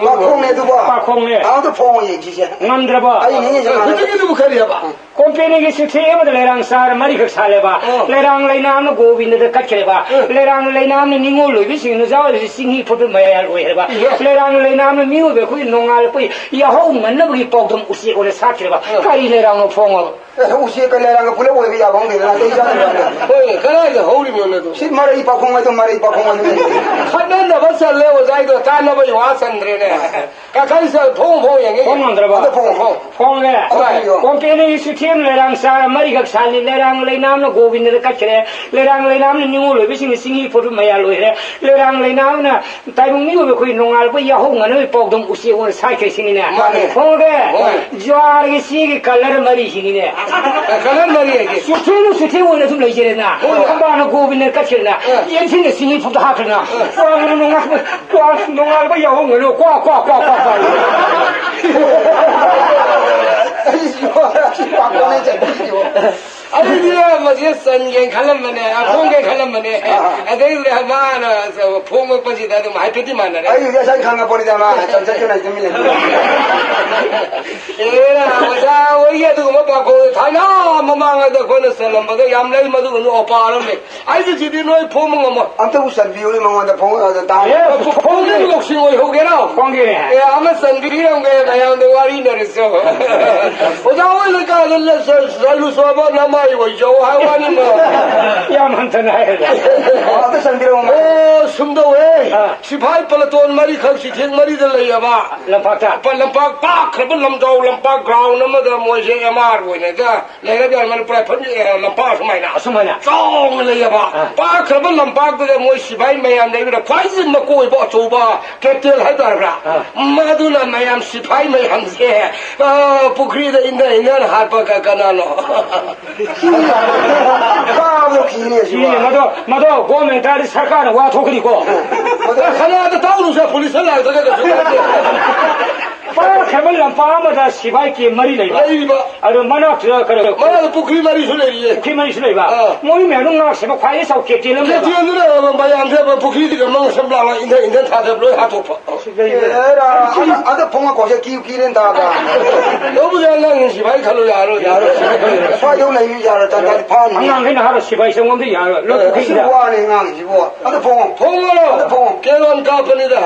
ꯄꯥꯈꯣꯡꯅꯦ ꯑꯗꯨꯕꯣ꯫ ꯄꯥꯈꯣꯡꯅꯦ꯫ ꯑꯃꯨꯛꯇ ꯐꯣꯡꯉꯣ ꯌꯦꯡꯁꯤꯁꯦ꯫ ꯉꯝꯗ꯭ꯔꯕꯣ? ꯑꯩ ꯅꯤꯡꯉꯤꯁꯦ ꯉꯝꯗ꯭ꯔꯦ꯫ ꯍꯧꯖꯤꯛꯀꯤꯗꯨꯕꯨ ꯀꯔꯤ ꯍꯥꯏꯕ? ꯀꯣꯝꯄꯦꯅꯤꯒꯤ ꯆꯤꯊꯤ ꯑꯃꯗ ꯂꯩꯔꯥꯡ ꯆꯥꯔ ꯃꯔꯤꯈꯛ ꯁꯥꯜꯂꯦꯕ꯫ ꯑꯣ꯫ ꯂꯩꯔꯥꯡ ꯂꯩꯅꯥꯝꯅ ꯒꯣꯕꯤꯟꯗꯗ ꯀꯠꯈ꯭ꯔꯦꯕ꯫ ꯎꯝ꯫ ꯂꯩꯔꯥꯡ ꯂꯩꯅꯥꯝꯅ ꯅꯤꯡꯉꯣꯜ ꯑꯣꯏꯕꯁꯤꯡ ꯅꯨꯖꯥ ꯑꯣꯏꯕꯁꯤ ꯆꯤꯡꯍꯤ ꯐꯨꯠꯄ ꯃꯌꯥꯜ ꯑꯣꯏꯈ꯭ꯔꯦꯕ꯫ ꯏꯍꯦ꯫ ꯂꯩꯔꯥꯡ ꯂꯩꯅꯥꯝꯅ ꯃꯤꯑꯣꯏꯕ ꯑꯩꯈꯣꯏ ꯅꯣꯡꯉꯥꯜꯂꯛꯄꯒꯤ ꯌꯥꯍꯧ ꯉꯟꯅꯕꯒꯤ ꯄꯥꯎꯗꯝ ꯎꯆꯦꯛ ꯑꯣꯏꯅ ꯁꯥꯠꯈ꯭ꯔꯦꯕ꯫ ꯎꯝ꯫ ꯀꯔꯤ ꯂꯩꯔꯥꯡꯅꯣ ꯐꯣꯡꯉꯕ? ꯑꯦ, ꯎꯆꯦꯛꯀ ꯂꯩꯔꯥꯡꯒ ꯄꯨꯂꯞ ꯑꯣꯏꯕ ꯌꯥꯕ ꯑꯃ ꯂꯩꯔꯦ, ꯅꯥꯇꯩ ꯆꯥꯗꯕ ꯋꯥꯅꯤ꯫ ꯍꯣꯏꯅꯦ, ꯀꯗꯥꯏꯗ ꯍꯧꯔꯤꯕꯅꯣ ꯑꯗꯨ? ꯁꯤ ꯃꯔꯩ ꯄꯥꯈꯣꯡ ꯍꯥꯏꯗꯣ, ꯃꯔꯩ ꯄꯥꯈꯣꯡ ꯍꯥꯏꯗꯣ꯫ ꯈꯠꯅꯅꯕ ꯆꯜꯂꯦ ꯑꯣꯖꯥ, ꯑꯩꯗꯣ ꯇꯥꯟꯅꯕꯒꯤ ꯋꯥ ꯆꯟꯗ꯭ꯔꯦꯅꯦ꯫ ꯀꯥꯈꯟꯁꯦ ꯐꯣꯡ ꯐꯣꯡ ꯌꯦꯡꯉꯤ꯫ ꯐꯣꯡ ꯉꯝꯗ꯭ꯔꯕ? ꯑꯗ ꯐꯣꯡ ꯐꯣꯡ꯫ ꯐꯣꯡꯒꯦ꯫ ꯍꯣꯏ꯫ ꯀꯣꯝꯄꯦꯅꯤꯒꯤ ꯆꯤꯊꯤ ꯑꯃ ꯂꯩꯔꯥꯡ ꯆꯥꯔ ꯃꯔꯤꯈꯛ ꯁꯥꯜꯂꯤ꯫ ꯂꯩꯔꯥꯡ ꯂꯩꯅꯥꯝꯅ ꯒꯣꯕꯤꯟꯗꯗ ꯀꯠꯈ꯭ꯔꯦ꯫ ꯂꯩꯔꯥꯡ ꯂꯩꯅꯥꯝꯅ ꯅꯤꯡꯉꯣꯜ ꯑꯣꯏꯕꯁꯤꯡꯅ ꯆꯤꯡꯍꯤ ꯐꯨꯠꯄ ꯃꯌꯥꯜ ꯑꯣꯏꯈ꯭ꯔꯦ꯫ ꯂꯩꯔꯥꯡ ꯂꯩꯅꯥꯝꯅ ꯇꯥꯏꯕꯪ ꯃꯤꯑꯣꯏꯕ ꯑꯩꯈꯣꯏ ꯅꯣꯡꯉꯥꯜꯂꯛꯄ ꯌꯥꯍꯧ ꯉꯟꯅꯕꯒꯤ ꯄꯥꯎꯗꯝ ꯎꯆꯦꯛ ꯑꯣꯏꯅ ꯁꯥꯏꯈ꯭ꯔꯦ ꯁꯤꯅꯤꯅꯦ꯫ ꯃꯥꯅꯦ꯫ ꯐꯣꯡꯒꯦ꯫ ꯍꯣꯏ꯫ ꯖ꯭ꯋꯥꯔꯒꯤ ꯆꯦꯒꯤ colour ꯃꯔꯤ ꯁꯤꯅꯤꯅꯦ꯫ Colour ꯃꯔꯤ ꯍꯥꯏꯗꯤ? ꯆꯤꯊꯤꯅ ꯆꯤꯊꯤ ꯑꯣꯏꯅ ꯑꯗꯨꯝ ꯂꯩꯖꯔꯦꯅ꯫ ꯍꯣꯏ꯫ ꯈꯝꯕꯥꯡꯅ ꯒꯣꯕꯤꯟꯗꯅ ꯀꯠꯈ꯭ꯔꯦꯅ꯫ ꯑ꯫ ꯌꯦꯟꯁꯤꯡꯅ ꯆꯤꯡꯍꯤ ꯐꯨꯠꯇ ꯍꯥꯞꯈ꯭ꯔꯦꯅ꯫ ꯑ꯫ ꯀ꯭ꯋꯥꯛꯅ ꯅꯣꯡꯉꯥꯜ-, ꯀ꯭ꯋꯥꯛ ꯅꯣꯡꯉꯥꯜꯂꯛꯄ ꯌꯥꯍꯧ ꯉꯟꯅꯕ ꯀ꯭ꯋꯥꯛ, ꯀ꯭ꯋꯥꯛ, ꯀ꯭ꯋꯥꯛ, ꯀ꯭ꯋꯥꯛ, ꯀ꯭ꯋꯥꯛ꯫ ꯑꯩꯁꯨ ꯄꯥꯈꯣꯡ ꯂꯩꯖꯩ꯫ ꯑꯩꯗꯤ ꯃꯁꯤ ꯆꯟꯒꯦꯅ ꯈꯜꯂꯝꯕꯅꯦ, ꯑ, ꯐꯣꯡꯒꯦꯅ ꯈꯜꯂꯝꯕꯅꯦ꯫ ꯑ, ꯑ꯫ ꯑꯗꯩꯗꯨꯗ ꯃꯥꯅ ꯐꯣꯡꯉꯛꯄꯁꯤꯗ ꯑꯗꯨꯝ ꯍꯥꯏꯐꯦꯠꯇꯤ ꯃꯥꯟꯅꯔꯦ꯫ ꯑꯩ ꯉꯁꯥꯏ ꯈꯪꯉꯛꯄꯅꯤꯗ, ꯃꯥ ꯆꯟ ꯆꯠꯇꯅ ꯑꯩ ꯇꯨꯃꯤꯟ ꯂꯩꯊꯣꯛꯑꯦ꯫ ꯑꯦꯔꯥ, ꯑꯣꯖꯥ ꯍꯣꯏꯒꯤ ꯑꯗꯨꯒꯨꯝꯕ ꯄꯥꯈꯣꯡ ꯊꯥꯏꯅ ꯃꯃꯥꯡꯉꯩꯗ ꯑꯩꯈꯣꯏꯅ ꯆꯜꯂꯝꯕꯗꯣ ꯌꯥꯝ ꯂꯩ, ꯃꯗꯨꯒꯨꯝꯕ ꯑꯣꯄꯥ ꯑꯃ ꯂꯩ꯫ ꯑꯩꯁꯨ ꯁꯤꯗꯤ ꯅꯣꯏ ꯐꯣꯡꯕ ꯉꯝꯃꯣꯏ꯫ ꯑꯝꯇꯕꯨ ꯆꯟꯕꯤꯌꯨꯅꯦ ꯃꯉꯣꯟꯗ, ꯐꯣꯡ-, ꯑ, ꯇꯥꯍꯟ-, ꯑꯦ, ꯐꯣꯡ-, ꯐꯣꯡꯗꯣꯛꯁꯤꯡ ꯑꯣꯏꯍꯧꯒꯦꯔꯣ? ꯐꯣꯡꯒꯦꯅꯦ꯫ ꯑꯦ, ꯑꯃ ꯆꯟꯕꯤꯔꯝꯒꯦ, ꯃꯌꯥꯝꯗ ꯋꯥꯔꯤꯅꯔꯁꯤ꯫ ꯑꯣꯖꯥ ꯍꯣꯏ ꯂꯩꯀꯥꯏꯗ ꯂ-, ꯆ-, ꯆꯠꯂꯨ ꯆꯣꯕ ꯅꯃꯥꯏ ꯑꯣꯏꯖꯧ ꯍꯥꯏ ꯋꯥꯅꯤ ꯃ꯫ ꯌꯥꯝ ꯍꯟꯊꯅ ꯍꯥꯏꯔꯦ꯫ ꯑꯝꯇ ꯆꯟꯕꯤꯔꯝꯃꯣ꯫ ꯑꯣ, ꯁꯨꯝ ꯇꯧꯋꯦ꯫ ꯑꯥ꯫ ꯁꯤꯐꯥꯏ ꯄꯂꯇꯣꯟ ꯃꯔꯤꯈꯛ ꯁꯤꯊꯦꯡ ꯃꯔꯤꯗ ꯂꯩꯌꯦꯕ꯫ ꯂꯝꯄꯥꯛꯇ? ꯄ-, ꯂꯝꯄꯥꯛ ꯄꯥꯛꯈ꯭ꯔꯕ ꯂꯝꯖꯥꯎ ꯂꯝꯄꯥꯛ ground ꯑꯃꯗ ꯃꯣꯏꯁꯦ M R ꯑꯣꯏꯅ ꯍꯦꯛꯇ ꯂꯩꯔꯒ ꯃꯅꯤꯄꯨꯔ ꯐꯝ-, ꯑꯦ, ꯂꯝꯄꯥꯛ ꯑꯁꯨꯃꯥꯏꯅ ꯑꯁꯨꯃꯥꯏꯅ? ꯆꯥꯎꯅ ꯂꯩꯌꯦꯕ꯫ ꯑꯥ꯫ ꯄꯥꯛꯈ꯭ꯔꯕ ꯂꯝꯄꯥꯛꯇꯨꯗ ꯃꯣꯏ ꯁꯤꯐꯥꯏ ꯃꯌꯥꯝ ꯂꯩꯕꯗ ꯈ꯭ꯋꯥꯏꯗꯒꯤ ꯃꯀꯣꯏꯕ ꯑꯆꯧꯕ captain ꯍꯥꯏꯇꯥꯔꯕ꯭ꯔꯥ? ꯑꯥ꯫ ꯃꯗꯨꯅ ꯃꯌꯥꯝ ꯁꯤꯐꯥꯏ ꯃꯌꯥꯝꯁꯦ, ꯑ, ꯄꯨꯈ꯭ꯔꯤꯗ ꯏꯟꯊ ꯏꯟꯊꯅ ꯍꯥꯠꯄ ꯀ-, ꯀꯅꯥꯅꯣ? ꯀꯥꯕꯗꯣ ꯀꯤꯅꯦ ꯁꯤꯕꯣ꯫ ꯀꯤꯅꯦ, ꯃꯗꯣ, ꯃꯗꯣ government ꯇꯥꯔꯗꯤ ꯁꯔꯀꯥꯔꯅ ꯋꯥ ꯊꯣꯛꯀꯅꯤꯀꯣ꯫ ꯃꯗꯣ ꯑꯦ, ꯈꯅꯥꯗ ꯇꯥꯎꯔꯨꯁꯦ, ꯄꯨꯂꯤꯁꯇ ꯂꯥꯛꯇ꯭ꯔꯒ ꯀꯩꯁꯨ ꯀꯥꯏꯗꯦ꯫ ꯄꯥꯛꯈ꯭ꯔꯕ ꯂꯝꯄꯥꯛ ꯑꯃꯗ ꯁꯤꯐꯥꯏ camp ꯃꯔꯤ ꯂꯩꯕ꯫ ꯂꯩꯔꯤꯕ꯫ ꯑꯗꯣ ꯃꯅꯥꯛꯇꯨꯗ ꯀꯩꯅꯣ ꯃꯅꯥꯛꯇ ꯄꯨꯈ꯭ꯔꯤ ꯃꯔꯤꯁꯨ ꯂꯩꯔꯤꯌꯦ꯫ ꯄꯨꯈ꯭ꯔꯤ ꯃꯔꯤꯁꯨ ꯂꯩꯕ꯫ ꯑꯥ꯫ ꯃꯣꯏ ꯃꯌꯥꯝꯗꯣ ꯉꯥꯛ ꯁꯦꯟꯕ ꯈ꯭ꯋꯥꯏꯗꯒꯤ ꯆꯥꯎ captain ꯑꯃ ꯂꯩꯕ꯫ Captain ꯗꯨꯅ ꯃꯌꯥꯝꯁꯦ ꯄꯨꯈ꯭ꯔꯤꯗꯒꯤ ꯃꯉꯛ ꯁꯝ ꯂꯥꯡꯂ ꯏꯟꯊ ꯏꯟꯊ ꯊꯥꯗꯕ ꯂꯣꯏ ꯍꯥꯠꯇꯣꯛꯄ꯫ ꯑꯦꯔꯥ, ꯑꯗ, ꯑꯗ ꯐꯣꯡꯉ ꯀꯣꯁꯦ ꯀꯤꯌꯨ ꯀꯤꯔꯦꯟ ꯇꯥꯕ꯫ ꯂꯧꯕꯗ ꯑꯉꯥꯡꯁꯤꯡ ꯁꯤꯐꯥꯏ ꯈꯜꯂꯣ ꯌꯥꯔꯣꯏ꯫ ꯌꯥꯔꯣꯏ꯫ ꯁ꯭ꯋꯥꯏꯗ ꯂꯩꯕ ꯌꯥꯔꯣꯏ, ꯇꯥꯟ ꯇꯥꯟ ꯐꯥꯅꯤ꯫ ꯑꯉꯥꯡꯈꯩꯅ ꯍꯥꯏꯔꯣ ꯁꯤꯐꯥꯏ ꯆꯪꯉꯣꯝꯗ ꯌꯥꯔꯣꯏ꯫ ꯂꯣꯏ ꯑꯁꯤ ꯄꯨꯈ꯭ꯔꯤꯗ꯫ ꯋꯥꯅꯤ ꯑꯉꯥꯡꯁꯤꯕꯣ꯫ ꯑꯗ ꯐꯣꯡꯉꯣ꯫ ꯐꯣꯡꯉꯣ꯫ ꯑꯗ ꯐꯣꯡꯉꯣ꯫ ꯀꯦꯔꯣꯟ ꯀꯥꯞꯄꯅꯤꯗ꯫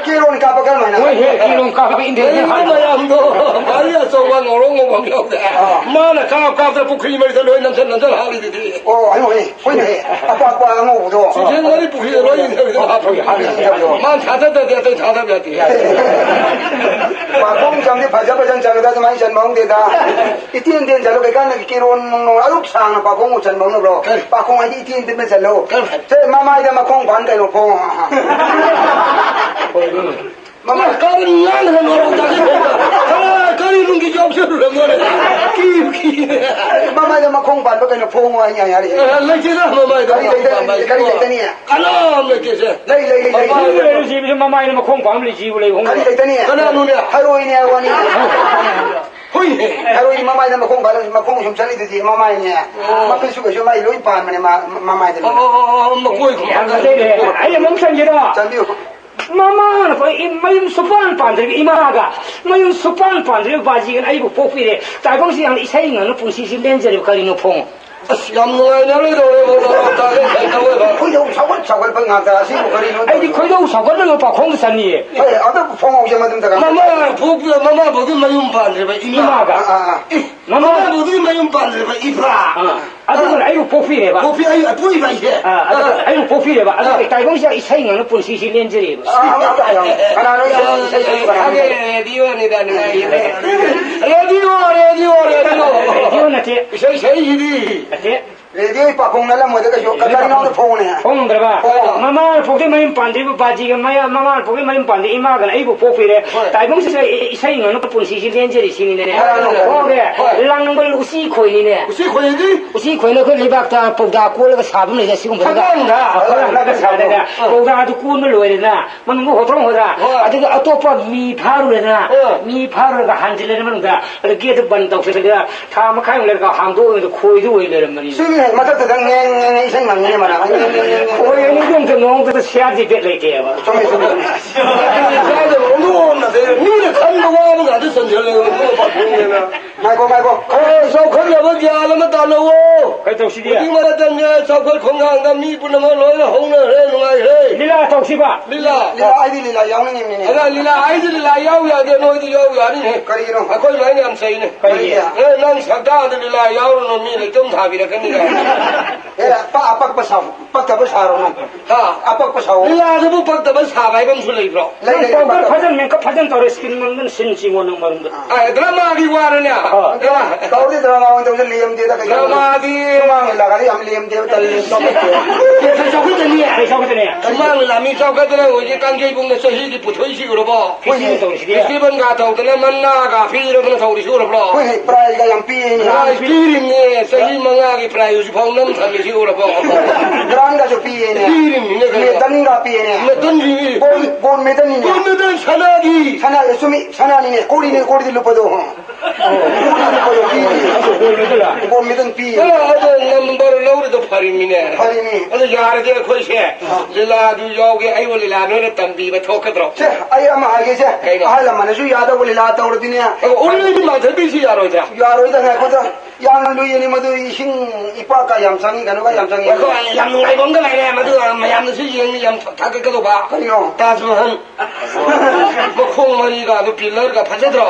ꯀꯦꯔꯣꯟ ꯀꯥꯞꯄ ꯀꯔꯝꯍꯥꯏꯅ? ꯃꯣꯏ ꯍꯦꯛ ꯀꯦꯔꯣꯟ ꯀꯥꯞꯄꯒ ꯏꯟꯗꯤꯌꯟ ꯂꯩꯔꯤꯕ ꯍꯥꯠꯄ꯫ ꯃꯌꯥꯝꯗꯣ ꯃꯔꯤ ꯑꯆꯧꯕ ꯉꯧꯔꯣꯛ ꯉꯧꯕ ꯑꯃ ꯌꯥꯎꯗꯦ꯫ ꯑꯥ꯫ ꯃꯥꯅ ꯀꯥꯞ ꯀꯥꯞꯇꯅ ꯄꯨꯈ꯭ꯔꯤ ꯃꯔꯤꯗ ꯂꯣꯏ ꯅꯝꯁꯤꯟ ꯅꯝꯁꯤꯟ ꯍꯥꯠꯂꯤꯗꯨꯗꯤ꯫ ꯑꯣ, ꯑꯩ ꯍꯣꯏ꯫ ꯍꯣꯏꯅꯦ, ꯑꯄꯥꯛꯄ ꯑꯉꯧꯕꯗꯣ꯫ ꯁꯤꯖꯦꯟ ꯃꯔꯤ ꯄꯨꯈ꯭ꯔꯤꯗ ꯂꯣꯏ ꯏꯟꯊꯕꯤꯗꯣ ꯍꯥꯞꯄꯒꯤ ꯍꯥꯞꯄꯒꯤ ꯏꯟꯊꯕꯤꯗꯣ꯫ ꯃꯥꯅ ꯊꯥꯗꯗ꯭ꯔꯗꯤ ꯑꯇꯩ ꯊꯥꯗꯕ ꯌꯥꯗꯦ꯫ ꯄꯥꯈꯣꯡ ꯆꯪꯗꯤ ꯐꯖ ꯐꯖꯅ ꯆꯪꯉꯦꯗ, ꯑꯗꯨꯃꯥꯏꯅ ꯆꯟꯕ ꯍꯧꯗꯦꯗ꯫ ꯏꯇꯦꯟ ꯇꯦꯟ ꯆꯠꯂꯣ, ꯀꯩꯀꯥꯟꯗꯒꯤ ꯀꯦꯔꯣꯟ ꯅꯨꯡꯂꯣꯟ ꯑꯗꯨꯛ ꯁꯥꯡꯅ ꯄꯥꯈꯣꯡꯕꯨ ꯆꯟꯕ ꯍꯧꯅꯕ꯭ꯔꯣ? ꯀꯔꯤ? ꯄꯥꯈꯣꯡ ꯍꯥꯏꯗꯤ ꯏꯇꯦꯟ ꯇꯦꯟꯕ ꯆꯠꯂꯣ꯫ ꯀꯔꯤ? ꯁꯦ, ꯃꯃꯥꯏꯗ ꯃꯈꯣꯡ ꯐꯥꯟ ꯀꯩꯅꯣ ꯈꯣꯡ꯫ ꯃꯃꯥꯏ ꯀꯔꯤ ꯉꯥꯡꯗꯅ ꯅꯣꯡꯃ ꯇꯥꯛꯁꯤ ꯈꯣꯡꯗ? ꯀꯅꯥ ꯀꯔꯤ ꯅꯨꯡꯒꯤ ꯌꯥꯎꯁꯜꯂꯨꯔꯕꯅꯣꯅꯦ? ꯀꯤꯕꯨ ꯀꯤꯔꯦ꯫ ꯃꯃꯥꯏꯗ ꯃꯈꯣꯡ ꯄꯥꯟꯕ ꯀꯩꯅꯣ ꯐꯣꯡꯉꯣ ꯍꯥꯏ ꯌꯥꯔꯦ꯫ ꯑꯦ, ꯂꯩꯇꯦꯗ ꯃꯃꯥꯏꯗ ꯀꯔꯤ ꯃꯈꯣꯡ ꯂꯩꯇ-, ꯄꯥꯟꯕ ꯀꯔꯤ ꯍꯥꯏꯁꯤꯕꯣ? ꯂꯩꯇꯅꯤ? ꯀꯅꯥꯝ ꯂꯩꯇꯦꯁꯦ꯫ ꯂꯩ, ꯂꯩ, ꯂꯩ, ꯂꯩ꯫ ꯃꯃꯥꯏꯗ ꯃꯈꯣꯡ ꯄꯥꯟꯕ ꯂꯩꯁꯤꯕꯨ ꯂꯩ ꯍꯣꯡꯉꯣ꯫ ꯀꯔꯤ ꯂꯩꯇꯅꯤ? ꯀꯅꯥꯅꯣꯅꯦ? ꯍꯔꯣꯏꯅꯦ ꯍꯥꯏ ꯋꯥꯅꯤ꯫ ꯍꯨꯏꯅꯦ꯫ ꯊꯔꯣꯏꯗꯤ ꯃꯃꯥꯏꯗ ꯃꯈꯣꯡ ꯄꯥꯜꯂ-, ꯃꯈꯣꯡ ꯁꯨꯝ ꯆꯠꯂꯤꯗꯨꯗꯤ ꯃꯃꯥꯏꯅꯦ꯫ ꯑꯣ꯫ ꯃꯈꯨꯠꯁꯨ ꯀꯩꯁꯨ ꯃꯥꯏ ꯂꯣꯏ ꯄꯥꯟꯕꯅꯦ ꯃꯥ-, ꯃꯃꯥꯏꯗ ꯂꯣꯏ꯫ ꯑꯣ, ꯑꯣ, ꯑꯣ, ꯑꯣ, ꯃꯀꯣꯏ ꯌꯥꯝ ꯐꯖꯩꯅꯦ꯫ ꯑꯩ ꯑꯃꯨꯛ ꯆꯪꯒꯦꯔꯣ? ꯆꯪꯕꯤꯌꯨ꯫ ꯃꯃꯥꯅ ꯐ-, ꯏ-, ꯃꯌꯨꯝ ꯁꯨꯄꯥꯟ ꯄꯥꯟꯗ꯭ꯔꯤꯕ ꯏꯃꯥꯒ, ꯃꯌꯨꯝ ꯁꯨꯄꯥꯟ ꯄꯥꯟꯗ꯭ꯔꯤꯕ ꯕꯥꯖꯤꯒꯅ ꯑꯩꯕꯨ ꯄꯣꯛꯄꯤꯔꯦ꯫ ꯇꯥꯏꯕꯪꯁꯤ ꯌꯥꯝꯅ ꯏꯁꯩ ꯉꯪꯅ ꯄꯨꯟꯁꯤꯁꯤ ꯂꯦꯟꯖꯔꯤꯕ ꯀꯔꯤꯅꯣ ꯐꯣꯡꯉꯨ? ꯑꯁ, ꯌꯥꯝ ꯅꯨꯡꯉꯥꯏꯅꯔꯣꯏꯗꯧꯔꯦ, ꯃꯧ ꯅꯥꯎ ꯇꯥꯒꯦ ꯀꯩ ꯇꯧꯋꯦꯕ? ꯈꯣꯏꯗꯧ ꯁꯥꯎꯒꯠ ꯁꯥꯎꯒꯠꯄ ꯉꯥꯛꯇ ꯑꯁꯤꯕꯨ ꯀꯔꯤꯅꯣ ꯑꯩꯗꯤ ꯇꯧꯔꯤꯕ? ꯈꯣꯏꯗꯧ ꯁꯥꯎꯒꯠꯂꯒ ꯄꯥꯈꯣꯡꯗ ꯆꯟꯅꯤꯌꯦ꯫ ꯍꯣꯏ, ꯑꯗꯨ ꯐꯣꯡꯍꯧꯁꯦ ꯃꯗꯨꯝꯇꯒ꯫ ꯃꯃꯥ ꯐꯨ-, ꯃꯃꯥ ꯐꯥꯎꯗꯤ ꯃꯌꯨꯝ ꯄꯥꯟꯗ꯭ꯔꯤꯕ ꯏꯃꯥ꯫ ꯏꯃꯥꯒ꯫ ꯑꯥ, ꯑꯥ, ꯑꯥ꯫ ꯏ, ꯃꯃꯥ ꯃꯃꯥ ꯐꯥꯎꯗꯤ ꯃꯌꯨꯝ ꯄꯥꯟꯗ꯭ꯔꯤꯕ ꯏꯄꯥ꯫ ꯑꯥ꯫ ꯑꯗꯨꯒ ꯑꯩꯕꯨ ꯄꯣꯛꯄꯤꯔꯦꯕ꯫ ꯄꯣꯛꯄꯤ-, ꯑꯩ ꯑꯄꯣꯛꯏꯕ ꯑꯩꯁꯦ꯫ ꯑꯥ, ꯑꯗꯨꯒ ꯑꯥ꯫ ꯑꯩꯕꯨ ꯄꯣꯛꯄꯤꯔꯦꯕ꯫ ꯑꯗꯨꯒ ꯑꯥ꯫ ꯇꯥꯏꯕꯪꯁꯤꯗ ꯏꯁꯩ ꯉꯥꯡꯅ ꯄꯨꯟꯁꯤꯁꯤ ꯂꯦꯟꯖꯔꯤꯕ꯫ ꯑꯥ, ꯑꯥ, ꯑꯥ, ꯑꯥ꯫ ꯀꯅꯥꯅꯣ ꯏꯁꯩ, ꯏꯁꯩ ꯁꯛꯏ ꯀꯅꯥꯅꯣ? ꯑꯗꯨꯒꯤ ꯔꯦꯗꯤꯑꯣꯅꯤꯗ ꯅꯨꯡꯉꯥꯏꯔꯤꯁꯦ꯫ Radio, radio, radio. ꯔꯦꯗꯤꯑꯣ ꯅꯠꯇꯦ꯫ ꯏꯁꯩ ꯁꯛꯏꯁꯤꯗꯤ꯫ ꯅꯠꯇꯦ꯫ ꯔꯦꯗꯤꯑꯣꯒꯤ ꯄꯥꯈꯣꯡ ꯅꯠꯂꯝꯃꯣꯏꯗ ꯀꯩꯁꯨ꯫ ꯀꯔꯤꯅꯣ ꯑꯝꯇ ꯐꯣꯡꯉꯨꯅꯦ꯫ ꯐꯣꯡꯗ꯭ꯔꯕ? ꯍꯣꯏ꯫ ꯃꯃꯥ ꯄꯣꯛꯇꯩ ꯃꯌꯨꯝ ꯄꯥꯟꯗ꯭ꯔꯤꯕ ꯕꯥꯖꯤꯒ ꯃꯌꯥ-, ꯃꯃꯥ ꯄꯣꯛꯇꯩ ꯃꯌꯨꯝ ꯄꯥꯟꯗ꯭ꯔꯤ ꯏꯃꯥꯒꯅ ꯑꯩꯕꯨ ꯄꯣꯛꯄꯤꯔꯦ꯫ ꯍꯣꯏ꯫ ꯇꯥꯏꯕꯪꯁꯤꯗ ꯏ-, ꯏꯁꯩ ꯉꯥꯡꯅ ꯄꯨꯟꯁꯤꯁꯤ ꯂꯦꯟꯖꯔꯤꯁꯤꯅꯤꯅꯦ꯫ ꯍꯣꯏ, ꯍꯣꯏ, ꯍꯣꯏ꯫ ꯍꯣꯏ꯫ ꯂꯥꯡꯕꯜ ꯎꯆꯤ ꯈꯣꯏꯅꯤꯅꯦ꯫ ꯎꯆꯤ ꯈꯣꯏꯗꯤ? ꯎꯆꯤ ꯈꯣꯏꯅ ꯑꯩꯈꯣꯏ ꯂꯩꯕꯥꯛꯇ ꯄꯧꯗꯥ ꯀꯣꯜꯂꯒ ꯁꯥꯕ ꯑꯃ ꯂꯩꯗ, ꯁꯤꯒꯨꯝꯕꯗꯒ꯫ ꯐꯛꯂꯥꯡꯗ? ꯐꯛꯂꯥꯡꯗꯒ ꯁꯥꯗꯅ꯫ ꯑꯣ꯫ ꯄꯧꯗꯥꯗꯨ ꯀꯣꯟꯕ ꯂꯣꯏꯔꯦꯗꯅ, ꯃꯅꯨꯡꯗ ꯍꯣꯇ꯭ꯔꯣꯡ ꯍꯣꯗ꯭ꯔꯥ꯫ ꯍꯣꯏ꯫ ꯑꯗꯨꯒ ꯑꯇꯣꯞꯄ ꯃꯤ ꯐꯥꯔꯨꯔꯦꯗꯅ, ꯑꯥ꯫ ꯃꯤ ꯐꯥꯔꯨꯔꯒ ꯍꯟꯖꯤꯜꯂꯦꯗꯅ ꯃꯅꯨꯡꯗ, ꯑꯗ ꯒꯦꯠꯇꯨ ꯕꯟ ꯇꯧꯁꯤꯜꯂꯒ ꯊꯥ ꯃꯈꯥꯏꯃꯨꯛ ꯂꯩꯔꯒ ꯍꯥꯡꯗꯣꯛꯑꯒ ꯈꯣꯏꯗꯨ ꯑꯣꯏ ꯂꯩꯔꯝꯕꯅꯤ꯫ ꯁꯤꯅꯤ ꯃꯊꯛꯇꯨꯗ ꯉꯦꯡ ꯉꯦꯡ ꯉꯦꯡ ꯏꯁꯩ ꯉꯪꯉꯤꯅꯦ ꯃꯅꯥ꯫ ꯉꯦꯡ ꯉꯦꯡ ꯉꯦꯡ ꯉꯦꯡ꯫ ꯍꯣꯏ, ꯑꯅꯤꯗꯨ ꯑꯝꯇ ꯅꯣꯡꯃꯇ ꯁꯤꯌꯥꯔꯗꯤ ꯕꯦꯠ ꯂꯩꯇꯦꯕ꯫ ꯆꯨꯝꯃꯦ, ꯆꯨꯝꯃꯦ, ꯆꯨꯝꯃꯦ꯫ ꯃꯤꯅ ꯈꯟꯕ ꯋꯥꯕ ꯉꯥꯛꯇ ꯆꯟꯁꯤꯜꯂꯒ ꯃꯗꯨ ꯄꯥꯊꯣꯛꯑꯦꯅ꯫ ꯉꯥꯏꯈꯣ, ꯉꯥꯏꯈꯣ꯫ ꯑꯦ, ꯆꯥꯎꯈꯠꯅꯕ ꯒ꯭ꯌꯥꯟ ꯑꯃ ꯇꯥꯅꯧꯋꯣ꯫ ꯀꯩ ꯇꯧꯁꯤꯒꯦ? ꯍꯧꯖꯤꯛ ꯃꯇꯝꯁꯦ ꯆꯥꯎꯈꯠ ꯈꯣꯡꯊꯥꯡꯗ ꯃꯤ ꯄꯨꯝꯅꯃꯛ ꯂꯣꯏꯅ ꯍꯧꯅꯈ꯭ꯔꯦ, ꯅꯨꯡꯉꯥꯏꯈ꯭ꯔꯦ꯫ ꯂꯤꯂꯥ ꯇꯧꯁꯤꯕ? ꯂꯤꯂꯥ꯫ ꯂꯤꯂꯥ, ꯑꯩꯗꯤ ꯂꯤꯂꯥ ꯌꯥꯎꯅꯤꯡꯉꯤꯕꯅꯤꯅꯦ꯫ ꯑꯗ ꯂꯤꯂꯥ, ꯑꯩꯗꯤ ꯂꯤꯂꯥ ꯌꯥꯎ ꯌꯥꯗꯦ, ꯅꯣꯏꯗꯤ ꯌꯥꯎ ꯌꯥꯅꯤꯍꯦ꯫ ꯀꯔꯤꯒꯤꯅꯣ? ꯑꯩꯈꯣꯏ ꯂꯣꯏꯅ ꯌꯥꯝ ꯆꯩꯅꯦ꯫ ꯀꯔꯤꯒꯤ? ꯑꯦ, ꯅꯪ ꯁꯛꯇꯥꯗ ꯂꯤꯂꯥ ꯌꯥꯎꯔꯨꯅꯨ, ꯃꯤ ꯂꯩꯇꯝ ꯊꯥꯕꯤꯔꯛꯀꯅꯤ꯫ ꯑꯦ, ꯑꯄ-, ꯑꯄꯛꯄ ꯁꯥꯎ, ꯄꯛꯇꯕ ꯁꯥꯔꯨꯅꯨ꯫ ꯍꯥ? ꯑꯄꯛꯄ ꯁꯥꯎ꯫ ꯂꯤꯂꯥꯗꯕꯨ ꯄꯛꯇꯕ ꯁꯥꯕ ꯍꯥꯏꯕ ꯑꯃꯁꯨ ꯂꯩꯕ꯭ꯔꯣ? ꯂꯩ, ꯅꯪ ꯂꯩ, ꯄꯥꯎꯗꯔ ꯄꯛꯇꯕ꯫ ꯐꯖꯅ ꯃꯦꯀꯞ ꯐꯖꯅ ꯇꯧꯔꯦ, ꯁ꯭ꯀꯤꯟ ꯃꯪꯗꯅ ꯁꯤꯟ ꯆꯤꯡꯉꯣ ꯅꯪ ꯃꯔꯝꯗ꯫ ꯑ, ꯗ꯭ꯔꯃꯥꯒꯤ ꯋꯥꯔꯅꯦ? ꯑ꯫ ꯗ꯭ꯔꯃꯥ꯫ ꯇꯧꯗꯦ, ꯗ꯭ꯔꯃꯥ ꯑꯣꯏꯅ ꯇꯧꯁꯦ, ꯂꯦꯝꯗꯦꯗ ꯀꯩꯗꯧꯔꯨꯅꯤ? ꯗ꯭ꯔꯃꯥꯗꯤ ꯁꯨꯃꯥꯡ ꯂꯤꯂꯥꯒꯗꯤ ꯌꯥꯝ ꯂꯦꯝꯗꯦꯕ, ꯇꯜꯂꯦ, ꯆꯥꯎꯈꯠꯇꯦ꯫ ꯀꯩꯁꯨ ꯆꯥꯎꯈꯠꯇꯅꯤ, ꯀꯩꯁꯨ ꯆꯥꯎꯈꯠꯇꯅꯤ꯫ ꯁꯨꯃꯥꯡ ꯂꯤꯂꯥ ꯃꯤ ꯆꯥꯎꯈꯠꯇꯅ ꯍꯧꯖꯤꯛ ꯀꯥꯡꯖꯩꯕꯨꯡꯅ ꯆꯍꯤꯒꯤ ꯄꯨꯊꯣꯛꯏꯁꯤ ꯎꯔꯕꯣ? ꯍꯣꯏꯅꯦ꯫ ꯇꯧꯔꯤꯁꯤꯗꯤ꯫ ꯐꯦꯁꯇꯤꯚꯦꯜꯒ ꯇꯧꯗꯅ ꯃꯟꯅꯥꯒ ꯄꯤꯔꯕꯅ ꯇꯧꯔꯤꯁꯤ ꯎꯔꯕ꯭ꯔꯣ? ꯍꯣꯏꯅꯦ, ꯄ꯭ꯔꯥꯏꯖꯒ ꯌꯥꯝ ꯄꯤꯌꯦꯅꯦ꯫ ꯄ꯭ꯔꯥꯏꯖ ꯄꯤꯔꯤꯕꯅꯦ, ꯆꯍꯤ ꯃꯉꯥꯒꯤ ꯄ꯭ꯔꯥꯏꯖ ꯍꯧꯖꯤꯛ ꯐꯥꯎ ꯅꯝ ꯊꯝꯃꯤꯁꯤ ꯎꯔꯕꯣ? ꯒ꯭ꯔꯥꯟꯒꯁꯨ ꯄꯤꯌꯦꯅꯦ꯫ ꯄꯤꯔꯤꯕꯅꯤꯅꯦ ꯀꯩꯅꯣ꯫ ꯃꯦꯗꯜꯒ ꯄꯤꯌꯦꯅꯦ꯫ ꯃꯦꯗꯜ ꯄꯤꯔꯤ꯫ ꯒꯣꯜ, ꯒꯣꯜ ꯃꯦꯗꯜꯅꯤꯅꯦ꯫ ꯒꯣꯜ ꯃꯦꯗꯜ ꯁꯅꯥꯒꯤ꯫ ꯁꯅꯥ, ꯆꯨꯝꯃꯤ, ꯁꯅꯥꯅꯤꯅꯦ꯫ ꯀꯣꯔꯤꯅꯦ, ꯀꯣꯔꯤꯗꯤ ꯂꯨꯄꯥꯗꯣ꯫ ꯀꯣꯔꯤꯗꯤ ꯂꯨꯄꯥꯗꯣ ꯄꯤꯌꯦ꯫ ꯒꯣꯜ ꯃꯦꯗꯜ ꯄꯤꯌꯦ꯫ ꯑꯗꯣ ꯅꯝꯕꯔ ꯂꯧꯔꯤꯗꯣ ꯐꯔꯤꯃꯤꯅꯦ꯫ ꯐꯔꯤꯃꯤ꯫ ꯑꯗꯣ ꯌꯥꯔꯗꯤ ꯑꯩꯈꯣꯏꯁꯦ ꯑꯥ꯫ ꯂꯤꯂꯥꯗꯨ ꯌꯥꯎꯒꯦ, ꯑꯩꯕꯨ ꯂꯤꯂꯥ ꯅꯣꯏꯅ ꯇꯝꯕꯤꯕ ꯊꯣꯛꯀꯗ꯭ꯔꯣ? ꯁꯦ, ꯑꯩ ꯑꯃ ꯍꯥꯏꯒꯦꯁꯦ꯫ ꯀꯩꯅꯣ? ꯑꯍꯜ ꯂꯃꯟꯅꯁꯨ ꯌꯥꯗꯧꯕ ꯂꯤꯂꯥ ꯇꯧꯔꯗꯤꯅꯦ꯫ ꯑꯣ, ꯎꯔꯤꯉꯩꯗꯤ ꯃꯥꯟꯊꯕꯤꯁꯤ ꯌꯥꯔꯣꯏꯗ꯭ꯔꯥ? ꯌꯥꯔꯣꯏꯗ, ꯉꯥꯏꯈꯣꯗ꯫ ꯌꯥꯝꯅ ꯂꯨꯏꯌꯦꯅꯦ ꯃꯗꯨ, ꯏꯁꯤꯡ ꯏꯄꯥꯛꯀ ꯌꯥꯝ ꯆꯪꯉꯤ, ꯀꯩꯅꯣꯒ ꯌꯥꯝ ꯆꯪꯉꯤ꯫ ꯉꯥꯏꯈꯣ, ꯌꯥꯝ ꯅꯨꯡꯉꯥꯏꯕ ꯑꯃꯒ ꯂꯩꯔꯦ, ꯃꯗꯨ ꯃꯌꯥꯝꯅꯁꯨ ꯌꯦꯡꯉꯤ, ꯌꯥꯝ ꯊꯥꯒꯠꯀꯗꯧꯕ꯫ ꯀꯔꯤꯅꯣ? ꯇꯥꯖ ꯃꯍꯜ꯫ ꯃꯈꯣꯡ ꯃꯔꯤꯒ ꯑꯗꯨ ꯄꯤꯂꯔꯒ ꯐꯖꯗ꯭ꯔꯣ?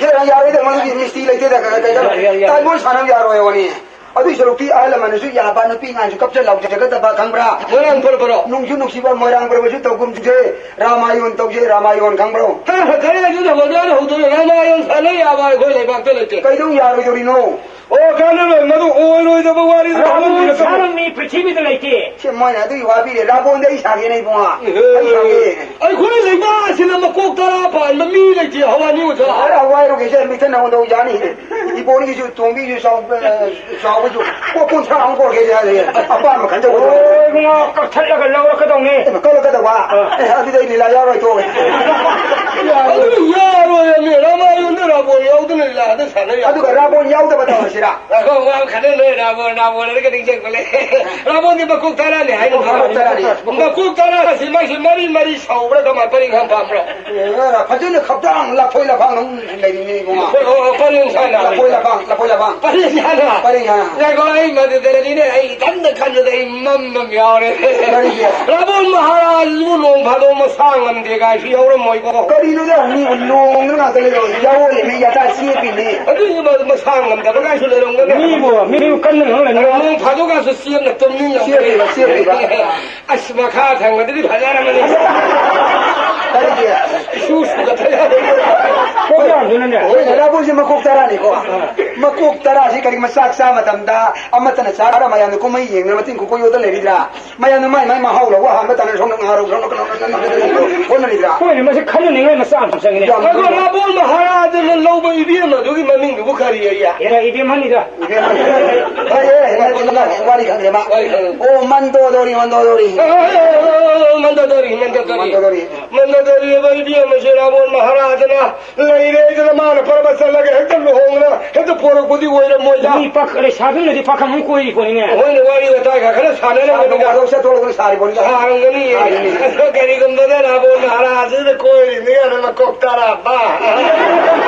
ꯌꯥꯔꯣꯏ, ꯌꯥꯔꯣꯏꯗ, ꯃꯗꯨꯗꯤ ꯃꯤꯁꯇ꯭ꯔꯤ ꯂꯩꯇꯦꯗ, ꯀꯩ-, ꯀꯩ-, ꯌꯥꯔꯣꯏ, ꯌꯥꯔꯣꯏ, ꯌꯥꯔꯣꯏ꯫ ꯇꯥꯏꯕꯣꯟ ꯁꯥꯟꯅꯕ ꯌꯥꯔꯣꯏ ꯋꯥꯅꯤ꯫ ꯑꯗꯨꯏ ꯁꯔꯨꯛꯇꯤ ꯑꯍꯜ ꯂꯃꯟꯅꯁꯨ ꯌꯥꯕ, ꯅꯨꯄꯤ ꯑꯉꯥꯡꯁꯨ ꯀꯞꯆ ꯂꯥꯎꯖꯒꯗꯕ, ꯈꯪꯕ꯭ꯔꯥ? ꯃꯣꯏꯔꯥꯡ ꯐꯔ ꯐꯔꯣ꯫ ꯅꯨꯡꯁꯨ ꯅꯨꯡꯁꯤꯕ ꯃꯣꯏꯔꯥꯡ ꯄꯔꯕꯁꯨ ꯇꯧꯒꯨꯝꯁꯦ, ꯔꯥꯃꯥꯌꯣꯟ ꯇꯧꯁꯦ, ꯔꯥꯃꯥꯌꯣꯟ ꯈꯪꯕ꯭ꯔꯣ? ꯍꯦ, ꯍꯦ, ꯀꯔꯤ ꯍꯥꯏꯗꯣꯏꯅꯣ? ꯍꯧꯖꯤꯛ ꯑꯩꯅ ꯍꯧꯗꯣꯛꯑꯦ, ꯔꯥꯃꯥꯌꯣꯟ ꯁꯥꯟꯅ ꯌꯥꯕ ꯑꯩꯈꯣꯏ ꯂꯩꯕꯥꯛꯇ ꯂꯩꯇꯦ꯫ ꯀꯩꯗꯧ ꯌꯥꯔꯣꯏꯗꯧꯔꯤꯅꯣ? ꯑꯣ, ꯀꯥꯟꯅꯔꯣꯏ, ꯃꯗꯨ ꯑꯣꯏꯔꯣꯏꯗꯕ ꯋꯥꯔꯤꯗꯨ ꯔꯥꯃꯥꯌꯣꯟ ꯊꯥꯃꯟꯕꯤꯔꯛꯀꯅꯨ꯫ ꯁꯥꯕ ꯃꯤ ꯄ꯭ꯔꯤꯊꯤꯕꯤꯗ ꯂꯩꯇꯦ꯫ ꯁꯦ, ꯃꯣꯏꯅ ꯑꯗꯨꯒꯤ ꯋꯥꯕꯤꯔꯦ, ꯔꯥꯕꯣꯟꯗ ꯑꯩ ꯁꯥꯒꯦꯅꯦ, ꯏꯕꯨꯡꯉꯣ꯫ ꯑꯦ, ꯑꯩ ꯁꯥꯒꯦ꯫ ꯑꯩꯈꯣꯏ ꯂꯩꯕꯥꯛ ꯑꯁꯤꯗ ꯃꯀꯣꯛ ꯇꯔꯥ ꯄꯥꯟꯕ ꯃꯤ ꯂꯩꯇꯦ, ꯍꯋꯥꯅꯤ ꯑꯣꯖꯥ꯫ ꯑꯔꯦ, ꯍꯋꯥꯏꯔꯣ, ꯀꯩꯁꯦ ꯃꯤꯊꯟ ꯅꯉꯣꯟꯗ ꯌꯥꯅꯤ꯫ ꯏꯕꯣꯟꯒꯤꯁꯨ ꯇꯣꯝꯕꯤꯁꯨ ꯆꯥꯎ-, ꯑ, ꯆꯥꯎꯕꯁꯨ ꯀꯣꯛ ꯀꯨꯟꯊ꯭ꯔꯥ ꯑꯃ ꯄꯣꯔꯛꯀꯦ ꯍꯥꯏꯔꯦ꯫ ꯑꯄꯥꯝꯕ ꯈꯟꯖꯧ꯫ ꯑꯣ, ꯏꯕꯨꯡꯉꯣ, ꯀꯛꯊꯠꯂꯒ ꯂꯧꯔꯛꯀꯗꯧꯅꯤ꯫ ꯑꯦ, ꯀꯛꯂꯛꯀꯗꯧꯕ? ꯑꯥ꯫ ꯑꯦ, ꯑꯗꯨꯗꯤ ꯑꯩ ꯂꯤꯂꯥ ꯌꯥꯎꯔꯣꯏ ꯇꯣꯛꯑꯦ꯫ ꯑꯗꯨ ꯌꯥꯔꯣꯏꯃꯤ, ꯔꯥꯃꯥꯌꯟꯗ ꯔꯥꯕꯣꯟ ꯌꯥꯎꯗꯅ ꯂꯤꯂꯥꯗ ꯁꯥꯟꯅ ꯌꯥꯔꯣꯏ꯫ ꯑꯗꯨꯒ ꯔꯥꯕꯣꯟ ꯌꯥꯎꯗꯕ ꯇꯧꯔꯁꯤꯔꯥ? ꯉꯥꯏꯈꯣ, ꯋꯥ ꯑꯃ ꯈꯟꯅ ꯂꯣꯏꯔꯦ, ꯔꯥꯕꯣꯟ, ꯔꯥꯕꯣꯟ ꯍꯥꯏꯔꯒ ꯅꯤꯡꯁꯤꯡꯕ ꯂꯩ꯫ ꯔꯥꯕꯣꯟꯗꯤ ꯃꯀꯣꯛ ꯇꯔꯥꯅꯤ ꯍꯥꯏꯅ ꯃꯀꯣꯛ ꯇꯔꯥꯅꯤ꯫ ꯃꯀꯣꯛ ꯇꯔꯥ ꯑꯁꯤ ꯃꯥꯁꯤ ꯃꯔꯤ ꯃꯔꯤ ꯁꯧꯕ꯭ꯔꯥ ꯀꯃꯥꯏ ꯄꯔꯤꯡ ꯈꯥꯝ ꯄꯥꯝꯕ꯭ꯔꯣ? ꯑꯦ, ꯐꯖꯅ ꯈꯞꯇꯥꯡ ꯂꯐꯣꯏ ꯂꯐꯥꯡ ꯑꯗꯨꯝ ꯂꯩꯔꯤꯅꯤ ꯏꯕꯨꯡꯉꯣ꯫ ꯑꯣ, ꯑꯣ, ꯄꯔꯦꯡ ꯁꯥꯅ꯫ ꯂꯐꯣꯏ ꯂꯐꯥꯡ, ꯂꯐꯣꯏ ꯂꯐꯥꯡ꯫ ꯄꯔꯦꯡ ꯁꯥꯅ꯫ ꯄꯔꯦꯡ ꯁꯥꯅ꯫ ꯉꯥꯏꯈꯣ, ꯑꯩ ꯃꯗꯨꯗꯅꯤꯅꯦ, ꯑꯩ ꯏꯊꯟꯗ ꯈꯟꯕꯗ ꯑꯩ ꯃꯝ ꯃꯝ ꯌꯥꯎꯔꯦ꯫ ꯀꯔꯤꯒꯤ? ꯔꯥꯕꯣꯟ ꯃꯍꯥꯔꯥꯖꯕꯨ ꯅꯣꯡ ꯐꯥꯗꯣꯛ ꯃꯁꯥ ꯉꯝꯗꯦ ꯀꯥꯏꯁꯨ ꯌꯥꯎꯔꯝꯃꯣꯏꯀꯣ꯫ ꯀꯔꯤꯅꯣꯗ, ꯃꯤ ꯂꯣꯡꯗꯅ ꯉꯥꯛꯇ ꯂꯩꯔꯣ꯫ ꯌꯥꯎꯔꯦ, ꯃꯤ ꯌꯥꯇꯥ ꯆꯦꯞꯄꯤꯅꯤ꯫ ꯑꯗꯨꯒꯤ ꯃ-, ꯃꯁꯥ ꯉꯝꯗꯕ ꯀꯥꯏꯁꯨ ꯂꯩꯔꯝꯒꯅꯤ꯫ ꯃꯤꯕꯨ, ꯃꯤꯕꯨ ꯀꯟꯅ ꯉꯥꯡꯅꯅꯤꯡꯉꯥꯏ꯫ ꯅꯣꯡ ꯐꯥꯗꯣꯛ ꯀꯥꯁꯨ ꯆꯦꯞꯅ ꯇꯨꯝꯅꯤꯡꯉꯝꯒꯅꯤ꯫ ꯆꯦꯞꯄꯤꯕ, ꯆꯦꯞꯄꯤꯕ꯫ ꯑꯁ, ꯃꯈꯥ ꯊꯪꯕꯗꯨꯗꯤ ꯐꯖꯔꯝꯃꯅꯤ꯫ ꯀꯔꯤꯒꯤ? ꯏꯁꯨ ꯁꯨꯒꯠꯇ ꯌꯥꯗꯦ꯫ ꯄ꯭ꯔꯣꯒ꯭ꯔꯥꯝꯗꯨꯅꯅꯦ꯫ ꯍꯣꯏ, ꯂꯥꯕꯨ ꯃꯀꯣꯛ ꯇꯔꯥꯅꯤꯀꯣ꯫ ꯃꯀꯣꯛ ꯇꯔꯥꯁꯤ ꯀꯔꯤꯒꯨꯝꯕ ꯆꯥꯛ ꯆꯥ ꯃꯇꯝꯗ ꯑꯃꯠꯇꯅ ꯆꯥꯔ ꯃꯌꯥꯝꯅ ꯀꯨꯝꯍꯩ ꯌꯦꯡꯅ ꯃꯇꯤꯟ ꯀꯨꯀꯣꯏ ꯌꯣꯠꯇ ꯂꯩꯔꯤꯗ꯭ꯔꯥ? ꯃꯌꯥꯝꯅ ꯃꯥꯏ ꯃꯥꯏ ꯃꯍꯥꯎ ꯂꯧꯕ ꯑꯍꯥꯟꯕ ꯇꯥꯟꯅ ꯁꯣꯝꯗ ꯉꯥꯔꯧ ꯁꯣꯝꯗ ꯀꯩꯅꯣ ꯍꯣꯠꯅꯔꯤꯗ꯭ꯔꯥ? ꯍꯣꯏꯅꯦ, ꯃꯁꯤ ꯈꯟꯅꯅꯤꯡꯉꯥꯏ ꯃꯆꯥ ꯑꯃ ꯆꯪꯉꯤꯅꯦ꯫ ꯌꯥꯝ ꯑꯗꯣ ꯂꯨꯕ꯫ ꯔꯥꯕꯣꯟ ꯃꯍꯥꯔꯥꯖꯅ ꯂꯧꯕ ꯏꯕꯦꯝ ꯑꯗꯨꯒꯤ ꯃꯃꯤꯡꯗꯨꯕꯨ ꯀꯔꯤ ꯑꯌꯦ? ꯍꯦꯔꯥ ꯏꯕꯦꯝꯍꯜꯅꯤꯗ꯫ ꯏꯕꯦꯝꯍꯜ꯫ ꯐꯔꯦ, ꯍꯦꯔꯥ ꯏꯕꯦꯝꯍꯜ, ꯋꯥꯔꯤ ꯈꯪꯗ꯭ꯔꯦ ꯃꯥ꯫ ꯋꯥꯔꯤ ꯈꯪꯗ꯭ꯔꯦ꯫ ꯑꯣ, ꯃꯟꯗꯣꯗꯣꯔꯤ, ꯃꯟꯗꯣꯗꯣꯔꯤ꯫ ꯑ, ꯑ, ꯑ, ꯑ, ꯃꯟꯗꯣꯗꯣꯔꯤ, ꯃꯟꯗꯣꯗꯣꯔꯤ꯫ ꯃꯟꯗꯣꯗꯣꯔꯤ꯫ ꯃꯟꯗꯣꯗꯣꯔꯤ ꯍꯥꯏꯕ ꯏꯕꯦꯝ ꯑꯁꯤ ꯔꯥꯕꯣꯟ ꯃꯍꯥꯔꯥꯖꯅ ꯂꯩꯔꯦ꯫ ꯑꯗꯨꯅ ꯃꯥꯅ ꯐꯔꯕ ꯆꯠꯂꯒ ꯍꯦꯛꯇ ꯂꯨꯍꯣꯡꯗꯅ ꯍꯦꯛꯇ ꯄꯣꯔꯛꯄꯗꯤ ꯑꯣꯏꯔꯝꯃꯣꯏꯗ꯫ ꯃꯤ ꯄꯥꯈ-, ꯂꯩꯁꯥꯕꯤꯅꯗꯤ ꯄꯥꯈꯪ ꯑꯃ ꯀꯣꯏꯔꯤ ꯄꯣꯠꯅꯤꯅꯦ꯫ ꯃꯣꯏꯅ ꯋꯥꯔꯤ ꯋꯥꯇꯥꯏ ꯈꯔ ꯈꯔ ꯁꯥꯟꯅꯔꯝꯒꯅꯤꯗ꯫ ꯁꯥꯔꯝꯒꯅꯤ꯫ ꯁꯥꯔꯝꯒꯅꯤ꯫ ꯑꯗꯣ ꯀꯔꯤꯒꯨꯝꯕꯗ ꯔꯥꯕꯣꯟ ꯃꯍꯥꯔꯥꯖꯗ ꯀꯣꯏꯔꯤꯅꯤ ꯀꯥꯏꯅ ꯃꯀꯣꯛ ꯇꯔꯥ ꯄꯥ꯫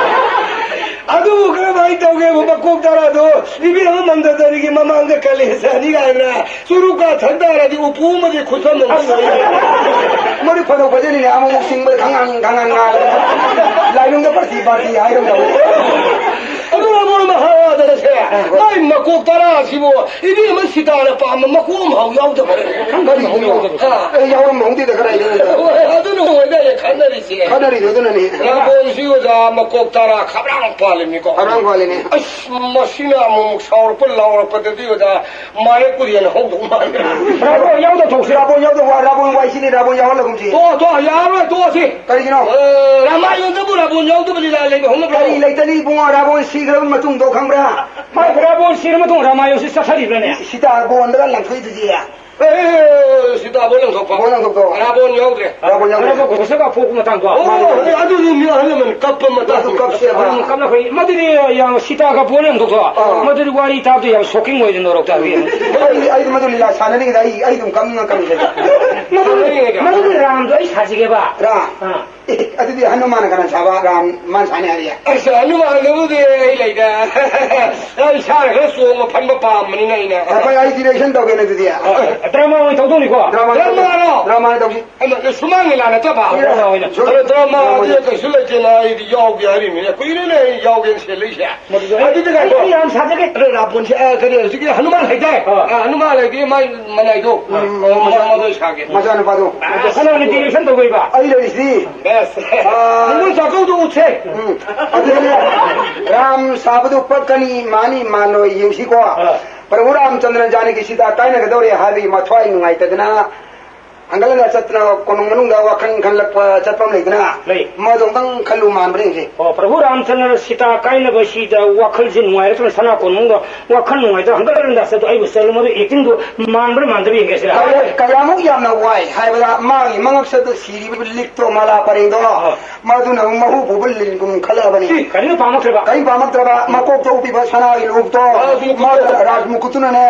ꯑꯗꯨꯕꯨ ꯀꯔꯝꯍꯥꯏꯅ ꯇꯧꯒꯦꯕꯨ ꯃꯀꯣꯛ ꯇꯔꯥꯗꯣ ꯏꯕꯦꯝꯃ ꯃꯟꯗꯗꯔꯤꯒꯤ ꯃꯃꯥꯡꯗ ꯀꯂꯦꯖꯅꯤ ꯀꯥꯏꯅ ꯆꯨꯔꯨꯞꯀ ꯊꯛ ꯇꯥꯔꯗꯤ ꯎꯄꯨ ꯑꯃꯗꯤ ꯈꯨꯠꯐꯝ ꯑꯃ ꯑꯣꯏꯔꯦ꯫ ꯃꯗꯨ ꯐꯗꯧ ꯐꯖꯅꯤꯅꯦ, ꯑꯃꯨꯛ ꯃꯨꯛ ꯆꯤꯡꯕꯗ ꯈꯪꯉꯥꯡ ꯈꯪꯉꯥꯡ ꯉꯥꯡꯉꯒ ꯂꯥꯏꯕꯨꯡꯗ ꯄꯥꯔꯇꯤ ꯄꯥꯔꯇꯤ ꯍꯥꯏꯗꯧ ꯇꯧ꯫ ꯑꯗꯨ ꯑꯃ ꯃꯍꯥꯔꯥꯖꯥꯁꯦ, ꯃꯥꯏ ꯃꯀꯣꯛ ꯇꯔꯥꯁꯤꯕꯨ ꯏꯕꯦꯝꯃ ꯁꯤꯇꯥꯅ ꯄꯥꯝꯕ ꯃꯀꯣꯛ ꯑꯃ ꯍꯥꯎ ꯌꯥꯎꯗꯕ꯫ ꯀꯔꯤꯒꯤꯅꯣ? ꯑꯥ꯫ ꯑꯦ, ꯌꯥꯎꯔꯝꯕ ꯍꯧꯗꯦꯗ ꯀꯗꯥꯏꯗꯩꯅꯣꯗ꯫ ꯍꯣꯏ, ꯑꯗꯨꯅ ꯑꯣꯏꯗꯥꯏꯅꯦ ꯈꯟꯅꯔꯤꯁꯦ꯫ ꯈꯟꯅꯔꯤꯗꯣ ꯑꯗꯨꯅꯅꯦ꯫ ꯔꯥꯕꯣꯟꯁꯤ ꯑꯣꯖꯥ ꯃꯀꯣꯛ ꯇꯔꯥ ꯈꯕ꯭ꯔꯥꯡ ꯄꯥꯜꯂꯤꯅꯤꯀꯣ꯫ ꯈꯕ꯭ꯔꯥꯡ ꯄꯥꯜꯂꯤꯅꯦ꯫ ꯑꯁ, ꯃꯁꯤꯅ ꯑꯃꯨꯛ ꯁꯥꯎꯔꯛꯄ ꯂꯥꯎꯔꯛꯄꯗꯗꯤ ꯑꯣꯖꯥ ꯃꯥꯔꯦ ꯀꯨꯔꯤꯌꯟ ꯍꯧꯗꯧ ꯃꯥꯜꯂꯦ꯫ ꯔꯥꯕꯣꯟ ꯌꯥꯎꯗ ꯊꯣꯛꯁꯤ꯫ ꯔꯥꯕꯣꯟ ꯌꯥꯎꯗ ꯋꯥ-, ꯔꯥꯕꯣꯟ ꯋꯥꯏꯁꯤꯅꯤ, ꯔꯥꯕꯣꯟ ꯌꯥꯎꯍꯜꯂꯒꯨꯝꯁꯤ꯫ ꯇꯣꯛꯑꯣ, ꯇꯣꯛꯑꯣ, ꯌꯥꯔꯔꯣꯏ, ꯇꯣꯛꯑꯁꯤ꯫ ꯀꯔꯤꯒꯤꯅꯣ? ꯑ, ꯔꯥꯃꯥꯌꯟꯗꯕꯨ ꯔꯥꯕꯣꯟ ꯌꯥꯎꯗꯕ ꯂꯤꯂꯥ ꯂꯩꯕ ꯍꯧꯅꯕ꯭ꯔꯣ? ꯀꯔꯤ ꯂꯩꯇꯅꯤ ꯏꯕꯨꯡꯉꯣ, ꯔꯥꯕꯣꯟ ꯁꯤꯈ꯭ꯔꯕ ꯃꯇꯨꯡꯗꯣ ꯈꯪꯕ꯭ꯔꯥ? ꯃꯥꯏ ꯔꯥꯕꯣꯟ ꯁꯤꯔ ꯃꯇꯨꯡ ꯔꯥꯃꯥꯌꯟꯁꯤ ꯆꯠꯊꯔꯤꯕ꯭ꯔꯥꯅꯦ? ꯁꯤꯇꯥ ꯕꯣꯟꯗꯒ ꯂꯪꯊꯣꯛꯏꯗꯨꯗꯤ꯫ ꯑꯦ, ꯁꯤꯇꯥ ꯕꯣꯟ ꯂꯪꯊꯣꯛꯄ꯫ ꯕꯣꯟ ꯂꯪꯊꯣꯛꯄ꯫ ꯔꯥꯕꯣꯟ ꯌꯥꯎꯗ꯭ꯔꯦ꯫ ꯔꯥꯕꯣꯟ ꯌꯥꯎꯗ꯭ꯔꯦ꯫ ꯔꯥꯕꯣꯟ ꯀꯣꯁꯒ ꯄꯣꯛꯄ ꯃꯇꯥꯡꯗꯣ꯫ ꯑꯣ, ꯑꯗꯨꯗꯤ ꯃꯤ ꯑꯍꯜ ꯂꯃꯟ ꯀꯞꯄ ꯃꯇꯥꯡ꯫ ꯑꯗꯨ ꯀꯞꯁꯦꯕ꯫ ꯑꯗꯨꯝ ꯀꯞꯅꯈ꯭ꯔꯦ꯫ ꯃꯗꯨꯗꯤ ꯌꯥꯝ ꯁꯤꯇꯥꯒ ꯕꯣꯟ ꯂꯪꯊꯣꯛꯄ꯫ ꯑꯥ꯫ ꯃꯗꯨꯗꯤ ꯋꯥꯔꯤ ꯇꯥꯕꯗ ꯌꯥꯝ ꯁꯣꯛꯀꯤꯡ ꯑꯣꯏꯗꯅ ꯅꯣꯔꯣꯛꯇ ꯍꯥꯏꯕꯤꯌꯨ꯫ ꯑꯩ, ꯑꯩ ꯃꯗꯨ ꯂꯤꯂꯥ ꯁꯥꯟꯅꯔꯤꯉꯩꯗ ꯑꯩ, ꯑꯩ ꯑꯗꯨꯝ ꯀꯞꯅꯤꯡꯉ ꯀꯞꯅꯤꯡꯉ꯫ ꯃꯗꯨꯗꯤ, ꯃꯗꯨꯗꯤ ꯔꯥꯝꯗꯣ ꯑꯩ ꯁꯥꯖꯒꯦꯕ꯫ ꯔꯥꯝ? ꯑꯥ꯫ ꯑꯦ, ꯑꯗꯨꯗꯤ ꯍꯅꯨꯃꯥꯟꯅ ꯀꯅꯥ ꯁꯥꯕ? ꯔꯥꯝ, ꯃꯥꯅ ꯁꯥꯅꯤ ꯍꯥꯏꯔꯤꯌꯦ꯫ ꯑꯁ, ꯍꯅꯨꯃꯥꯟꯗꯨꯕꯨꯗꯤ ꯑꯩ ꯂꯩꯗ꯫ ꯑꯩ ꯏꯁꯥꯅ ꯈꯔ ꯆꯣꯡꯕ ꯐꯟꯕ ꯄꯥꯝꯕꯅꯤꯅ ꯑꯩꯅ꯫ ꯍꯣꯏ, ꯑꯩ direction ꯇꯧꯒꯦꯅꯦ ꯑꯗꯨꯗꯤ꯫ ꯗ꯭ꯔꯃꯥ ꯑꯣꯏꯅ ꯇꯧꯗꯧꯅꯤꯀꯣ? ꯗ꯭ꯔꯃꯥ ꯗ꯭ꯔꯃꯥꯅ ꯇꯧꯁꯤ꯫ ꯗ꯭ꯔꯃꯥ ꯇꯧꯁꯤ꯫ ꯑꯩꯅ ꯁꯨꯃꯥꯡ ꯂꯤꯂꯥ ꯅꯠꯇꯕ? ꯗ꯭ꯔꯃꯥ ꯑꯣꯏꯅ꯫ ꯁꯨꯝ ꯑꯗꯣ ꯗ꯭ꯔꯃꯥꯗꯤ ꯗ꯭ꯔꯃꯥ ꯑꯣꯏꯅ꯫ ꯀꯩꯁꯨ ꯂꯩꯇꯦꯅ ꯑꯩꯗꯤ ꯌꯥꯎꯒꯦ ꯍꯥꯏꯔꯤꯅꯤꯅꯦ꯫ ꯀꯨꯏꯔꯦꯅꯦ ꯑꯩ ꯌꯥꯎꯒꯦꯅ ꯁꯤꯜꯂꯛꯏꯁꯦ꯫ ꯃꯗꯨꯁꯨ ꯑꯩ, ꯑꯗꯨꯗꯤ ꯉꯥꯏꯈꯣ꯫ ꯑꯩ ꯌꯥꯝ ꯁꯥꯖꯒꯦ꯫ ꯑꯗꯣ ꯔꯥꯕꯣꯟꯁꯦ, ꯑ, ꯀꯔꯤ ꯍꯧꯖꯤꯛꯀꯤ ꯍꯅꯨꯃꯥꯟ ꯍꯥꯏꯇꯥꯔꯦ꯫ ꯑꯥ꯫ ꯑ, ꯍꯅꯨꯃꯥꯟ ꯍꯥꯏꯗꯤ ꯃꯥꯏ ꯃꯅꯥꯏꯗꯣ꯫ ꯎꯝ, ꯑꯣ, ꯃꯆꯥ-, ꯃꯆꯥ ꯃꯗꯨ ꯁꯥꯒꯦ꯫ ꯃꯆꯥꯅꯨꯄꯥꯗꯣ꯫ ꯑꯗꯣ ꯀꯅꯥꯅ direction ꯇꯧꯗꯣꯏꯕ? ꯑꯩ ꯂꯩꯔꯤꯁꯤꯗꯤ꯫ ꯕꯦꯁ꯫ ꯑꯥ꯫ ꯅꯤꯉꯣꯜ ꯆꯥꯛꯀꯧꯗꯣ ꯎꯠꯁꯦ꯫ ꯎꯝ꯫ ꯑꯗꯨꯗꯤ ꯔꯥꯝ ꯁꯥꯕꯗꯨ ꯄꯛꯀꯅꯤ, ꯃꯥꯅꯤ, ꯃꯥꯜꯂꯣꯏ ꯌꯦꯡꯁꯤꯀꯣ꯫ ꯑꯥ꯫ ꯄ꯭ꯔꯚꯨ ꯔꯥꯝꯆꯟꯗ꯭ꯔ ꯖꯥꯅꯀꯤ ꯁꯤꯇꯥ ꯀꯥꯏꯅꯒꯗꯧꯔꯦ ꯍꯥꯏꯕꯒꯤ ꯃꯊ꯭ꯋꯥꯏ ꯅꯨꯡꯉꯥꯏꯇꯗꯅ ꯍꯪꯒꯠ ꯍꯟꯗ ꯆꯠꯇꯅ ꯀꯣꯅꯨꯡ ꯃꯅꯨꯡꯗ ꯋꯥꯈꯜ ꯈꯜꯂꯛꯄ ꯆꯠꯄ ꯑꯃ ꯂꯩꯗꯅ, ꯂꯩ꯫ ꯃꯗꯨ ꯑꯝꯇꯪ ꯈꯜꯂꯨ ꯃꯥꯟꯕ꯭ꯔꯥ ꯌꯦꯡꯁꯤ꯫ ꯑꯣ, ꯄ꯭ꯔꯚꯨ ꯔꯥꯝꯆꯟꯗ꯭ꯔ ꯁꯤꯇꯥ ꯀꯥꯏꯅꯕꯁꯤꯗ ꯋꯥꯈꯜꯁꯤ ꯅꯨꯡꯉꯥꯏꯔꯛꯇꯅ ꯁꯅꯥ ꯀꯣꯅꯨꯡꯗ ꯋꯥꯈꯜ ꯅꯨꯡꯉꯥꯏꯇꯅ ꯍꯪꯒꯠ ꯍꯟꯗ ꯆꯠꯇꯣ ꯑꯩꯕꯨ ꯆꯠꯂꯨ, ꯃꯗꯨ acting ꯗꯨ ꯃꯥꯟꯕ꯭ꯔꯥ ꯃꯥꯟꯗꯕ꯭ꯔꯥ ꯌꯦꯡꯒꯦ ꯁꯤꯗ꯫ ꯀꯌꯥ-, ꯀꯌꯥꯃꯨꯛ ꯌꯥꯝꯅ ꯋꯥꯏ ꯍꯥꯏꯕꯗ ꯃꯥꯒꯤ ꯃꯉꯛꯁꯝꯗ ꯁꯤꯔꯤꯕ ꯂꯤꯛꯇꯣ, ꯃꯥꯂꯥ ꯄꯔꯦꯡꯗꯣ, ꯑꯥ꯫ ꯃꯗꯨꯅ ꯃꯍꯨ ꯄꯨꯕ ꯂꯤꯟꯒꯨꯝ ꯈꯜꯂꯛꯑꯕꯅꯤ꯫ ꯏ, ꯀꯔꯤꯅꯣ ꯄꯥꯝꯃꯛꯇ꯭ꯔꯕ? ꯀꯔꯤꯝ ꯄꯥꯝꯃꯛꯇ꯭ꯔꯕ? ꯃꯀꯣꯛꯇ ꯎꯞꯄꯤꯕ ꯁꯅꯥꯒꯤ ꯂꯨꯍꯨꯞꯇꯣ, ꯔꯥꯖꯃꯨꯀꯨꯠꯇꯨꯅ꯫ ꯃꯥꯗ ꯔꯥꯖꯃꯨꯀꯨꯠꯇꯨꯅꯅꯦ,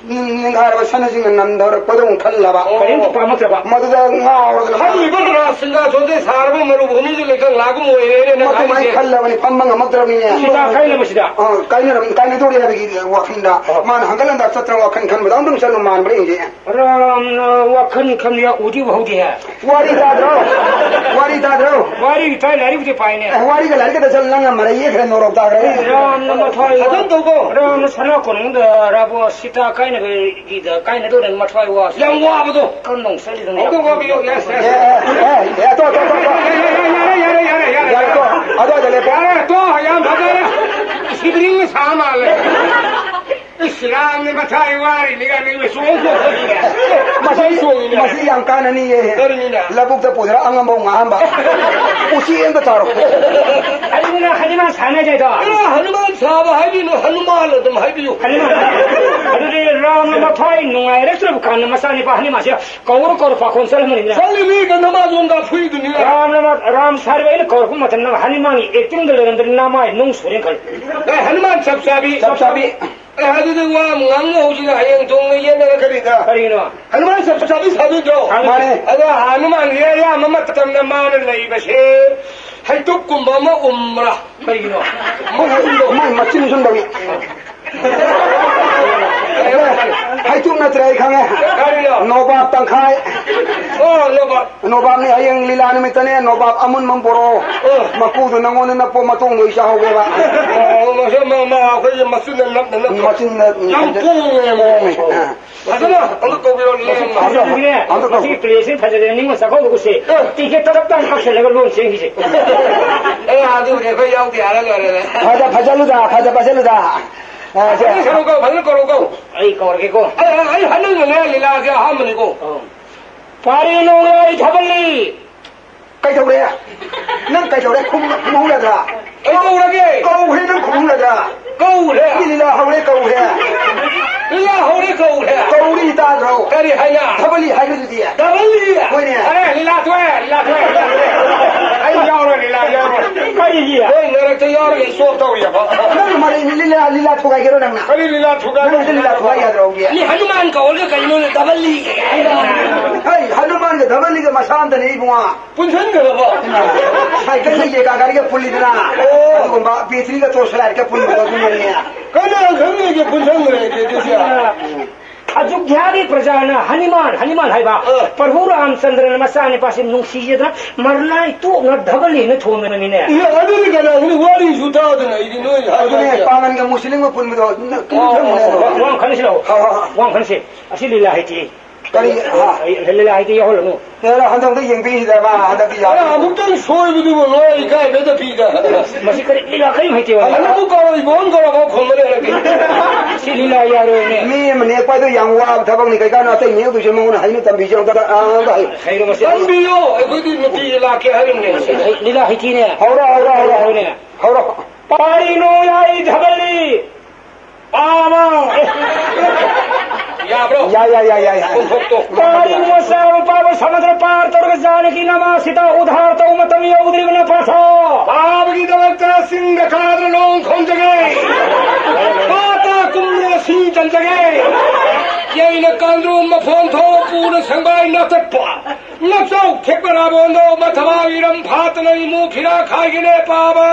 ꯅꯤꯡ-, ꯅꯤꯡꯈꯥꯏꯔꯕ ꯁꯅꯥꯁꯤꯡꯅ ꯅꯟꯊꯔꯛꯄꯗꯧꯅ ꯈꯜꯂꯕ꯫ ꯀꯔꯤꯝꯇ ꯄꯥꯝꯃꯛꯇ꯭ꯔꯕ? ꯃꯗꯨꯗ ꯉꯥꯎꯔꯗꯅ ꯈꯜꯂꯤꯕ ꯔꯥꯖ ꯁꯤꯡꯍꯥꯁꯣꯟꯗꯩ ꯁꯥꯔꯕ ꯃꯔꯨꯚꯨꯃꯤꯗꯨ ꯂꯩꯀꯪ ꯂꯥꯛꯀꯨꯝ ꯑꯣꯏꯔꯦꯅꯦ ꯅꯪ ꯃꯗꯨꯃꯥꯏꯅ ꯍꯥꯏꯁꯦ꯫ ꯈꯜꯂꯕꯅꯤ, ꯐꯝꯕ ꯉꯝꯃꯛꯇ꯭ꯔꯕꯅꯤꯅꯦ꯫ ꯁꯤꯇꯥ ꯀꯥꯏꯅꯕꯁꯤꯗ? ꯑ, ꯀꯥꯏꯅꯔꯕꯅꯤ, ꯀꯥꯏꯅꯗꯧꯔꯦ ꯍꯥꯏꯕꯒꯤ ꯋꯥꯈꯜꯗ꯫ ꯑ꯫ ꯃꯥꯅ ꯍꯪꯒꯠ ꯍꯟꯗ ꯆꯠꯇꯅ ꯋꯥꯈꯜ ꯈꯟꯕꯗ ꯑꯝꯇꯪ ꯆꯠꯂꯨ ꯃꯥꯟꯕ꯭ꯔꯥ ꯌꯦꯡꯁꯦ꯫ ꯔꯥꯝꯅ ꯋꯥꯈꯜ ꯈꯟꯕ ꯎꯗꯤ ꯎꯍꯧꯗꯦꯍꯦ꯫ ꯋꯥꯔꯤ ꯇꯥꯗ꯭ꯔꯣ? ꯋꯥꯔꯤ ꯇꯥꯗ꯭ꯔꯣ? ꯋꯥꯔꯤ ꯇꯥꯏ, ꯂꯥꯏꯔꯤꯛꯄꯨꯗꯤ ꯄꯥꯏꯅꯦ꯫ ꯑꯦ, ꯋꯥꯔꯤꯒ ꯂꯥꯏꯔꯤꯛꯀꯗ ꯆꯠꯂ ꯅꯪ ꯌꯥꯝ ꯃꯔꯩ ꯌꯦꯠꯈ꯭ꯔꯦ, ꯅꯣꯔꯣꯛ ꯇꯥꯈ꯭ꯔꯦ꯫ ꯔꯥꯝꯅ ꯃꯊ꯭ꯋꯥꯏ ꯐꯖꯅ ꯇꯧꯀꯣ꯫ ꯔꯥꯝꯅ ꯁꯅꯥ ꯀꯣꯅꯨꯡꯗ ꯔꯥꯕꯣ ꯁꯤꯇꯥ ꯀꯥꯏꯅꯕꯒꯤꯗ ꯀꯥꯏꯅꯗꯧꯔꯦ ꯃꯊ꯭ꯋꯥꯏ ꯋꯥꯁꯤ꯫ ꯌꯥꯝ ꯋꯥꯕꯗꯣ꯫ ꯀꯔꯝꯗꯧ ꯆꯠꯂꯤꯗꯅꯣ? ꯑꯝꯇ ꯋꯥꯕꯤꯌꯣ, yes, yes꯫ ꯑꯦ, ꯑꯦ, ꯑꯦ, ꯑꯦ, ꯇꯣ, ꯇꯣ, ꯇꯣ, ꯇꯣ꯫ ꯌꯥꯔꯦ, ꯌꯥꯔꯦ, ꯌꯥꯔꯦ, ꯌꯥꯔꯦ, ꯌꯥꯔꯦ꯫ ꯌꯥꯔꯦ, ꯇꯣ꯫ ꯑꯗꯨꯋꯥꯏꯗ ꯂꯦꯞꯄꯣ꯫ ꯌꯥꯔꯦ, ꯇꯣ, ꯌꯥꯝ ꯐꯖꯔꯦ꯫ ꯁꯤꯗ꯭ꯔꯤꯡꯅ ꯁꯥ ꯃꯥꯜꯂꯦ꯫ ꯏꯁ, ꯔꯥꯝꯅ ꯃꯊꯥꯏ ꯋꯥꯔꯤꯅꯤ ꯀꯥꯏꯅ ꯆꯣꯡ ꯆꯣꯡꯉꯤꯅꯦ꯫ ꯃꯁꯤ, ꯆꯣꯡꯉꯤꯅꯦ꯫ ꯃꯁꯤ ꯌꯥꯝ ꯀꯥꯟꯅꯅꯤꯌꯦ꯫ ꯀꯔꯤꯅꯣꯅꯦ? ꯂꯧꯕꯨꯛꯇ ꯄꯨꯗ꯭ꯔꯥ ꯑꯉꯝꯕꯧ ꯉꯥꯡꯕ꯫ ꯎꯆꯤ ꯑꯝꯇ ꯇꯥꯔꯣ꯫ ꯀꯔꯤꯅꯣ ꯍꯅꯨꯃꯥꯟ ꯁꯥꯟꯅꯖꯩꯗꯣ? ꯀꯩꯅꯣ ꯍꯅꯨꯃꯥꯟ ꯁꯥꯕ ꯍꯥꯏꯕꯤꯅꯨ, ꯍꯅꯨꯃꯥꯟ ꯑꯗꯨꯝ ꯍꯥꯏꯕꯤꯌꯨ꯫ ꯍꯅꯨꯃꯥꯟ꯫ ꯑꯗꯨꯗꯤ ꯔꯥꯝꯅ ꯃꯊ꯭ꯋꯥꯏ ꯅꯨꯡꯉꯥꯏꯔꯛꯇ꯭ꯔꯕ ꯀꯥꯟꯗ ꯃꯆꯥꯅꯤꯄꯥ ꯍꯅꯨꯃꯥꯟꯁꯦ ꯀꯧꯔ ꯀꯧꯔ ꯄꯥꯈꯣꯟ ꯆꯠꯂꯝꯕꯅꯤꯅ꯫ ꯆꯠꯂꯤꯅꯤ, ꯀꯩꯅꯣ ꯃꯥ ꯂꯣꯡꯒꯥ ꯐꯨꯏꯗꯨꯅꯤ꯫ ꯔꯥꯝꯅ ꯃ-, ꯔꯥꯝ ꯁꯥꯔꯒ ꯑꯩꯅ ꯀꯧꯔꯛꯄ ꯃꯇꯝꯗ ꯍꯅꯨꯃꯥꯟꯒꯤ acting ꯗ ꯂꯩꯔꯝꯗ꯭ꯔꯗꯤ ꯅꯃꯥꯏ ꯅꯨꯡ ꯁꯨꯔꯦꯅ ꯈꯜꯂꯤ꯫ ꯑꯦ, ꯍꯅꯨꯃꯥꯟ ꯆꯞ ꯆꯥꯕꯤ꯫ ꯆꯞ ꯆꯥꯕꯤ꯫ ꯑꯦ, ꯑꯗꯨꯗꯤ ꯋꯥ ꯑꯃ ꯉꯥꯡꯅ ꯍꯧꯖꯤꯛ ꯍꯌꯦꯡ ꯊꯣꯡꯅ ꯌꯦꯠꯅꯔꯛꯀꯅꯤꯗ꯫ ꯀꯔꯤꯒꯤꯅꯣ? ꯍꯅꯨꯃꯥꯟ ꯆꯞ ꯆꯥꯕꯤ ꯁꯥꯕꯤꯗ꯭ꯔꯣ? ꯁꯥꯕꯤ꯫ ꯃꯥꯅꯦ꯫ ꯑꯗꯣ ꯍꯅꯨꯃꯥꯟꯁꯦ ꯑꯌꯥꯝꯕ ꯃꯇꯝꯗ ꯃꯥꯅ ꯂꯩꯕꯁꯦ ꯍꯩꯇꯨꯞꯀꯨꯝꯕ ꯑꯃ ꯎꯝꯕ꯭ꯔꯥ? ꯀꯔꯤꯒꯤꯅꯣ? ꯃꯣꯏ, ꯃꯣꯏ ꯃꯆꯤꯟ ꯁꯨꯝ ꯇꯧꯏ꯫ ꯍꯩꯇꯨꯞ ꯅꯠꯇ꯭ꯔꯦ, ꯑꯩ ꯈꯪꯉꯦ꯫ ꯀꯔꯤꯅꯣ? ꯅꯣꯕꯥꯞ ꯇꯪꯈꯥꯏ꯫ ꯑꯣ, ꯅꯣꯕꯥꯞ꯫ ꯅꯣꯕꯥꯞꯅꯤ, ꯍꯌꯦꯡ ꯂꯤꯂꯥ ꯅꯨꯃꯤꯠꯇꯅꯦ, ꯅꯣꯕꯥꯞ ꯑꯃꯨꯟꯕ ꯑꯃ ꯄꯣꯔꯛꯑꯣ꯫ ꯑꯣ꯫ ꯃꯀꯨꯗꯨ ꯅꯉꯣꯟꯗ ꯅꯞꯄꯣ, ꯃꯇꯣꯡꯗꯣ ꯑꯩ ꯆꯥꯍꯧꯒꯦꯕ꯫ ꯑꯣ, ꯃꯁꯤ ꯃ-, ꯃ-, ꯑꯩꯈꯣꯏꯒꯤ ꯃꯆꯤꯟꯗ ꯅꯞꯅ ꯅꯞꯅ꯫ ꯃꯆꯤꯟꯗ ꯌꯥꯝ ꯄꯣꯡꯉꯦ꯫ ꯄꯣꯡꯉꯦ꯫ ꯑꯥ꯫ ꯐꯖꯅ ꯑꯝꯇ ꯇꯧꯕꯤꯔꯣ, ꯂꯦꯝꯅ꯫ ꯐꯖꯅ꯫ ꯐꯖꯅ꯫ ꯑꯝꯇ ꯇꯧ꯫ ꯃꯁꯤꯒꯤ ꯄ꯭ꯂꯦꯁꯤ ꯐꯖꯔꯦ, ꯅꯤꯡꯉꯣ ꯆꯥꯛꯀꯧꯕꯒꯨꯝꯁꯦ꯫ ꯑꯦ꯫ ꯇꯤꯀꯦꯠ ꯇꯔꯞ ꯇꯥꯡ ꯀꯛꯁꯜꯂꯒ ꯂꯣꯟ ꯆꯦꯟꯈꯤꯁꯦ꯫ ꯑꯦ, ꯑꯗꯨꯕꯨꯗꯤ ꯑꯩꯈꯣꯏ ꯌꯥꯎꯗꯦ ꯍꯥꯏꯔ ꯂꯣꯏꯔꯦꯅꯦ꯫ ꯐꯖ-, ꯐꯖꯜꯂꯨꯗ, ꯐꯖ-, ꯐꯖꯜꯂꯨꯗ꯫ ꯑ, ꯁꯦ꯫ ꯐꯖꯅ ꯁꯥꯔꯨ ꯀꯧ, ꯐꯖꯅ ꯀꯧꯔꯨ ꯀꯧ꯫ ꯑꯩ ꯀꯧꯔꯒꯦꯀꯣ꯫ ꯑꯩ, ꯑꯩ, ꯑꯩ ꯍꯟꯗꯛꯅꯅꯦ ꯂꯤꯂꯥꯁꯦ ꯑꯍꯥꯟꯕꯅꯤꯀꯣ꯫ ꯑꯧ꯫ ꯄꯥꯔꯤ ꯅꯣꯡꯌꯥꯏ ꯊꯥꯕꯜꯂꯤ꯫ ꯀꯩꯗꯧꯔꯦ? ꯅꯪ ꯀꯩꯗꯧꯔꯦ? ꯈꯨꯝ-, ꯈꯨꯝꯍꯧꯔꯗ꯭ꯔꯥ? ꯑꯩ ꯀꯧꯔꯒꯦ꯫ ꯀꯧꯈ꯭ꯔꯦ, ꯅꯪ ꯈꯨꯝꯍꯧꯔꯗ꯭ꯔꯥ? ꯀꯧꯈ꯭ꯔꯦ꯫ ꯃꯤ ꯂꯤꯂꯥ ꯍꯧꯔꯦ, ꯀꯧꯈ꯭ꯔꯦ꯫ ꯂꯤꯂꯥ ꯍꯧꯔꯦ, ꯀꯧꯈ꯭ꯔꯦ꯫ ꯀꯧꯔꯤ ꯇꯥꯗ꯭ꯔꯣ? ꯀꯔꯤ ꯍꯥꯏꯅ? ꯊꯥꯕꯜꯂꯤ ꯍꯥꯏꯕꯗꯨꯗꯤ꯫ ꯊꯥꯕꯜꯂꯤ꯫ ꯍꯣꯏꯅꯦ꯫ ꯑꯔꯦ, ꯂꯤꯂꯥ ꯊꯣꯛꯑꯦ, ꯂꯤꯂꯥ ꯊꯣꯛꯑꯦ, ꯂꯤꯂꯥ ꯊꯣꯛꯑꯦ꯫ ꯑꯩ ꯌꯥꯎꯔꯣꯏ, ꯂꯤꯂꯥ ꯌꯥꯎꯔꯣꯏ꯫ ꯀꯔꯤꯒꯤ? ꯅꯣꯏ ꯃꯔꯛꯇ ꯌꯥꯎꯔꯒ ꯏꯁꯇꯣꯞ ꯇꯧꯔꯤꯕ꯫ ꯅꯪ ꯃꯔꯩ ꯂꯤꯂꯥ, ꯂꯤꯂꯥ ꯊꯨꯒꯥꯏꯒꯦꯔꯣ ꯅꯪꯅ? ꯀꯔꯤ ꯂꯤꯂꯥ ꯊꯨꯒꯥꯏꯕ? ꯅꯪ ꯂꯤꯂꯥ ꯊꯨꯒꯥꯏ ꯌꯥꯗ꯭ꯔꯣ, ꯍꯧꯖꯤꯛ? ꯃꯤ ꯍꯅꯨꯃꯥꯟ ꯀꯧꯔꯒ ꯀꯩꯅꯣꯅꯦ, ꯊꯥꯕꯜꯂꯤ꯫ ꯍꯩ, ꯍꯅꯨꯃꯥꯟꯒ ꯊꯥꯕꯜꯂꯤꯒ ꯃꯁꯥ ꯑꯝꯇꯅꯦ ꯏꯕꯨꯡꯉꯣ꯫ ꯄꯨꯟꯁꯤꯟꯈ꯭ꯔꯕꯣ? ꯁꯥꯏꯀꯜꯒꯤ ꯌꯦꯀꯥ ꯒꯥꯔꯤꯒ ꯄꯨꯜꯂꯤꯗꯅ, ꯑꯣ꯫ ꯑꯗꯨꯒꯨꯝꯕ ꯕꯦꯇ꯭ꯔꯤꯒ ꯇꯣꯔꯆ ꯂꯥꯏꯠꯀ ꯄꯨꯟꯕꯗꯣ ꯑꯗꯨꯅꯅꯦ꯫ ꯀꯅꯥ ꯈꯪꯅꯤꯒꯦ ꯄꯨꯟꯁꯤꯟꯈ꯭ꯔꯦ ꯑꯗꯨꯗꯤ? ꯑꯌꯨꯙ꯭ꯌꯥꯒꯤ ꯄ꯭ꯔꯖꯥꯅ ꯍꯅꯨꯃꯥꯟ, ꯍꯅꯨꯃꯥꯟ ꯍꯥꯏꯕ ꯑ꯫ ꯄ꯭ꯔꯚꯨ ꯔꯥꯝꯆꯟꯗ꯭ꯔꯅ ꯃꯆꯥꯅꯤꯄꯥꯁꯤ ꯅꯨꯡꯁꯤꯖꯗꯅ ꯃꯔꯅꯥꯏ ꯇꯣꯛꯅ ꯙꯕꯂꯤꯅ ꯊꯣꯟꯕꯅꯤꯅꯦ꯫ ꯏꯍꯦ, ꯑꯗꯨꯗꯤ ꯀꯅꯥꯒꯤꯅꯣ? ꯋꯥꯔꯤꯁꯨ ꯇꯥꯗꯅ ꯑꯩꯗꯤ ꯅꯣꯏ ꯑꯗꯨꯅꯦ, ꯍꯥꯏꯕ ꯄꯥꯉꯟꯒ ꯃꯨꯁꯂꯤꯝꯒ ꯄꯨꯟꯕꯗꯣ, ꯑꯗꯨꯅ ꯀꯔꯤꯝ ꯑꯣ, ꯈꯪꯗꯦ꯫ ꯑꯣ, ꯋꯥ ꯑꯃ ꯈꯟꯅꯁꯤ ꯂꯥꯛꯑꯣ꯫ ꯍꯣꯏ, ꯍꯣꯏ, ꯍꯣꯏ꯫ ꯋꯥ ꯑꯃ ꯈꯟꯅꯁꯤ꯫ ꯑꯁꯤ ꯂꯤꯂꯥ ꯍꯩꯇꯦ꯫ ꯀꯔꯤ? ꯍꯥ? ꯑꯩ ꯂꯤꯂꯥ ꯍꯩꯇꯦ, ꯌꯥꯎꯍꯜꯂꯅꯨ꯫ ꯍꯦꯔꯥ, ꯍꯟꯗꯛꯇ ꯌꯦꯡꯕꯤꯁꯤꯗ ꯃꯥ ꯍꯟꯗꯛꯇꯤ ꯌꯥꯔꯦ꯫ ꯑꯦ, ꯑꯃꯨꯛꯇꯪ ꯁꯣꯏꯕꯗꯨꯕꯨ ꯂꯣꯏ ꯏꯀꯥꯏꯕꯗ ꯐꯤꯗ꯫ ꯃꯁꯤ ꯀꯔꯤ ꯂꯤꯂꯥ ꯀꯔꯤꯝ ꯍꯩꯇꯦ ꯋꯥꯅꯤ꯫ ꯑꯃꯨꯛ ꯀꯧꯔꯣ, ꯏꯕꯣꯟ ꯀꯧꯔꯣ, ꯑꯃꯨꯛ ꯈꯨꯝꯕꯅꯦ ꯍꯟꯗꯛꯇꯤ꯫ ꯁꯤ ꯂꯤꯂꯥ ꯌꯥꯔꯣꯏꯅꯦ꯫ ꯃꯤ ꯑꯃ ꯅꯦꯛꯄ ꯍꯥꯏꯗꯣ ꯌꯥꯝ ꯋꯥꯕ ꯊꯕꯛꯅꯤ꯫ ꯀꯩꯀꯥꯅꯣ ꯑꯇꯩ ꯅꯦꯛꯇꯣꯏꯁꯦ ꯃꯉꯣꯟꯗ ꯍꯩꯅ ꯇꯝꯕꯤꯁꯦ ꯑꯝꯇ, ꯑ, ꯑꯝꯇ ꯍꯩ-, ꯍꯩꯔꯣ ꯃꯁꯤ꯫ ꯇꯝꯕꯤꯌꯣ, ꯑꯩꯈꯣꯏꯗꯤ ꯅꯨꯄꯤꯁꯦ ꯂꯥꯛꯀꯦ ꯍꯥꯏꯔꯝꯅꯦ꯫ ꯍꯩ-, ꯂꯤꯂꯥ ꯍꯩꯇꯦꯅꯦ꯫ ꯍꯧꯔꯣ, ꯍꯧꯔꯣ, ꯍꯧꯔꯣ꯫ ꯍꯧꯔꯣꯅꯦ꯫ ꯍꯧꯔꯣ꯫ ꯄꯥꯔꯤ ꯅꯣꯡꯌꯥꯏ ꯙꯕꯜꯂꯤ꯫ ꯑꯥ, ꯃꯥ꯫ ꯌꯥꯕ꯭ꯔꯣ? ꯌꯥꯏ, ꯌꯥꯏ, ꯌꯥꯏ, ꯌꯥꯏ, ꯌꯥꯏ꯫ ꯀꯣꯟꯊꯣꯛꯇꯣ꯫ ꯄꯥꯔꯤ ꯅꯣꯡꯃ ꯆꯥꯕ ꯄꯥꯕ ꯁꯃꯨꯗ꯭ꯔ ꯄꯥꯔ ꯇꯧꯔꯒ ꯖꯥꯅꯀꯤ ꯅꯃꯥꯁꯤꯗ ꯎꯙꯥꯔ ꯇꯧꯕ ꯃꯇꯝ ꯌꯧꯗ꯭ꯔꯤꯕꯅ ꯄꯥꯊꯣ꯫ ꯄꯥꯕꯒꯤꯗꯃꯛꯇ ꯆꯤꯡꯗ ꯀꯥꯗꯨꯅ ꯂꯣꯡ ꯈꯣꯡꯖꯒꯦ꯫ ꯄꯥꯇ ꯀꯨꯝꯗꯨꯅ ꯁꯤꯡ ꯆꯟꯖꯒꯦ꯫ ꯌꯩꯅ ꯀꯥꯡꯗ꯭ꯔꯨꯝ ꯃꯐꯣꯟ ꯊꯣꯛ ꯄꯨꯅ ꯁꯪꯕꯥꯏ ꯅꯥꯇꯠꯄ꯫ ꯅꯞꯆꯧ ꯊꯦꯛꯄ ꯔꯥꯕꯣꯟꯗꯣ ꯃꯊꯕꯥꯛ ꯏꯔꯝ ꯐꯥꯠꯇꯅ ꯏꯃꯨ ꯐꯤꯔꯥ ꯈꯥꯏꯒꯅꯦ ꯄꯥꯕ꯫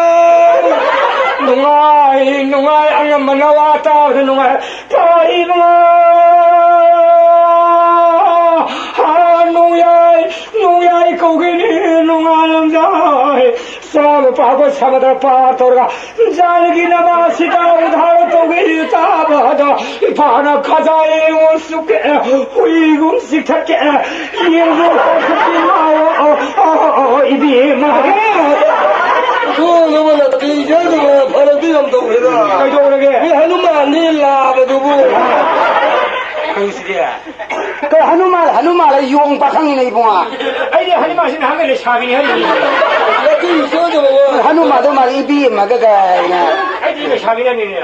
ꯅꯨꯡꯉꯥꯏ, ꯅꯨꯡꯉꯥꯏ, ꯑꯉꯝꯕꯅ ꯋꯥ ꯇꯥꯕꯗ ꯅꯨꯡꯉꯥꯏ꯫ ꯄꯥꯔꯤ ꯅꯨꯡꯉꯥꯏ꯫ ꯇꯧꯒꯅꯤ ꯅꯣꯡꯉꯥꯜꯂꯝꯗꯥꯏ꯫ ꯆꯥꯕ ꯄꯥꯕ ꯁꯃꯨꯗ꯭ꯔ ꯄꯥꯔ ꯇꯧꯔꯒ ꯖꯥꯟꯒꯤ ꯅꯃꯥꯁꯤꯗ ꯎꯙꯥꯔ ꯇꯧꯒꯦ ꯇꯥꯕꯗ ꯏꯄꯥꯅ ꯈꯖꯥꯏ ꯑꯣꯟꯁꯨꯛꯀꯦ ꯍꯨꯏꯒꯨꯝ ꯆꯤꯛꯊꯠꯀꯦ ꯌꯦꯡꯉꯣ ꯏꯕꯦꯝꯃ꯫ ꯁꯣꯝꯗꯕꯨ ꯅꯥꯇꯩ ꯆꯥꯗꯕ ꯐꯔꯛꯇꯤ ꯌꯥꯝ ꯇꯧꯔꯦꯗ꯫ ꯀꯩꯗꯧꯔꯒꯦ? ꯃꯤ ꯍꯅꯨꯃꯥꯟꯅꯤ ꯂꯥꯕꯗꯨꯕꯨ꯫ ꯈꯪꯁꯤꯗꯤ꯫ ꯀꯩ ꯍꯅꯨꯃꯥꯟ, ꯍꯅꯨꯃꯥꯟ ꯍꯥꯏ ꯌꯣꯡ ꯄꯥꯈꯪꯅꯤꯅꯦ ꯏꯕꯨꯡꯉꯣ꯫ ꯑꯩꯗꯤ ꯍꯅꯨꯃꯥꯟꯁꯤ ꯅꯍꯥꯟꯒꯩ ꯂꯩꯁꯥꯕꯤꯅꯤ ꯍꯥꯏꯔꯤꯅꯤ꯫ ꯅꯥꯇꯩ ꯆꯥꯗꯕ ꯋꯥ꯫ ꯍꯅꯨꯃꯥꯟꯗꯣ ꯃꯥꯜꯂꯤ ꯏꯕꯦꯝꯃꯒ ꯀꯥꯏꯅ꯫ ꯑꯩꯗꯤ ꯂꯩꯁꯥꯕꯤꯅꯤ ꯍꯥꯏꯔꯤꯅꯤ꯫ ꯍꯦ?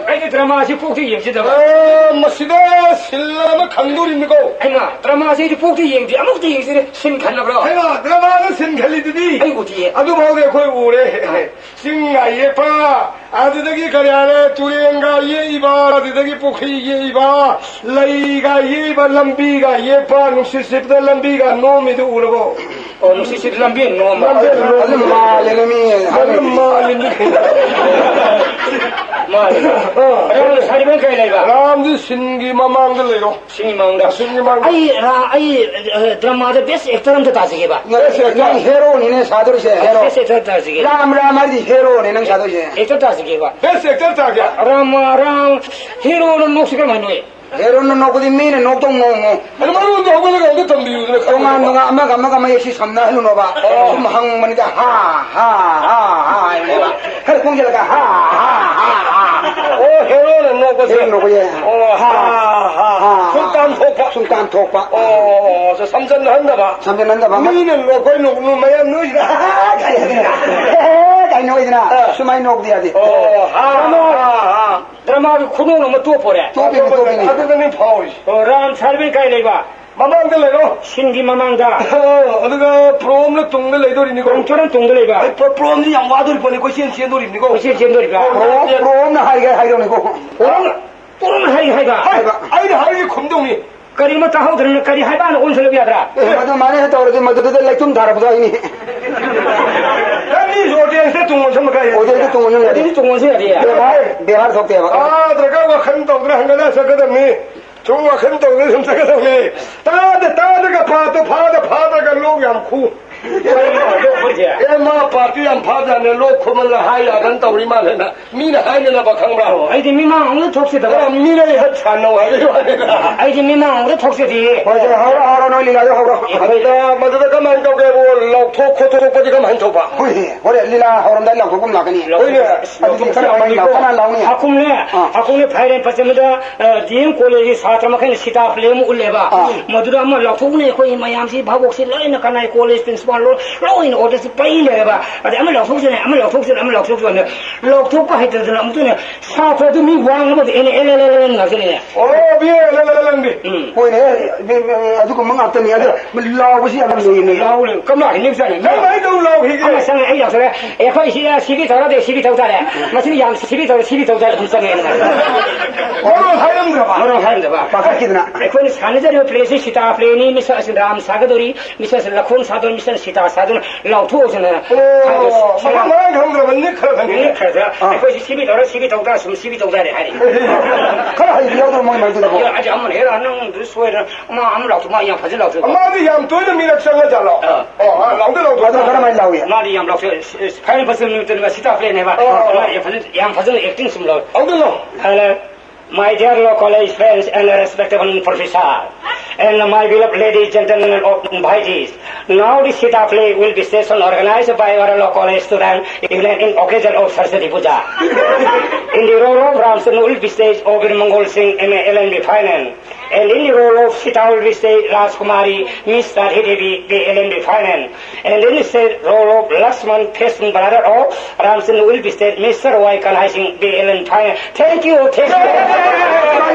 ꯑꯩꯗꯤ ꯗ꯭ꯔꯃꯥꯁꯤ ꯄꯣꯛꯇ ꯌꯦꯡꯖꯗꯕ꯫ ꯑ, ꯃꯁꯤꯗ ꯁꯤꯜ ꯑꯃ ꯈꯪꯗꯣꯔꯤꯕꯅꯤꯀꯣ꯫ ꯍꯩꯃꯥ, ꯗ꯭ꯔꯃꯥꯁꯤ ꯑꯩꯗꯤ ꯄꯣꯛꯇ ꯌꯦꯡꯗꯦ, ꯑꯃꯨꯛꯇ ꯌꯦꯡꯁꯤꯅꯦ꯫ ꯁꯤꯟ ꯈꯟꯅꯕ꯭ꯔꯣ? ꯍꯩꯃꯥ, ꯗ꯭ꯔꯃꯥꯗ ꯁꯤꯟ ꯈꯜꯂꯤꯗꯨꯗꯤ꯫ ꯑꯩ ꯎꯗꯤꯌꯦ꯫ ꯑꯗꯨꯐꯥꯎꯗꯤ ꯑꯩꯈꯣꯏ ꯎꯔꯦ꯫ ꯑꯥ꯫ ꯆꯤꯡꯒ ꯌꯦꯛꯄ, ꯑꯗꯨꯗꯒꯤ ꯀꯔꯤ ꯍꯥꯏꯔꯦ, ꯇꯨꯔꯦꯟꯒ ꯌꯦꯛꯏꯕ, ꯑꯗꯨꯗꯒꯤ ꯄꯨꯈ꯭ꯔꯤ ꯌꯦꯛꯏꯕ, ꯂꯩꯒ ꯌꯦꯛꯏꯕ, ꯂꯝꯕꯤꯒ ꯌꯦꯛꯄ, ꯅꯨꯡꯁꯤꯠ ꯁꯤꯠꯄꯗ ꯂꯝꯕꯤꯒ ꯅꯣꯝꯃꯤꯗꯨ ꯎꯔꯕꯣ? ꯑꯣ, ꯅꯨꯡꯁꯤꯠ ꯁꯤꯠ ꯂꯝꯕꯤ ꯅꯣꯝꯕ꯫ ꯂꯝꯕꯤ ꯅꯣꯝꯃꯤ꯫ ꯑꯗꯨ ꯃꯥꯜꯂꯦꯅꯦ ꯃꯤ꯫ ꯑꯗꯨ ꯃꯥꯜꯂꯤꯅꯤ꯫ ꯃꯥꯜꯂꯤꯅꯦ꯫ ꯑꯥ꯫ ꯑꯗꯣ ꯁꯥꯔꯤꯕꯅ ꯀꯩ ꯂꯩꯕ? ꯔꯥꯝꯗꯤ ꯁꯤꯟꯒꯤ ꯃꯃꯥꯡꯗ ꯂꯩꯔꯣ꯫ ꯁꯤꯟꯒꯤ ꯃꯃꯥꯡꯗ꯫ ꯁꯤꯟꯒꯤ ꯃꯃꯥꯡꯗ꯫ ꯑꯩ ꯔꯥ-, ꯑꯩ, ꯑ, ꯗ꯭ꯔꯃꯥꯗ best actor ꯑꯝꯇ ꯇꯥꯖꯒꯦꯕ꯫ Best actor꯫ ꯅꯪ heroꯅꯤꯅꯦ ꯁꯥꯗꯣꯔꯤꯁꯦ, hero꯫ Best actor ꯇꯥꯖꯒꯦ꯫ Ram, Ram ꯍꯥꯏꯔꯗꯤ heroꯅꯦ ꯅꯪ ꯁꯥꯗꯣꯏꯁꯦ꯫ Actor ꯇꯥꯖꯒꯦꯕ꯫ Best actor ꯇꯥꯒꯦ꯫ ꯔꯥꯝ, ꯔꯥꯝ, heroꯅ ꯅꯣꯛꯁꯤ ꯀꯔꯝꯍꯥꯏꯅ ꯅꯣꯛꯏ? Heroꯅ ꯅꯣꯛꯄꯗꯤ ꯃꯤꯅ ꯅꯣꯛꯇꯧ ꯃꯑꯣꯡ ꯃꯑꯣꯡ꯫ ꯑꯗꯨ ꯃꯔꯣꯟꯗꯣ ꯍꯧꯒꯠꯂꯒ ꯑꯝꯇ ꯇꯝꯕꯤꯌꯨꯗꯅ ꯈꯪꯗꯦ꯫ ꯇꯣꯉꯥꯟ ꯇꯣꯉꯥꯟ ꯑꯃꯒ ꯑꯃꯒ ꯃꯌꯦꯛꯁꯤ ꯁꯝꯅꯍꯜꯂꯨꯅꯣꯕ꯫ ꯑꯣ꯫ ꯁꯨꯝ ꯍꯪꯕꯅꯤꯗ, ꯍꯥ, ꯍꯥ, ꯍꯥ, ꯍꯥ ꯍꯥꯏꯕꯅꯦꯕ꯫ ꯈꯔ ꯀꯨꯡꯁꯤꯜꯂꯒ, ꯍꯥ, ꯍꯥ, ꯍꯥ, ꯍꯥ꯫ ꯑꯣ, heroꯅ ꯅꯣꯛꯄꯁꯦ꯫ Heroꯅ ꯅꯣꯛꯄꯁꯦ꯫ ꯑꯣ, ꯍꯥ, ꯍꯥ, ꯍꯥ, ꯍꯥ꯫ ꯁꯨꯝ ꯇꯥꯟꯊꯣꯛꯄ꯫ ꯁꯨꯝ ꯇꯥꯟꯊꯣꯛꯄ꯫ ꯑꯣ, ꯑꯣ, ꯑꯣ, ꯁꯝꯖꯟꯅꯍꯟꯗꯕ꯫ ꯁꯝꯖꯟꯅꯍꯟꯗꯕ꯫ ꯃꯤꯅ ꯅꯣꯛꯄ ꯅꯣꯛ-, ꯃꯌꯥꯝ ꯅꯣꯛꯏꯁꯤꯅ ꯍꯥ, ꯍꯥ, ꯍꯥ, ꯍꯥ, ꯍꯥ, ꯍꯥ ꯀꯥꯏꯅ ꯅꯣꯛꯏꯗꯅ꯫ ꯑꯥ꯫ ꯁꯨꯃꯥꯏꯅ ꯅꯣꯛꯄꯗꯤ ꯌꯥꯗꯦ꯫ ꯑꯣ, ꯍꯥ, ꯍꯥ, ꯍꯥ꯫ ꯗ꯭ꯔꯃꯥꯒꯤ ꯈꯨꯅꯣꯛ ꯑꯃ ꯇꯣꯞꯄꯣꯔꯦ꯫ ꯇꯣꯞꯄꯤꯅꯤ, ꯇꯣꯞꯄꯤꯅꯤ꯫ ꯑꯗꯨꯗꯅꯤ ꯐꯥꯎꯔꯤꯁꯦ꯫ ꯑꯣ, ꯔꯥꯝ ꯁꯥꯔꯤꯕꯅ ꯀꯥꯏ ꯂꯩꯕ? ꯃꯃꯥꯡꯗ ꯂꯩꯔꯣ꯫ ꯁꯤꯟꯒꯤ ꯃꯃꯥꯡꯗ꯫ ꯑꯣ, ꯑꯗꯨꯒ ꯄ꯭ꯔꯣꯝꯅ ꯇꯨꯡꯗ ꯂꯩꯗꯣꯔꯤꯅꯤꯀꯣ꯫ ꯄ꯭ꯔꯣꯝ ꯇꯨꯡꯗ ꯂꯩꯕ꯫ ꯑꯩ ꯄ꯭ꯔꯣ-, ꯄ꯭ꯔꯣꯝꯗꯤ ꯌꯥꯝ ꯋꯥꯗꯣꯔꯤ ꯄꯣꯠꯅꯤ, ꯀꯣꯏꯆꯦꯟ ꯆꯦꯟꯗꯣꯔꯤꯕꯅꯤꯀꯣ꯫ ꯀꯣꯏꯆꯦꯟ ꯆꯦꯟꯗꯣꯔꯤꯕ꯫ ꯄ꯭ꯔꯣꯝ, ꯄ꯭ꯔꯣꯝꯅ ꯍꯥꯏꯒꯦ ꯍꯥꯏꯗꯧꯅꯤꯀꯣ꯫ ꯄ꯭ꯔꯣꯝꯅ, ꯄ꯭ꯔꯣꯝꯅ ꯍꯥꯏꯒꯦ ꯍꯥꯏꯕ꯫ ꯍꯥꯏꯕ꯫ ꯑꯩꯅ ꯍꯥꯏꯔꯤꯁꯦ ꯈꯨꯝꯗꯧꯅꯤ꯫ ꯀꯔꯤꯒꯨꯝꯕ ꯇꯥꯍꯧꯗ꯭ꯔꯅ ꯀꯔꯤ ꯍꯥꯏꯕꯅ ꯑꯣꯟꯁꯤꯜꯂꯛꯄ ꯌꯥꯗ꯭ꯔꯥ? ꯑꯦ, ꯃꯗꯨꯃꯥꯏꯅ ꯍꯦꯛ ꯇꯧꯔꯗꯤ ꯃꯗꯨꯗ ꯂꯩꯇꯨꯝ ꯊꯥꯔꯛꯄꯗꯣ ꯑꯩꯅꯤ꯫ ꯅꯪꯒꯤ audienceꯇ ꯇꯣꯡꯉꯣ ꯁꯝꯕ ꯀꯥꯏ? Audienceꯇ ꯇꯣꯡꯉꯣ ꯁꯝꯕ ꯌꯥꯗꯦ꯫ Audienceꯇ ꯇꯣꯡꯉꯣꯁꯨ ꯌꯥꯗꯦ꯫ ꯕꯦꯕꯥꯔ, ꯕꯦꯕꯥꯔ ꯊꯣꯛꯇꯦꯕ꯫ ꯇꯥꯗ꯭ꯔꯒ ꯋꯥꯈꯜ ꯇꯧꯗꯅ ꯍꯪꯒꯠꯅ ꯆꯠꯀꯗꯕꯅꯤ꯫ ꯁꯨꯝ ꯋꯥꯈꯜ ꯇꯧꯗꯅ ꯁꯨꯝ ꯆꯠꯀꯗꯧꯅꯦ꯫ ꯇꯥꯗ ꯇꯥꯗꯒ ꯄꯥꯠꯇꯣ ꯐꯥꯗ ꯐꯥꯗꯒ ꯂꯣꯛ ꯌꯥꯝ ꯈꯨ꯫ ꯑꯦ, ꯃꯥ ꯄꯥꯠꯇꯤ ꯌꯥꯝ ꯐꯥꯖꯥꯠꯅꯦ, ꯂꯣꯛ ꯈꯨꯃꯜꯂ ꯍꯥꯏ ꯌꯥꯗꯅ ꯇꯧꯔꯤ ꯃꯥꯜꯂꯦꯅ ꯃꯤꯅ ꯍꯥꯏꯅꯅꯕ, ꯈꯪꯕ꯭ꯔꯥ? ꯑꯣ, ꯑꯩꯗꯤ ꯃꯤꯃꯥꯡ ꯑꯃꯨꯛꯇ ꯊꯣꯛꯆꯗꯕ꯫ ꯑ, ꯃꯤꯅ ꯑꯩ ꯍꯠ ꯁꯥꯟꯅꯧ ꯍꯥꯏꯕꯒꯤ ꯋꯥꯅꯤꯗ꯫ ꯑꯩꯗꯤ ꯃꯤꯃꯥꯡ ꯑꯃꯨꯛꯇ ꯊꯣꯛꯆꯗꯦ꯫ ꯍꯣꯏ, ꯍꯣꯏ, ꯍꯧꯔꯣ, ꯍꯧꯔꯣ, ꯅꯣꯏ ꯂꯤꯂꯥꯗꯣ ꯍꯧꯔꯣ꯫ ꯑꯗꯨꯗ ꯃꯗꯨꯗ ꯀꯃꯥꯏꯅ ꯇꯧꯒꯦꯕꯨ, ꯂꯥꯎꯊꯣꯛ ꯈꯣꯠꯇꯣꯛꯄꯗꯤ ꯀꯃꯥꯏꯅ ꯇꯧꯕ? ꯍꯣꯏ, ꯍꯣꯔꯦꯟ ꯂꯤꯂꯥ ꯍꯧꯔꯝꯗꯥꯏ ꯂꯥꯎꯊꯣꯛꯄ ꯑꯃ ꯂꯥꯛꯀꯅꯤ꯫ ꯍꯣꯏꯅꯦ꯫ ꯑꯗꯨꯗꯤ ꯀꯅꯥ ꯂꯥꯎ-, ꯀꯅꯥ ꯂꯥꯎꯅꯤ? ꯍꯥꯀꯨꯝꯅꯦ, ꯑꯥ꯫ ꯍꯥꯀꯨꯝꯅꯦ ꯐꯥꯏꯔꯦꯟ ꯄꯟꯆꯃꯤꯗ, ꯑ, ꯗꯤ ꯑꯦꯝ ꯀꯣꯂꯦꯖꯀꯤ ꯁꯥꯇ꯭ꯔ ꯃꯈꯩꯅ ꯁꯤꯇꯥ ꯄ꯭ꯂꯦ ꯑꯃ ꯎꯠꯂꯦꯕ꯫ ꯑꯥ꯫ ꯃꯗꯨꯗ ꯑꯃ ꯂꯥꯎꯊꯣꯛꯅꯦ, ꯑꯩꯈꯣꯏ ꯃꯌꯥꯝꯁꯤ ꯚꯥꯕꯣꯛꯁꯤ ꯂꯣꯏꯅ ꯀꯅꯥꯏ ꯀꯣꯂꯦꯖ ꯄ꯭ꯔꯤꯟꯁꯤꯄꯥꯜ ꯂꯣꯏ, ꯂꯣꯏꯅ ꯑꯣꯔꯗꯔꯁꯤ ꯄꯩ ꯂꯩꯔꯦꯕ꯫ ꯑꯗꯩ ꯑꯃ ꯂꯥꯎꯊꯣꯛꯁꯤꯅꯦ, ꯑꯃ ꯂꯥꯎꯊꯣꯛꯁꯤꯅꯦ, ꯑꯃ ꯂꯥꯎꯊꯣꯛꯁꯤꯅꯦ꯫ ꯂꯥꯎꯊꯣꯛꯄ ꯍꯩꯇꯗꯅ ꯑꯃꯨꯛꯇꯅꯦ, ꯁꯥꯇ꯭ꯔꯗꯨ ꯃꯤ ꯋꯥꯡꯅꯕꯗꯤ N L L L L ꯉꯥꯛꯇꯅꯦ꯫ ꯑꯣ, B L L L L L L L L. ꯎꯝ꯫ ꯍꯣꯏꯅꯦ, ꯃꯤ, ꯃꯤ, ꯃꯤ, ꯑꯗꯨꯒꯨꯝꯕ ꯉꯥꯛꯇꯅꯤ꯫ ꯑꯗꯣ ꯂꯥꯎꯕꯁꯤ ꯌꯥꯝ ꯂꯨꯏꯅꯦ꯫ ꯂꯥꯎꯔꯦ, ꯀꯃꯥꯏꯅ ꯅꯤꯡꯁꯤꯡꯉꯦ? ꯀꯃꯥꯏꯅ ꯇꯧ ꯂꯥꯎꯈꯤꯒꯦ? ꯑꯃ ꯆꯪꯉꯦ, ꯑꯩ ꯂꯥꯎꯊꯣꯔꯛꯑꯦ꯫ ꯑꯦ, ꯑꯩꯈꯣꯏ ꯁꯤꯗ ꯁꯤꯕꯤ ꯇꯧꯔꯗꯤ ꯁꯤꯕꯤ ꯇꯧ ꯇꯥꯔꯦ꯫ ꯃꯁꯤꯅ ꯌꯥꯝ ꯁꯤꯕꯤ ꯇꯧꯔꯦ, ꯁꯤꯕꯤ ꯇꯧ ꯇꯥꯔꯦ ꯑꯗꯨꯝ ꯆꯪꯉꯦ꯫ ꯃꯔꯣꯜ ꯍꯥꯏꯔꯝꯗ꯭ꯔꯕ? ꯃꯔꯣꯜ ꯍꯥꯏꯔꯝꯗꯕ꯫ ꯄꯥꯈꯠꯈꯤꯗꯅ꯫ ꯑꯩꯈꯣꯏꯅ ꯁꯥꯟꯅꯖꯔꯤꯕ ꯄ꯭ꯂꯦꯁꯤ ꯁꯤꯇꯥ ꯄ꯭ꯂꯦꯅꯤ, ꯃꯤꯁ ꯑꯁꯤ ꯔꯥꯝ ꯁꯥꯒꯗꯧꯔꯤ, ꯃꯤꯁ ꯑꯁꯤ ꯂꯈꯣꯟ ꯁꯥꯗꯧꯔꯤ, ꯃꯤꯁ ꯑꯁꯤ ꯁꯤꯇꯥ ꯁꯥꯗꯧꯔꯤ, ꯂꯥꯎꯊꯣꯛꯑꯁꯤꯅ꯫ ꯑꯣ, ꯃꯐꯝ ꯃꯔꯥꯡ ꯈꯪꯗ꯭ꯔꯕ ꯅꯤꯛꯈ꯭ꯔꯕꯅꯤ꯫ ꯅꯤꯛꯈ꯭ꯔꯗ ꯑꯥ꯫ ꯑꯩꯈꯣꯏꯁꯤ ꯁꯤꯕꯤ ꯇꯧꯔ, ꯁꯤꯕꯤ ꯇꯧ ꯇꯥꯔꯦ, ꯁꯨꯝ ꯁꯤꯕꯤ ꯇꯧ ꯇꯥꯔꯦ ꯍꯥꯏꯔꯤ꯫ ꯈꯔ ꯍꯩꯕ ꯌꯥꯎꯗ꯭ꯔꯣ ꯃꯣꯏ ꯃꯔꯛꯇꯨꯗꯕꯣ? ꯑꯦ, ꯑꯩꯁꯦ ꯑꯃꯅ ꯍꯦꯛ ꯅꯪꯗꯨ ꯁꯣꯏꯗꯅ꯫ ꯃꯥ ꯑꯃ ꯂꯥꯎꯊꯣꯛ, ꯃꯥ ꯌꯥꯝ ꯐꯖꯅ ꯂꯥꯎꯊꯣꯛ꯫ ꯃꯥꯗꯤ ꯌꯥꯝ ꯇꯣꯏꯅ ꯃꯤꯔꯛ ꯆꯪꯉꯖꯥꯠꯂꯣ? ꯑꯥ꯫ ꯑꯣ, ꯑꯥ, ꯂꯥꯎꯗ ꯂꯥꯎꯗ꯫ ꯑꯗꯣ ꯀꯔꯝꯍꯥꯏꯅ ꯂꯥꯎꯏ? ꯃꯥꯗꯤ ꯌꯥꯝ ꯂꯥꯎꯊꯣꯛ, ꯐꯥꯏꯅꯦꯜ ꯐꯦꯁꯇꯤꯚꯦꯜ ꯅꯨꯃꯤꯠꯇꯅꯦꯕ ꯁꯤꯇꯥ ꯄ꯭ꯂꯦꯅꯦꯕ꯫ ꯑꯥ, ꯑꯥ, ꯑꯥ꯫ ꯃꯥꯗꯤ ꯌꯥꯝ ꯐꯖꯅ, ꯌꯥꯝ ꯐꯖꯅ ꯑꯦꯛꯇꯤꯡ ꯁꯨꯝ ꯂꯧꯏ꯫ ꯂꯥꯎꯗ ꯂꯥꯎ꯫ Hello. My dear law college friends and respectable professor, and my beloved ladies, gentlemen of invitees, now the Sita play will be session organized by our law college student union in occasion of Saraswati Puja. In the role of Ramchandra will be stage Obir Mangal Singh, M A, L L B finance. And in the role of Sita will be stage Rajkumari, Miss Radhi Devi, B L M B finance. And in the stage role of Lakshman, fashion brother of Ramchandra will be stage Mister Y Kanhai Singh, B L M finance. Thank you, thank you.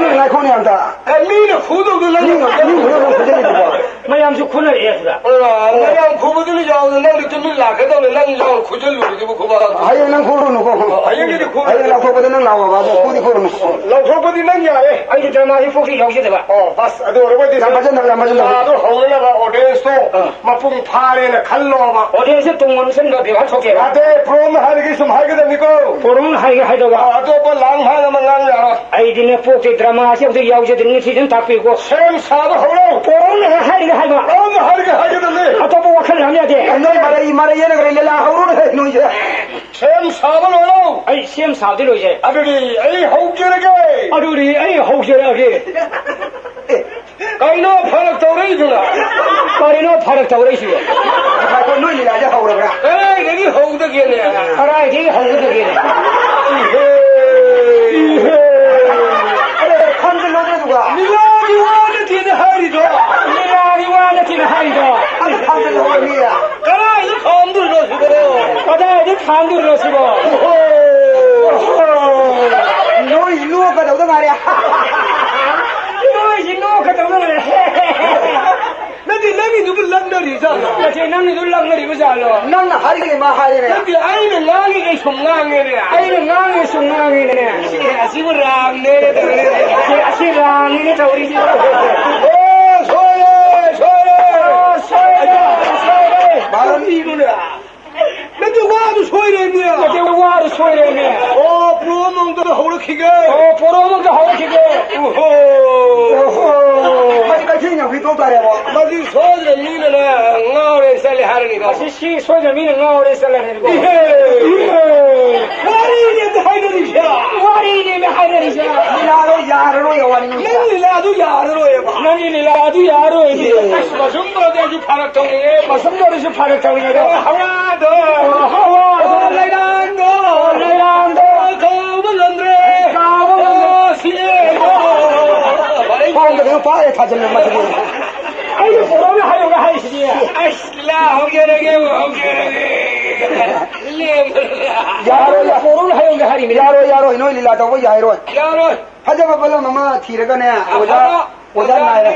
ꯉꯥꯏꯈꯣꯅꯦ ꯑꯝꯇ꯫ ꯑꯦ, ꯃꯤꯅ ꯈꯨꯗꯧꯗꯣ ꯅꯪ ꯃꯤꯅ, ꯃꯤꯅ ꯈꯨꯗꯧꯗꯣ ꯈꯨꯗꯧꯗꯣ꯫ ꯃꯌꯥꯝꯁꯨ ꯈꯨꯅꯔꯛꯑꯦ ꯑꯗꯨꯗ꯫ ꯑ, ꯃꯌꯥꯝ ꯈꯨꯕꯗꯨꯅ ꯌꯥꯎꯅ ꯅꯪꯗꯤ ꯇꯨꯃꯤꯟ ꯂꯥꯛꯀꯗꯧꯅꯤ, ꯅꯪ ꯌꯥꯎꯅ ꯈꯨꯖꯜꯂꯨꯔꯤꯗꯨꯕꯨ ꯈꯨꯕꯥꯛ꯫ ꯍꯌꯦꯡ ꯅꯪ ꯈꯨꯔꯨꯅꯨꯀꯣ꯫ ꯑ, ꯍꯌꯦꯡ ꯍꯌꯦꯡ ꯂꯥꯎꯊꯣꯛꯄꯗ ꯅꯪ ꯂꯥꯎꯑꯣꯕ, ꯑꯗꯣ ꯈꯨꯗꯤ ꯈꯨꯔꯨꯝꯃꯨ꯫ ꯂꯧꯊꯣꯛꯄꯗꯤ ꯅꯪ ꯌꯥꯔꯦ꯫ ꯑꯩꯗꯤ drama ꯁꯤ ꯄꯣꯛꯁꯤ ꯌꯥꯎꯖꯗꯕ꯫ ꯑꯣ, ꯑꯁ, ꯑꯗꯨ ꯑꯣꯏꯔꯒꯗꯤ ꯌꯥꯝ ꯐꯖꯅ, ꯌꯥꯝ ꯐꯖꯅ꯫ Drama ꯗꯣ ꯍꯧꯅꯅꯕ audience ꯇꯣ ꯑꯥ꯫ ꯃꯄꯨꯡ ꯐꯥꯔꯦꯅ ꯈꯜꯂꯣꯕ꯫ Audience ꯁꯦ ꯇꯨꯡ ꯑꯣꯟꯁꯤꯟꯕ ꯕꯦꯕꯥꯔ ꯊꯣꯛꯀꯦꯕ꯫ ꯑꯗꯦ, ꯄ꯭ꯔꯣꯝꯅ ꯍꯥꯏꯔꯒꯦ ꯁꯨꯝ ꯍꯥꯏꯒꯗꯕꯅꯤꯀꯣ꯫ ꯄ꯭ꯔꯣꯝꯅ ꯍꯥꯏꯒꯦ ꯍꯥꯏꯗꯧꯕ꯫ ꯑꯥ, ꯑꯇꯣꯞꯄ ꯂꯥꯡ ꯍꯥꯏꯅ ꯑꯃ ꯉꯥꯡ ꯌꯥꯔꯣꯏ꯫ ꯑꯩꯗꯤꯅꯦ ꯄꯣꯛꯇꯦ, drama ꯁꯤ ꯑꯃꯨꯛꯇ ꯌꯥꯎꯖꯗ꯭ꯔꯤ, ꯉꯁꯤꯗꯤ ꯑꯗꯨꯝ ꯇꯥꯛꯄꯤꯌꯨꯀꯣ꯫ ꯁꯦꯝ ꯁꯥꯕ ꯍꯧꯔꯣ꯫ ꯄ꯭ꯔꯣꯝꯅ ꯍꯦꯛ ꯍꯥꯏꯔꯒꯦ ꯍꯥꯏꯕ꯫ ꯄ꯭ꯔꯣꯝꯅ ꯍꯥꯏꯔꯒꯦ ꯍꯥꯏꯒꯗꯕꯅꯤ꯫ ꯑꯇꯣꯞꯄ ꯋꯥꯈꯜ ꯌꯥꯝ ꯌꯥꯗꯦ꯫ ꯅꯣꯏ ꯃꯔꯩ, ꯃꯔꯩ ꯌꯦꯠꯅꯈ꯭ꯔꯦ, ꯂꯤꯂꯥ ꯍꯧꯔꯣꯅꯦ ꯅꯣꯏꯁꯦ꯫ ꯁꯦꯝ ꯁꯥꯕ ꯂꯣꯏꯔꯣ꯫ ꯑꯩ ꯁꯦꯝ ꯁꯥꯕꯗꯤ ꯂꯣꯏꯖꯔꯦ꯫ ꯑꯗꯨꯗꯤ ꯑꯩ ꯍꯧꯖꯔꯒꯦ꯫ ꯑꯗꯨꯗꯤ ꯑꯩ ꯍꯧꯖꯔꯛꯑꯒꯦ꯫ ꯀꯩꯅꯣ ꯐꯔꯛ ꯇꯧꯔꯛꯏꯗꯨꯅ? ꯀꯔꯤꯅꯣ ꯐꯔꯛ ꯇꯧꯔꯛꯏꯁꯤꯕꯣ? ꯉꯥꯏꯈꯣ, ꯅꯣꯏ ꯂꯤꯂꯥꯁꯦ ꯍꯧꯔꯕ꯭ꯔꯥ? ꯀꯗꯥꯏꯗꯒꯤ ꯍꯧꯗꯒꯦꯅꯦ? ꯀꯗꯥꯏꯗꯒꯤ ꯍꯧꯒꯗꯒꯦꯅꯦ? ꯏꯍꯦ! ꯏꯍꯦ! ꯑꯗꯣ ꯈꯪꯖꯤꯜꯂꯣꯗꯅ ꯑꯗꯨꯒ꯫ ꯂꯤꯂꯥꯒꯤ ꯋꯥ ꯅꯠꯇꯦꯅꯦ ꯍꯥꯏꯔꯤꯗꯣ꯫ ꯂꯤꯂꯥꯒꯤ ꯋꯥ ꯅꯠꯇꯦꯅꯦ ꯍꯥꯏꯔꯤꯗꯣ꯫ ꯑꯗꯨ ꯈꯪꯖꯤꯜꯂꯣ ꯃꯤ꯫ ꯀꯗꯥꯏꯗ ꯈꯥꯝꯗꯣꯏꯅꯣ ꯁꯤꯕꯣ? ꯀꯗꯥꯏꯗ ꯈꯥꯝꯗꯣꯏꯅꯣ ꯁꯤꯕꯣ? ꯏꯍꯦ! ꯅꯣꯏ ꯂꯣꯛꯀꯗꯧꯗ ꯉꯥꯏꯔꯦ꯫ ꯅꯣꯏꯁꯤ ꯅꯣꯛꯀꯗꯧꯗ ꯉꯥꯏꯔꯦ꯫ ꯅꯠꯇꯦ, ꯅꯪꯒꯤꯗꯨꯕꯨ ꯂꯛꯅꯔꯤꯖꯥꯠꯂꯣ? ꯅꯠꯇꯦ, ꯅꯪꯒꯤꯗꯨ ꯂꯛꯅꯔꯤꯕ ꯖꯥꯠꯂꯣ? ꯅꯪꯅ ꯍꯥꯏꯔꯤꯉꯩ ꯃꯥ ꯍꯥꯏꯔꯦꯅꯦ꯫ ꯅꯠꯇꯦ, ꯑꯩꯅ ꯉꯥꯡꯉꯤꯉꯩ ꯁꯨꯝ ꯉꯥꯡꯉꯦꯅꯦ꯫ ꯑꯩꯅ ꯉꯥꯡꯉꯤꯉꯩ ꯁꯨꯝ ꯉꯥꯡꯉꯦꯅꯦ꯫ ꯁꯤ, ꯑꯁꯤꯕꯨ ꯔꯥꯝꯅꯦꯅ ꯇꯧꯔꯤꯅꯦ꯫ ꯁꯤ, ꯑꯁꯤ ꯔꯥꯝꯅꯤꯅꯦ ꯇꯧꯔꯤꯁꯦ꯫ ꯑꯣ, ꯁꯣꯏꯔꯦ, ꯁꯣꯏꯔꯦ꯫ ꯑꯣ, ꯁꯣꯏꯔꯦ, ꯁꯣꯏꯔꯦ꯫ ꯃꯥꯂꯪ ꯀꯔꯤꯅꯣꯅꯦ? ꯅꯠꯇꯦ, ꯋꯥꯗꯨ ꯁꯣꯏꯔꯦꯅꯦ꯫ ꯅꯠꯇꯦ, ꯋꯥꯗꯨ ꯁꯣꯏꯔꯦꯅꯦ꯫ ꯑꯣ, ꯄ꯭ꯔꯣꯝ ꯑꯃꯨꯛꯇ ꯍꯧꯔꯛꯈꯤꯒꯦ꯫ ꯑꯣ, ꯄ꯭ꯔꯣꯝ ꯑꯃꯨꯛꯇ ꯍꯧꯔꯛꯈꯤꯒꯦ꯫ ꯑꯣꯍꯣ꯫ ꯑꯣꯍꯣ꯫ ꯃꯁꯤ ꯀꯩꯊꯦꯜ ꯌꯧꯈꯤ ꯇꯣꯛ ꯇꯥꯔꯦꯕꯣ꯫ ꯃꯁꯤ ꯁꯣꯏꯗꯅ ꯃꯤꯅꯅꯦ ꯉꯥꯎꯔꯦ ꯆꯠꯂꯦ ꯍꯥꯏꯔꯅꯤꯀꯣ꯫ ꯃꯁꯤ ꯁꯤ ꯁꯣꯏꯗꯅ ꯃꯤꯅ ꯉꯥꯎꯔꯦ ꯆꯠꯂꯅꯤꯀꯣ꯫ ꯏꯍꯦ꯫ ꯏꯍꯦ꯫ ꯋꯥꯔꯤꯅꯦ ꯑꯝꯇ ꯍꯥꯏꯅꯔꯤꯁꯦ꯫ ꯋꯥꯔꯤꯅꯦ ꯑꯝꯇ ꯍꯥꯏꯅꯔꯤꯁꯦ꯫ ꯂꯤꯂꯥꯗꯣ ꯌꯥꯔꯔꯣꯏ ꯋꯥꯔꯤ꯫ ꯅꯪ ꯂꯤꯂꯥꯗꯨ ꯌꯥꯔꯔꯣꯏꯕ꯫ ꯅꯪꯒꯤ ꯂꯤꯂꯥꯗꯨ ꯌꯥꯔꯔꯣꯏ꯫ ꯑꯁ, ꯃꯁꯨꯝ ꯇꯧꯔꯗꯤ ꯑꯩꯁꯨ ꯐꯔꯛ ꯇꯧꯅꯤꯡꯉꯦ꯫ ꯃꯁꯨꯝ ꯇꯧꯔꯁꯨ ꯐꯔꯛ ꯇꯧꯅꯤꯡꯉꯦ꯫ ꯍꯋꯥꯗꯣ꯫ ꯍꯋꯥꯗꯣ꯫ ꯂꯩꯔꯥꯡꯗꯣ꯫ ꯂꯩꯔꯥꯡꯗꯣ꯫ ꯀꯥꯎꯕ ꯉꯝꯗ꯭ꯔꯦ꯫ ꯀꯥꯎꯕ ꯉꯝꯗ꯭ꯔꯦ꯫ ꯑꯣ, ꯁꯤ ꯌꯦꯡꯉꯣ꯫ ꯄꯥꯎꯗ ꯀꯩꯅꯣ ꯄꯥꯛꯑꯦ ꯊꯥꯖꯤꯜꯂꯦ ꯃꯁꯤꯗꯤ꯫ ꯑꯩꯁꯨ ꯄꯣꯔꯣꯝꯅ ꯍꯥꯏꯌꯣꯒ ꯍꯥꯏꯔꯤꯁꯤꯗꯤ꯫ ꯑꯁ, ꯂꯤꯂꯥ ꯍꯧꯖꯔꯒꯦ, ꯍꯧꯖꯔꯒꯦ꯫ ꯂꯦꯝꯕ ꯂꯤꯂꯥ꯫ ꯌꯥꯔꯣꯏ, ꯌꯥꯔꯣꯏ꯫ ꯄꯣꯔꯣꯝꯅ ꯍꯥꯏꯌꯣꯒ ꯍꯥꯏꯔꯤꯃꯤ꯫ ꯌꯥꯔꯣꯏ, ꯌꯥꯔꯣꯏ, ꯅꯣꯏ ꯂꯤꯂꯥ ꯇꯧꯕ ꯌꯥꯔꯣꯏ꯫ ꯌꯥꯔꯣꯏ꯫ ꯐꯖꯕ ꯐꯤꯂꯝ ꯑꯃ ꯊꯤꯔꯒꯅꯦ, ꯑꯣꯖꯥ꯫ ꯑꯐꯕ꯫ ꯑꯣꯖꯥ ꯅꯥꯏꯔꯦ꯫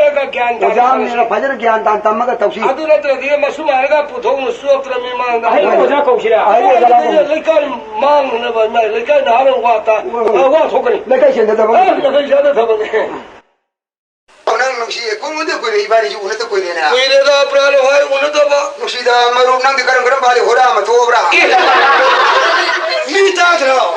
ꯑꯣꯖꯥ ꯑꯃꯅꯤꯅ ꯐꯖꯅ ꯒ꯭ꯌꯥꯟ ꯇꯥꯅ ꯇꯝꯃꯒ ꯇꯧꯁꯤ꯫ ꯑꯗꯨ ꯅꯠꯇ꯭ꯔꯗꯤ ꯃꯁꯨꯃꯥꯏꯅꯒ ꯄꯨꯊꯣꯛꯅ ꯆꯣꯞꯇꯅ ꯃꯤꯃꯥꯡꯗ ꯑꯍꯩꯕ ꯑꯣꯖꯥ ꯀꯧꯁꯤꯔꯥ? ꯑꯍꯩꯕ ꯑꯣꯖꯥ ꯀꯧꯁꯤ꯫ ꯂꯩꯀꯥꯏ ꯃꯥꯡꯅꯅꯕ ꯏꯃꯥ, ꯂꯩꯀꯥꯏ ꯅꯍꯥꯔꯣꯜ ꯋꯥ ꯇꯥ-, ꯍꯣꯏ, ꯍꯣꯏ꯫ ꯋꯥ ꯊꯣꯛꯀꯅꯤ꯫ ꯂꯩꯀꯥꯏ ꯁꯦꯟꯗ ꯊꯕꯛ꯫ ꯑ, ꯂꯩꯀꯥꯏ ꯁꯦꯟꯗ ꯊꯕꯛꯅꯦ꯫ ꯅꯪ ꯅꯨꯡꯁꯤ, ꯀꯨꯏꯕꯗ ꯀꯨꯏꯔꯦ, ꯏꯕꯥꯅꯤꯁꯨ ꯎꯅꯗ ꯀꯨꯏꯔꯦꯅꯦ꯫ ꯀꯨꯏꯔꯦꯗ, ꯄ꯭ꯔꯥꯟ ꯍꯣꯏ ꯎꯅꯗꯕ꯫ ꯅꯨꯡꯁꯤꯗ ꯃꯔꯨꯞ, ꯅꯪꯗꯤ ꯀꯔꯝ ꯀꯔꯝ ꯄꯥꯜꯂꯤ? ꯍꯨꯔꯥ ꯑꯃ ꯊꯣꯛꯑꯕ꯭ꯔꯥ? ꯑꯦ! ꯃꯤ ꯇꯥꯗ꯭ꯔꯣ?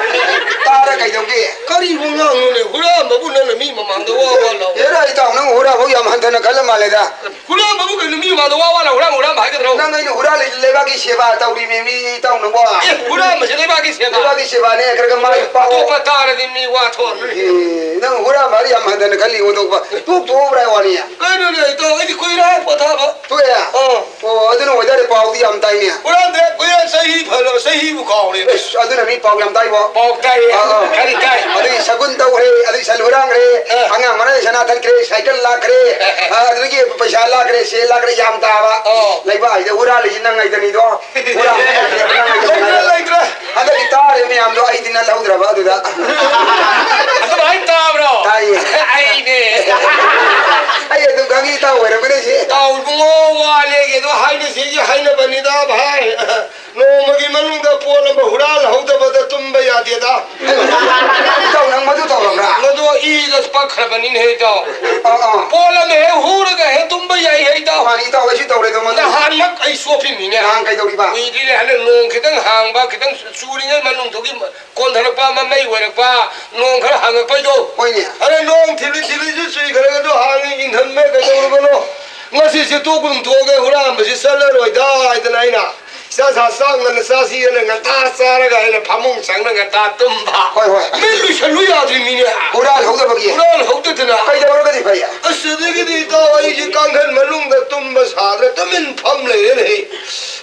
ꯇꯥꯗ ꯀꯩꯗꯧꯒꯦ? ꯀꯔꯤꯕꯨ ꯉꯥꯡꯅꯨꯅꯦ? ꯍꯨꯔꯥ ꯑꯃꯕꯨ ꯅꯪꯅ ꯃꯤ ꯃꯃꯥꯡꯗ ꯋꯥ ꯋꯥ ꯂꯥꯎ꯫ ꯍꯦꯔꯥ, ꯏꯇꯥꯎ, ꯅꯪ ꯍꯨꯔꯥ ꯐꯥꯎ ꯌꯥꯝ ꯍꯟꯊꯅ ꯈꯜꯂ ꯃꯥꯜꯂꯦꯗ꯫ ꯍꯨꯔꯥ ꯑꯃꯕꯨ ꯀꯩꯅꯣ ꯃꯤ ꯃꯃꯥꯡꯗ ꯋꯥ ꯋꯥ ꯂꯥꯎ, ꯍꯨꯔꯥ ꯍꯨꯔꯥ ꯍꯥꯏꯒꯗ꯭ꯔꯣ? ꯅꯪ ꯑꯩꯅ ꯍꯨꯔꯥ ꯂꯩ-, ꯂꯩꯕꯥꯛꯀꯤ ꯁꯦꯕꯥ ꯇꯧꯔꯤꯃꯤ, ꯃꯤ ꯏꯇꯥꯎ ꯅꯪꯕꯣ꯫ ꯑꯦ, ꯍꯨꯔꯥ ꯑꯃꯁꯦ ꯂꯩꯕꯥꯛꯀꯤ ꯁꯦꯕꯥ? ꯂꯩꯕꯥꯛꯀꯤ ꯁꯦꯕꯥꯅꯦ, ꯈꯔ ꯈꯔ ꯃꯥꯏ ꯑꯦ, ꯄꯥꯛꯑꯣ꯫ ꯑꯇꯣꯞꯄ ꯇꯥꯔꯗꯤ ꯃꯤ ꯋꯥ ꯊꯣꯛꯑꯔꯣꯏ꯫ ꯑꯦ, ꯅꯪ ꯍꯨꯔꯥ ꯃꯥꯔꯤ ꯌꯥꯝ ꯍꯟꯊꯅ ꯈꯜꯂꯤ, ꯑꯣꯟꯊꯣꯛꯄ꯫ ꯇꯣꯛ ꯇꯣꯛꯎꯕ꯭ꯔꯥ ꯋꯥꯅꯤ? ꯀꯩꯅꯣꯅꯦ, ꯏꯇꯥꯎ, ꯑꯩꯗꯤ ꯀꯨꯏꯔꯦ ꯄꯣꯊꯥꯕ꯫ ꯇꯣꯛꯑꯦ? ꯑꯥ꯫ ꯑꯣ, ꯑꯗꯨꯅ ꯑꯣꯏꯇꯥꯔꯦ, ꯄꯥꯎꯗꯤ ꯌꯥꯝ ꯇꯥꯏꯅꯦ꯫ ꯍꯨꯔꯥꯟꯗ꯭ꯔꯦ, ꯀꯨꯏꯔꯦ, ꯆꯍꯤ ꯐꯅ, ꯆꯍꯤꯕꯨ ꯀꯥꯎꯔꯦ꯫ ꯑꯁ, ꯑꯗꯨꯅ ꯃꯤ ꯄꯥꯎ ꯌꯥꯝ ꯇꯥꯏꯕꯣ꯫ ꯄꯥꯎ ꯇꯥꯏꯌꯦ, ꯑꯥ, ꯑꯥ꯫ ꯀꯔꯤ ꯇꯥꯏ? ꯑꯗꯨꯒꯤ ꯁꯒꯨꯟ ꯇꯧꯈ꯭ꯔꯦ, ꯑꯗꯨꯒꯤ ꯁꯟ ꯍꯨꯔꯥꯟꯈ꯭ꯔꯦ, ꯑꯥ꯫ ꯑꯉꯥꯡ ꯃꯔꯥꯏ ꯁꯅꯥ ꯊꯠꯈ꯭ꯔꯦ, ꯁꯥꯏꯀꯜ ꯂꯥꯛꯈ꯭ꯔꯦ, ꯑꯥ, ꯑꯗꯨꯗꯒꯤ ꯄꯩꯁꯥ ꯂꯥꯛꯈ꯭ꯔꯦ, ꯁꯦꯜ ꯂꯥꯛꯈ꯭ꯔꯦ, ꯌꯥꯝ ꯇꯥꯕ꯫ ꯑꯣ꯫ ꯂꯩꯕꯥꯛꯁꯤꯗ ꯍꯨꯔꯥꯜꯂꯤꯁꯤ ꯅꯪ ꯉꯥꯏꯗꯅꯤꯗꯣ꯫ ꯍꯨꯔꯥꯜꯂꯤꯁꯤ ꯅꯪ ꯉꯥꯏꯗꯅꯤꯗꯣ꯫ ꯂꯩꯇ꯭ꯔꯦ, ꯂꯩꯇ꯭ꯔꯦ꯫ ꯍꯟꯗꯛꯀꯤ ꯇꯥꯔꯤꯕ ꯃꯌꯥꯝꯗꯣ ꯑꯩꯗꯤ ꯅꯠꯍꯧꯗ꯭ꯔꯕ ꯑꯗꯨꯗ꯫ ꯑꯗꯨꯃꯥꯏꯅ ꯇꯥꯕ꯭ꯔꯣ? ꯇꯥꯏꯌꯦ꯫ ꯑꯩꯅꯦ꯫ ꯑꯩ ꯑꯗꯨꯝ ꯈꯪꯉꯤ, ꯏꯇꯥꯎ ꯑꯣꯏꯔꯝꯒꯅꯤ ꯁꯤ꯫ ꯏꯇꯥꯎ ꯏꯕꯨꯡꯉꯣ, ꯋꯥ ꯂꯦꯒꯦꯗꯣ ꯍꯥꯏꯅꯁꯤꯒꯤ ꯍꯥꯏꯅꯕꯅꯤꯗ ꯚꯥꯏ꯫ ꯅꯣꯡꯃꯒꯤ ꯃꯅꯨꯡꯗ ꯄꯣꯠ ꯑꯃ ꯍꯨꯔꯥꯜꯍꯧꯗꯕꯗ ꯇꯨꯝꯕ ꯌꯥꯗꯦꯗ꯫ ꯏꯇꯥꯎ, ꯅꯪ ꯃꯗꯨ ꯇꯧꯔꯕ꯭ꯔꯥ? ꯃꯗꯨ ꯏꯗ ꯄꯛꯈ꯭ꯔꯕꯅꯤꯅꯦ, ꯏꯇꯥꯎ꯫ ꯑꯥ, ꯑꯥ꯫ ꯄꯣꯠ ꯑꯃ ꯍꯦꯛ ꯍꯨꯔꯒ ꯍꯦꯛ ꯇꯨꯝꯕ ꯌꯥꯏ, ꯏꯇꯥꯎ꯫ ꯃꯥꯅꯤ, ꯏꯇꯥꯎ, ꯑꯩꯁꯨ ꯇꯧꯔꯦꯗꯣ ꯃꯗꯨ꯫ ꯅꯍꯥꯟꯃꯛ ꯑꯩ ꯆꯣꯞꯄꯤꯃꯤꯅꯦ꯫ ꯅꯍꯥꯟ ꯀꯩꯗꯧꯔꯤꯕ? ꯀꯨꯏꯗ꯭ꯔꯤꯅꯦ, ꯍꯟꯗꯛ ꯅꯣꯡ ꯈꯤꯇꯪ ꯍꯥꯡꯕ, ꯈꯤꯇꯪ ꯆꯨꯔꯤꯉꯩ ꯃꯅꯨꯡꯗꯨꯒꯤ ꯀꯣꯟꯊꯔꯛꯄ ꯑꯃ ꯃꯩ ꯑꯣꯏꯔꯛꯄ, ꯅꯣꯡ ꯈꯔ ꯍꯥꯡꯉꯛꯄꯩꯗꯣ꯫ ꯍꯣꯏꯅꯦ꯫ ꯑꯗ ꯅꯣꯡ ꯊꯤꯂꯤ ꯊꯤꯂꯤꯁꯨ ꯆꯨꯏ, ꯈꯔꯒꯁꯨ ꯍꯥꯡꯉꯤ, ꯏꯪꯊꯝꯃꯦ, ꯀꯩꯗꯧꯔꯕꯅꯣ? ꯉꯁꯤꯁꯦ ꯇꯣꯛ ꯀꯨꯝ ꯊꯣꯛꯑꯒꯦ, ꯍꯨꯔꯥꯟꯕꯁꯤ ꯆꯠꯂꯔꯣꯏꯗ ꯍꯥꯏꯗꯅ ꯑꯩꯅ ꯏꯆꯥ ꯁꯥ ꯆꯥꯛ ꯉꯟꯅ ꯆꯥꯁꯤꯑꯅ ꯉꯟꯇꯥ ꯆꯥꯔꯒ ꯑꯩꯅ ꯐꯃꯨꯡ ꯆꯪꯅ ꯉꯟꯇꯥ ꯇꯨꯝꯕ꯫ ꯍꯣꯏ, ꯍꯣꯏ꯫ ꯃꯩ ꯂꯣꯏꯁꯜꯂꯨ ꯌꯥꯗ꯭ꯔꯤꯃꯤꯅꯦ꯫ ꯍꯨꯔꯥꯜꯍꯧꯗꯕꯒꯤ꯫ ꯍꯨꯔꯥꯜꯍꯧꯗꯗꯅ꯫ ꯀꯩꯗꯧꯔꯒꯗꯤ ꯐꯩ? ꯑꯁ, ꯑꯗꯒꯤꯗꯤ ꯏꯇꯥꯎ ꯑꯩꯁꯦ ꯀꯥꯡꯈꯟ ꯃꯅꯨꯡꯗ ꯇꯨꯝꯕ ꯁꯥꯗ꯭ꯔꯦ, ꯇꯨꯃꯤꯟ ꯐꯝ ꯂꯩꯔꯦꯅꯦ꯫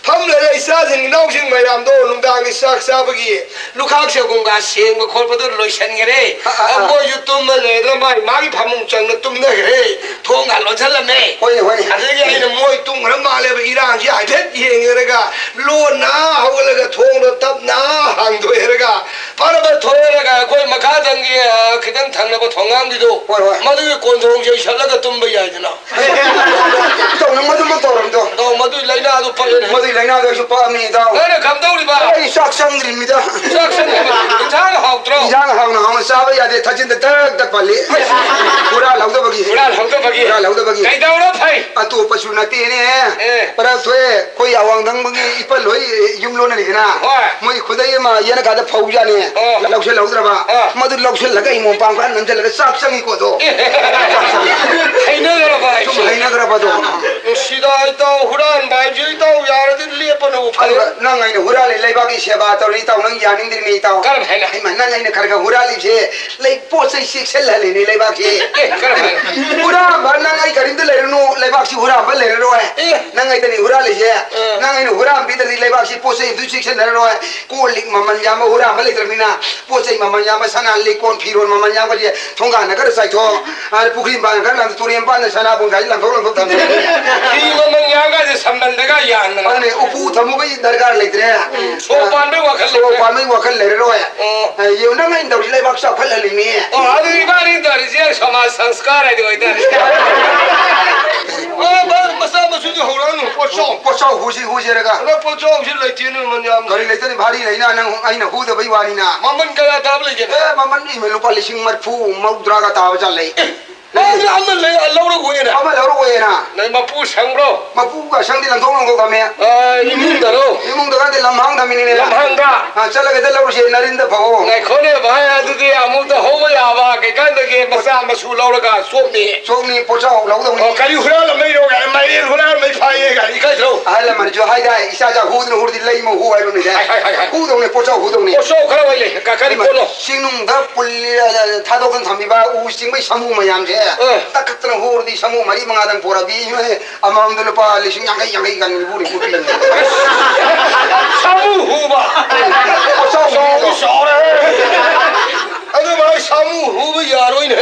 ꯐꯝ ꯂꯩꯔꯦ, ꯏꯆꯥꯁꯤꯡ ꯏꯅꯥꯎꯁꯤꯡ ꯃꯌꯥꯝꯗꯣ ꯅꯨꯡꯗꯥꯡꯒꯤ ꯆꯥꯛ ꯆꯥꯕꯒꯤ ꯂꯨꯈꯥꯛ ꯆꯒꯨꯝꯒ ꯁꯦꯡꯕ ꯈꯣꯠꯄꯗꯣ ꯂꯣꯏꯁꯤꯟꯈꯔꯦ꯫ ꯑ, ꯑ, ꯑ꯫ ꯃꯣꯏꯁꯨ ꯇꯨꯝꯕ ꯂꯣꯏꯔꯒ ꯃꯥꯏ ꯃꯥꯒꯤ ꯐꯃꯨꯡ ꯆꯪꯅ ꯇꯨꯝꯅꯈ꯭ꯔꯦ꯫ ꯊꯣꯡꯒ ꯂꯣꯟꯁꯤꯜꯂꯝꯃꯦ꯫ ꯍꯣꯏꯅꯦ, ꯍꯣꯏꯅꯦ꯫ ꯑꯗꯒꯤ ꯑꯩꯅ ꯃꯣꯏ ꯇꯨꯝꯈ꯭ꯔ ꯃꯥꯜꯂꯦꯕ, ꯏꯔꯥꯡꯁꯤ ꯍꯥꯏꯐꯦꯠ ꯌꯦꯡꯉꯦꯔꯒ ꯂꯣꯟꯅ ꯍꯧꯒꯠꯂꯒ ꯊꯣꯡꯗꯣ ꯇꯞꯅ ꯍꯥꯡꯗꯣꯛꯑꯦꯔꯒ ꯐꯔꯕ ꯊꯣꯛꯑꯦꯔꯒ ꯑꯩꯈꯣꯏ ꯃꯈꯥꯗ ꯅꯪꯒꯤ, ꯑ, ꯈꯤꯇꯪ ꯊꯪꯅꯕ ꯊꯣꯡꯒꯥꯡꯒꯤꯗꯣ, ꯍꯣꯏ, ꯍꯣꯏ꯫ ꯃꯗꯨꯒꯤ ꯀꯣꯟꯊꯣꯡꯁꯦ ꯏꯁꯜꯂꯒ ꯇꯨꯝꯕ ꯌꯥꯏꯗꯅ꯫ ꯏꯇꯥꯎ, ꯅꯪ ꯃꯗꯨꯃꯛ ꯇꯧꯔꯝꯗꯣ꯫ ꯏꯇꯥꯎ, ꯃꯗꯨꯒꯤ ꯂꯥꯏꯅꯥꯗꯨ ꯐꯔꯦꯅꯦ꯫ ꯃꯗꯨꯒꯤ ꯂꯥꯏꯅꯥꯗꯣ ꯑꯩꯁꯨ ꯄꯛꯑꯝꯃꯤ, ꯏꯇꯥꯎ꯫ ꯅꯪꯅ ꯀꯝꯗꯧꯔꯤꯕ? ꯑꯩ ꯆꯥꯛ ꯆꯪꯗ꯭ꯔꯤꯃꯤꯗ꯫ ꯆꯥꯛ ꯆꯪꯗ꯭ꯔꯤꯕ? ꯏꯟꯁꯥꯡ ꯍꯥꯎꯇ꯭ꯔꯣ? ꯏꯟꯁꯥꯡ ꯍꯥꯎꯅ ꯍꯥꯎꯅ ꯆꯥꯕ ꯌꯥꯗꯦ, ꯊꯥꯖꯤꯟꯗ ꯇꯛ ꯇꯛ ꯄꯜꯂꯤ꯫ ꯍꯨꯔꯥꯜꯍꯧꯗꯕꯒꯤ꯫ ꯍꯨꯔꯥꯜꯍꯧꯗꯕꯒꯤ? ꯍꯨꯔꯥꯜꯍꯧꯗꯕꯒꯤ꯫ ꯀꯩꯗꯧꯔ ꯐꯩ? ꯑꯇꯣꯞꯄꯁꯨ ꯅꯠꯇꯦꯅꯦ꯫ ꯑꯦ꯫ ꯄꯔꯛ ꯊꯣꯛꯑꯦ, ꯑꯩꯈꯣꯏ ꯑꯋꯥꯡ ꯊꯪꯕꯒꯤ ꯏꯄꯜ ꯍꯣꯏ ꯌꯨꯝ ꯂꯣꯟꯅꯔꯤꯗꯅ꯫ ꯍꯣꯏ꯫ ꯃꯣꯏ ꯈꯨꯗꯩ ꯑꯃ ꯌꯦꯅꯈꯥꯗ ꯐꯧꯖꯥꯠꯅꯤ꯫ ꯑꯣ꯫ ꯂꯧꯁꯤꯜꯍꯧꯗ꯭ꯔꯕ꯫ ꯑꯣ꯫ ꯃꯗꯨ ꯂꯧꯁꯤꯜꯂꯒ ꯑꯩ ꯃꯣꯝꯄꯥꯛ ꯈꯔ ꯅꯝꯁꯤꯜꯂꯒ ꯆꯥꯛ ꯆꯪꯉꯤꯀꯣ ꯑꯗꯣ꯫ ꯆꯥꯛ ꯆꯪꯉꯤ꯫ ꯍꯩꯅꯈ꯭ꯔꯕ ꯁꯨꯝ ꯍꯥꯏꯁꯦ? ꯍꯩꯅꯈ꯭ꯔꯕꯗꯣ꯫ ꯅꯨꯡꯁꯤꯗ ꯏꯇꯥꯎ, ꯍꯨꯔꯥꯟꯕ ꯍꯥꯏꯕꯁꯦ ꯏꯇꯥꯎ ꯌꯥꯔꯗꯤ ꯂꯦꯞꯄꯅꯕꯨ ꯐꯔꯦ꯫ ꯑꯗꯨꯒ ꯅꯪ ꯑꯩꯅ ꯍꯨꯔꯥꯜꯂꯤ ꯂꯩꯕꯥꯛꯀꯤ ꯁꯦꯕꯥ ꯇꯧꯔꯤ ꯏꯇꯥꯎ, ꯅꯪ ꯌꯥꯅꯤꯡꯗ꯭ꯔꯤꯅꯦ ꯏꯇꯥꯎ꯫ ꯀꯔꯝ ꯍꯥꯏꯅ? ꯍꯩꯃꯥ, ꯅꯪ ꯑꯩꯅ ꯈꯔ ꯈꯔ ꯍꯨꯔꯥꯜꯂꯤꯁꯦ ꯂꯩ ꯄꯣꯠ ꯆꯩ ꯆꯦꯛꯁꯤꯜꯍꯜꯂꯤꯅꯦ ꯂꯩꯕꯥꯛꯁꯦ꯫ ꯑꯦ, ꯀꯔꯝ ꯍꯥꯏꯅ? ꯍꯨꯔꯥꯟꯕ ꯅꯪ ꯑꯩ ꯀꯔꯤꯝꯇ ꯂꯩꯔꯨꯅꯨ, ꯂꯩꯕꯥꯛꯁꯤ ꯍꯨꯔꯥꯟꯕ ꯂꯩꯔꯔꯣꯏ꯫ ꯑꯦ꯫ ꯅꯪ ꯑꯩꯗꯅꯤ ꯍꯨꯔꯥꯜꯂꯤꯁꯦ꯫ ꯑ꯫ ꯅꯪ ꯑꯩꯅ ꯍꯨꯔꯥꯟꯕꯤꯗ꯭ꯔꯗꯤ ꯂꯩꯕꯥꯛꯁꯤ ꯄꯣꯠ ꯆꯩ ꯑꯝꯇ ꯆꯦꯛꯁꯤꯟꯅꯔꯔꯣꯏ꯫ ꯀꯣꯜ ꯂꯤꯛ ꯃꯃꯜ ꯌꯥꯝꯕ ꯍꯨꯔꯥꯟꯕ ꯂꯩꯇ꯭ꯔꯕꯅꯤꯅ ꯄꯣꯠ ꯆꯩ ꯃꯃꯜ ꯌꯥꯝꯕ ꯁꯅꯥ ꯂꯤꯛ ꯀꯣꯟ ꯐꯤꯔꯣꯜ ꯃꯃꯜ ꯌꯥꯝꯕꯁꯦ ꯊꯣꯡꯒꯥꯟꯗ ꯈꯔ ꯆꯥꯏꯊꯣꯛ, ꯑ, ꯄꯨꯈ꯭ꯔꯤ ꯃꯄꯥꯟꯗ ꯈꯔ ꯂꯪ-, ꯇꯨꯔꯦꯟ ꯃꯄꯥꯟꯗ ꯁꯅꯥꯕꯨꯟ ꯀꯥꯏꯁꯦ ꯂꯪꯊꯣꯛ ꯂꯪꯊꯣꯛ ꯊꯝꯃꯦ꯫ ꯐꯤ ꯃꯃꯜ ꯌꯥꯝꯒꯥꯏꯁꯦ ꯁꯝꯕꯜꯗꯒ ꯌꯥꯟꯗꯅ꯫ ꯑꯗꯨꯅꯦ, ꯎꯄꯨ ꯊꯝꯃꯨꯕꯒꯤ ꯗꯔꯀꯥꯔ ꯂꯩꯇ꯭ꯔꯦ꯫ ꯁꯣꯔ ꯄꯥꯟꯕꯩ ꯋꯥꯈꯜ ꯁꯣꯔ ꯂꯩꯇ꯭ꯔꯦ꯫ ꯄꯥꯟꯕꯩ ꯋꯥꯈꯜ ꯂꯩꯔꯔꯣꯏ꯫ ꯑꯣ꯫ ꯑ, ꯌꯦꯡꯉꯨ, ꯅꯪ ꯑꯩꯅ ꯇꯧꯔꯤ ꯂꯩꯕꯥꯛ ꯆꯥꯎꯈꯠꯍꯜꯂꯤꯅꯦ꯫ ꯑꯣ, ꯑꯗꯨ ꯏꯕꯥꯅꯤ ꯇꯧꯔꯤꯁꯦ ꯁꯃꯥꯖ ꯁꯪꯁꯀꯥꯔ ꯍꯥꯏꯗꯣ ꯑꯣꯏꯇꯥꯔꯦ꯫ ꯑꯣ, ꯃ-, ꯃꯆꯥ ꯃꯁꯨꯗꯤ ꯍꯧꯔꯛꯑꯅꯨ, ꯄꯣꯠꯆꯥꯎ꯫ ꯄꯣꯠꯆꯥꯎ ꯍꯨꯁꯤ ꯍꯨꯁꯤꯔꯒ꯫ ꯑꯗꯣ ꯄꯣꯠꯆꯥꯎꯁꯤ ꯂꯩꯇꯦꯅꯦ, ꯃꯃꯜ ꯌꯥꯝ꯫ ꯀꯔꯤ ꯂꯩꯇꯅꯤ, ꯚꯥꯔꯤ ꯂꯩꯅ ꯅꯪ ꯑꯩꯅ ꯍꯨꯗꯕꯩ ꯋꯥꯅꯤꯅ꯫ ꯃꯃꯜ ꯀꯌꯥ ꯇꯥꯕ ꯂꯩꯒꯦ? ꯑꯦ, ꯃꯃꯜ ꯏꯃ ꯂꯨꯄꯥ ꯂꯤꯁꯤꯡ ꯃꯔꯤꯐꯨ, ꯃꯧꯗ꯭ꯔꯥꯒ ꯇꯥꯕ ꯖꯥꯠ ꯂꯩ꯫ ꯃꯥꯁꯨ ꯑꯃ ꯂꯩ, ꯂꯧꯔꯛꯑꯣꯏꯅ꯫ ꯑꯃ ꯂꯧꯔꯛꯑꯣꯏꯅ꯫ ꯅꯪ ꯃꯄꯨ ꯁꯪꯕ꯭ꯔꯣ? ꯃꯄꯨꯒ ꯁꯪꯗꯤ ꯂꯪꯊꯣꯛ ꯂꯪꯊꯣꯛ ꯊꯝꯃꯦ꯫ ꯑ, ꯏꯃꯨꯡꯗꯔꯣ? ꯏꯃꯨꯡꯗꯒꯗꯤ ꯂꯝꯍꯥꯡ ꯊꯝꯃꯤꯅꯤꯅꯦ꯫ ꯂꯝꯍꯥꯡꯗ? ꯑ, ꯆꯠꯂꯒ ꯍꯦꯛꯇ ꯂꯧꯔꯨꯁꯦ, ꯅꯔꯤꯟꯗ ꯐꯧ꯫ ꯉꯥꯏꯈꯣꯅꯦ ꯚꯥꯏ, ꯑꯗꯨꯗꯤ ꯑꯃꯨꯛꯇ ꯍꯧꯕ ꯌꯥꯕ ꯀꯩꯀꯥꯟꯗꯒꯤ ꯃꯆꯥ ꯃꯁꯨ ꯂꯧꯔꯒ ꯆꯣꯞꯅꯤ꯫ ꯆꯣꯞꯅꯤ, ꯄꯣꯠꯆꯥꯎ ꯂꯧꯗꯧꯅꯤ꯫ ꯑꯣ, ꯀꯔꯤ ꯍꯨꯔꯥꯜꯂꯝꯃꯩꯅꯣ? ꯃꯥꯏꯔꯦꯟ ꯍꯨꯔꯥꯜꯂꯝꯃꯩ ꯐꯥꯏꯌꯦ ꯀꯥꯏ ꯏꯀꯥꯏꯗ꯭ꯔꯣ? ꯑꯍꯜ ꯂꯃꯟꯁꯨ ꯍꯥꯏꯗꯥꯏ, ꯏꯆꯥ ꯆꯥ ꯍꯨꯗꯅ ꯍꯨꯔꯗꯤ ꯂꯩꯃ ꯍꯨ ꯍꯥꯏꯕ ꯃꯤꯗꯥꯏ꯫ ꯍꯥꯏ, ꯍꯥꯏ, ꯍꯥꯏ, ꯍꯥꯏ꯫ ꯍꯨꯗꯧꯅꯤ, ꯄꯣꯠꯆꯥꯎ ꯍꯨꯗꯧꯅꯤ꯫ ꯄꯣꯠꯆꯥꯎ ꯈꯔ ꯋꯥꯏ ꯂꯩ, ꯀ-, ꯀꯔꯤ ꯄꯣꯠꯅꯣ? ꯆꯤꯡꯅꯨꯡꯗ ꯄꯨꯜꯂꯤ-, ꯊꯥꯗꯣꯛꯇꯅ ꯊꯝꯃꯤꯕ ꯎ ꯆꯤꯡꯕꯩ ꯁꯥꯃꯨ ꯃꯌꯥꯝꯁꯦ ꯑ꯫ ꯇꯛꯈꯠꯇꯅ ꯍꯨꯔꯗꯤ ꯁꯥꯃꯨ ꯃꯔꯤ ꯃꯉꯥꯗꯪ ꯄꯣꯔꯛꯑꯗꯤ, ꯏꯃꯥꯏ, ꯑꯃꯃꯝꯗ ꯂꯨꯄꯥ ꯂꯤꯁꯤꯡ ꯌꯥꯡꯈꯩ, ꯌꯥꯡꯈꯩ, ꯌꯥꯡꯈꯩ, ꯅꯤꯐꯨ, ꯅꯤꯐꯨ ꯄꯤꯔꯝꯃꯦ꯫ ꯁꯥꯃꯨ ꯍꯨꯕ? ꯄꯣꯠꯆꯥꯎ ꯆꯥꯎꯗꯤ ꯍꯨꯕꯗꯣ꯫ ꯆꯥꯎꯔꯦ꯫ ꯑꯗꯨ ꯚꯥꯏ, ꯁꯥꯃꯨ ꯍꯨꯕ ꯌꯥꯔꯣꯏꯅꯦ꯫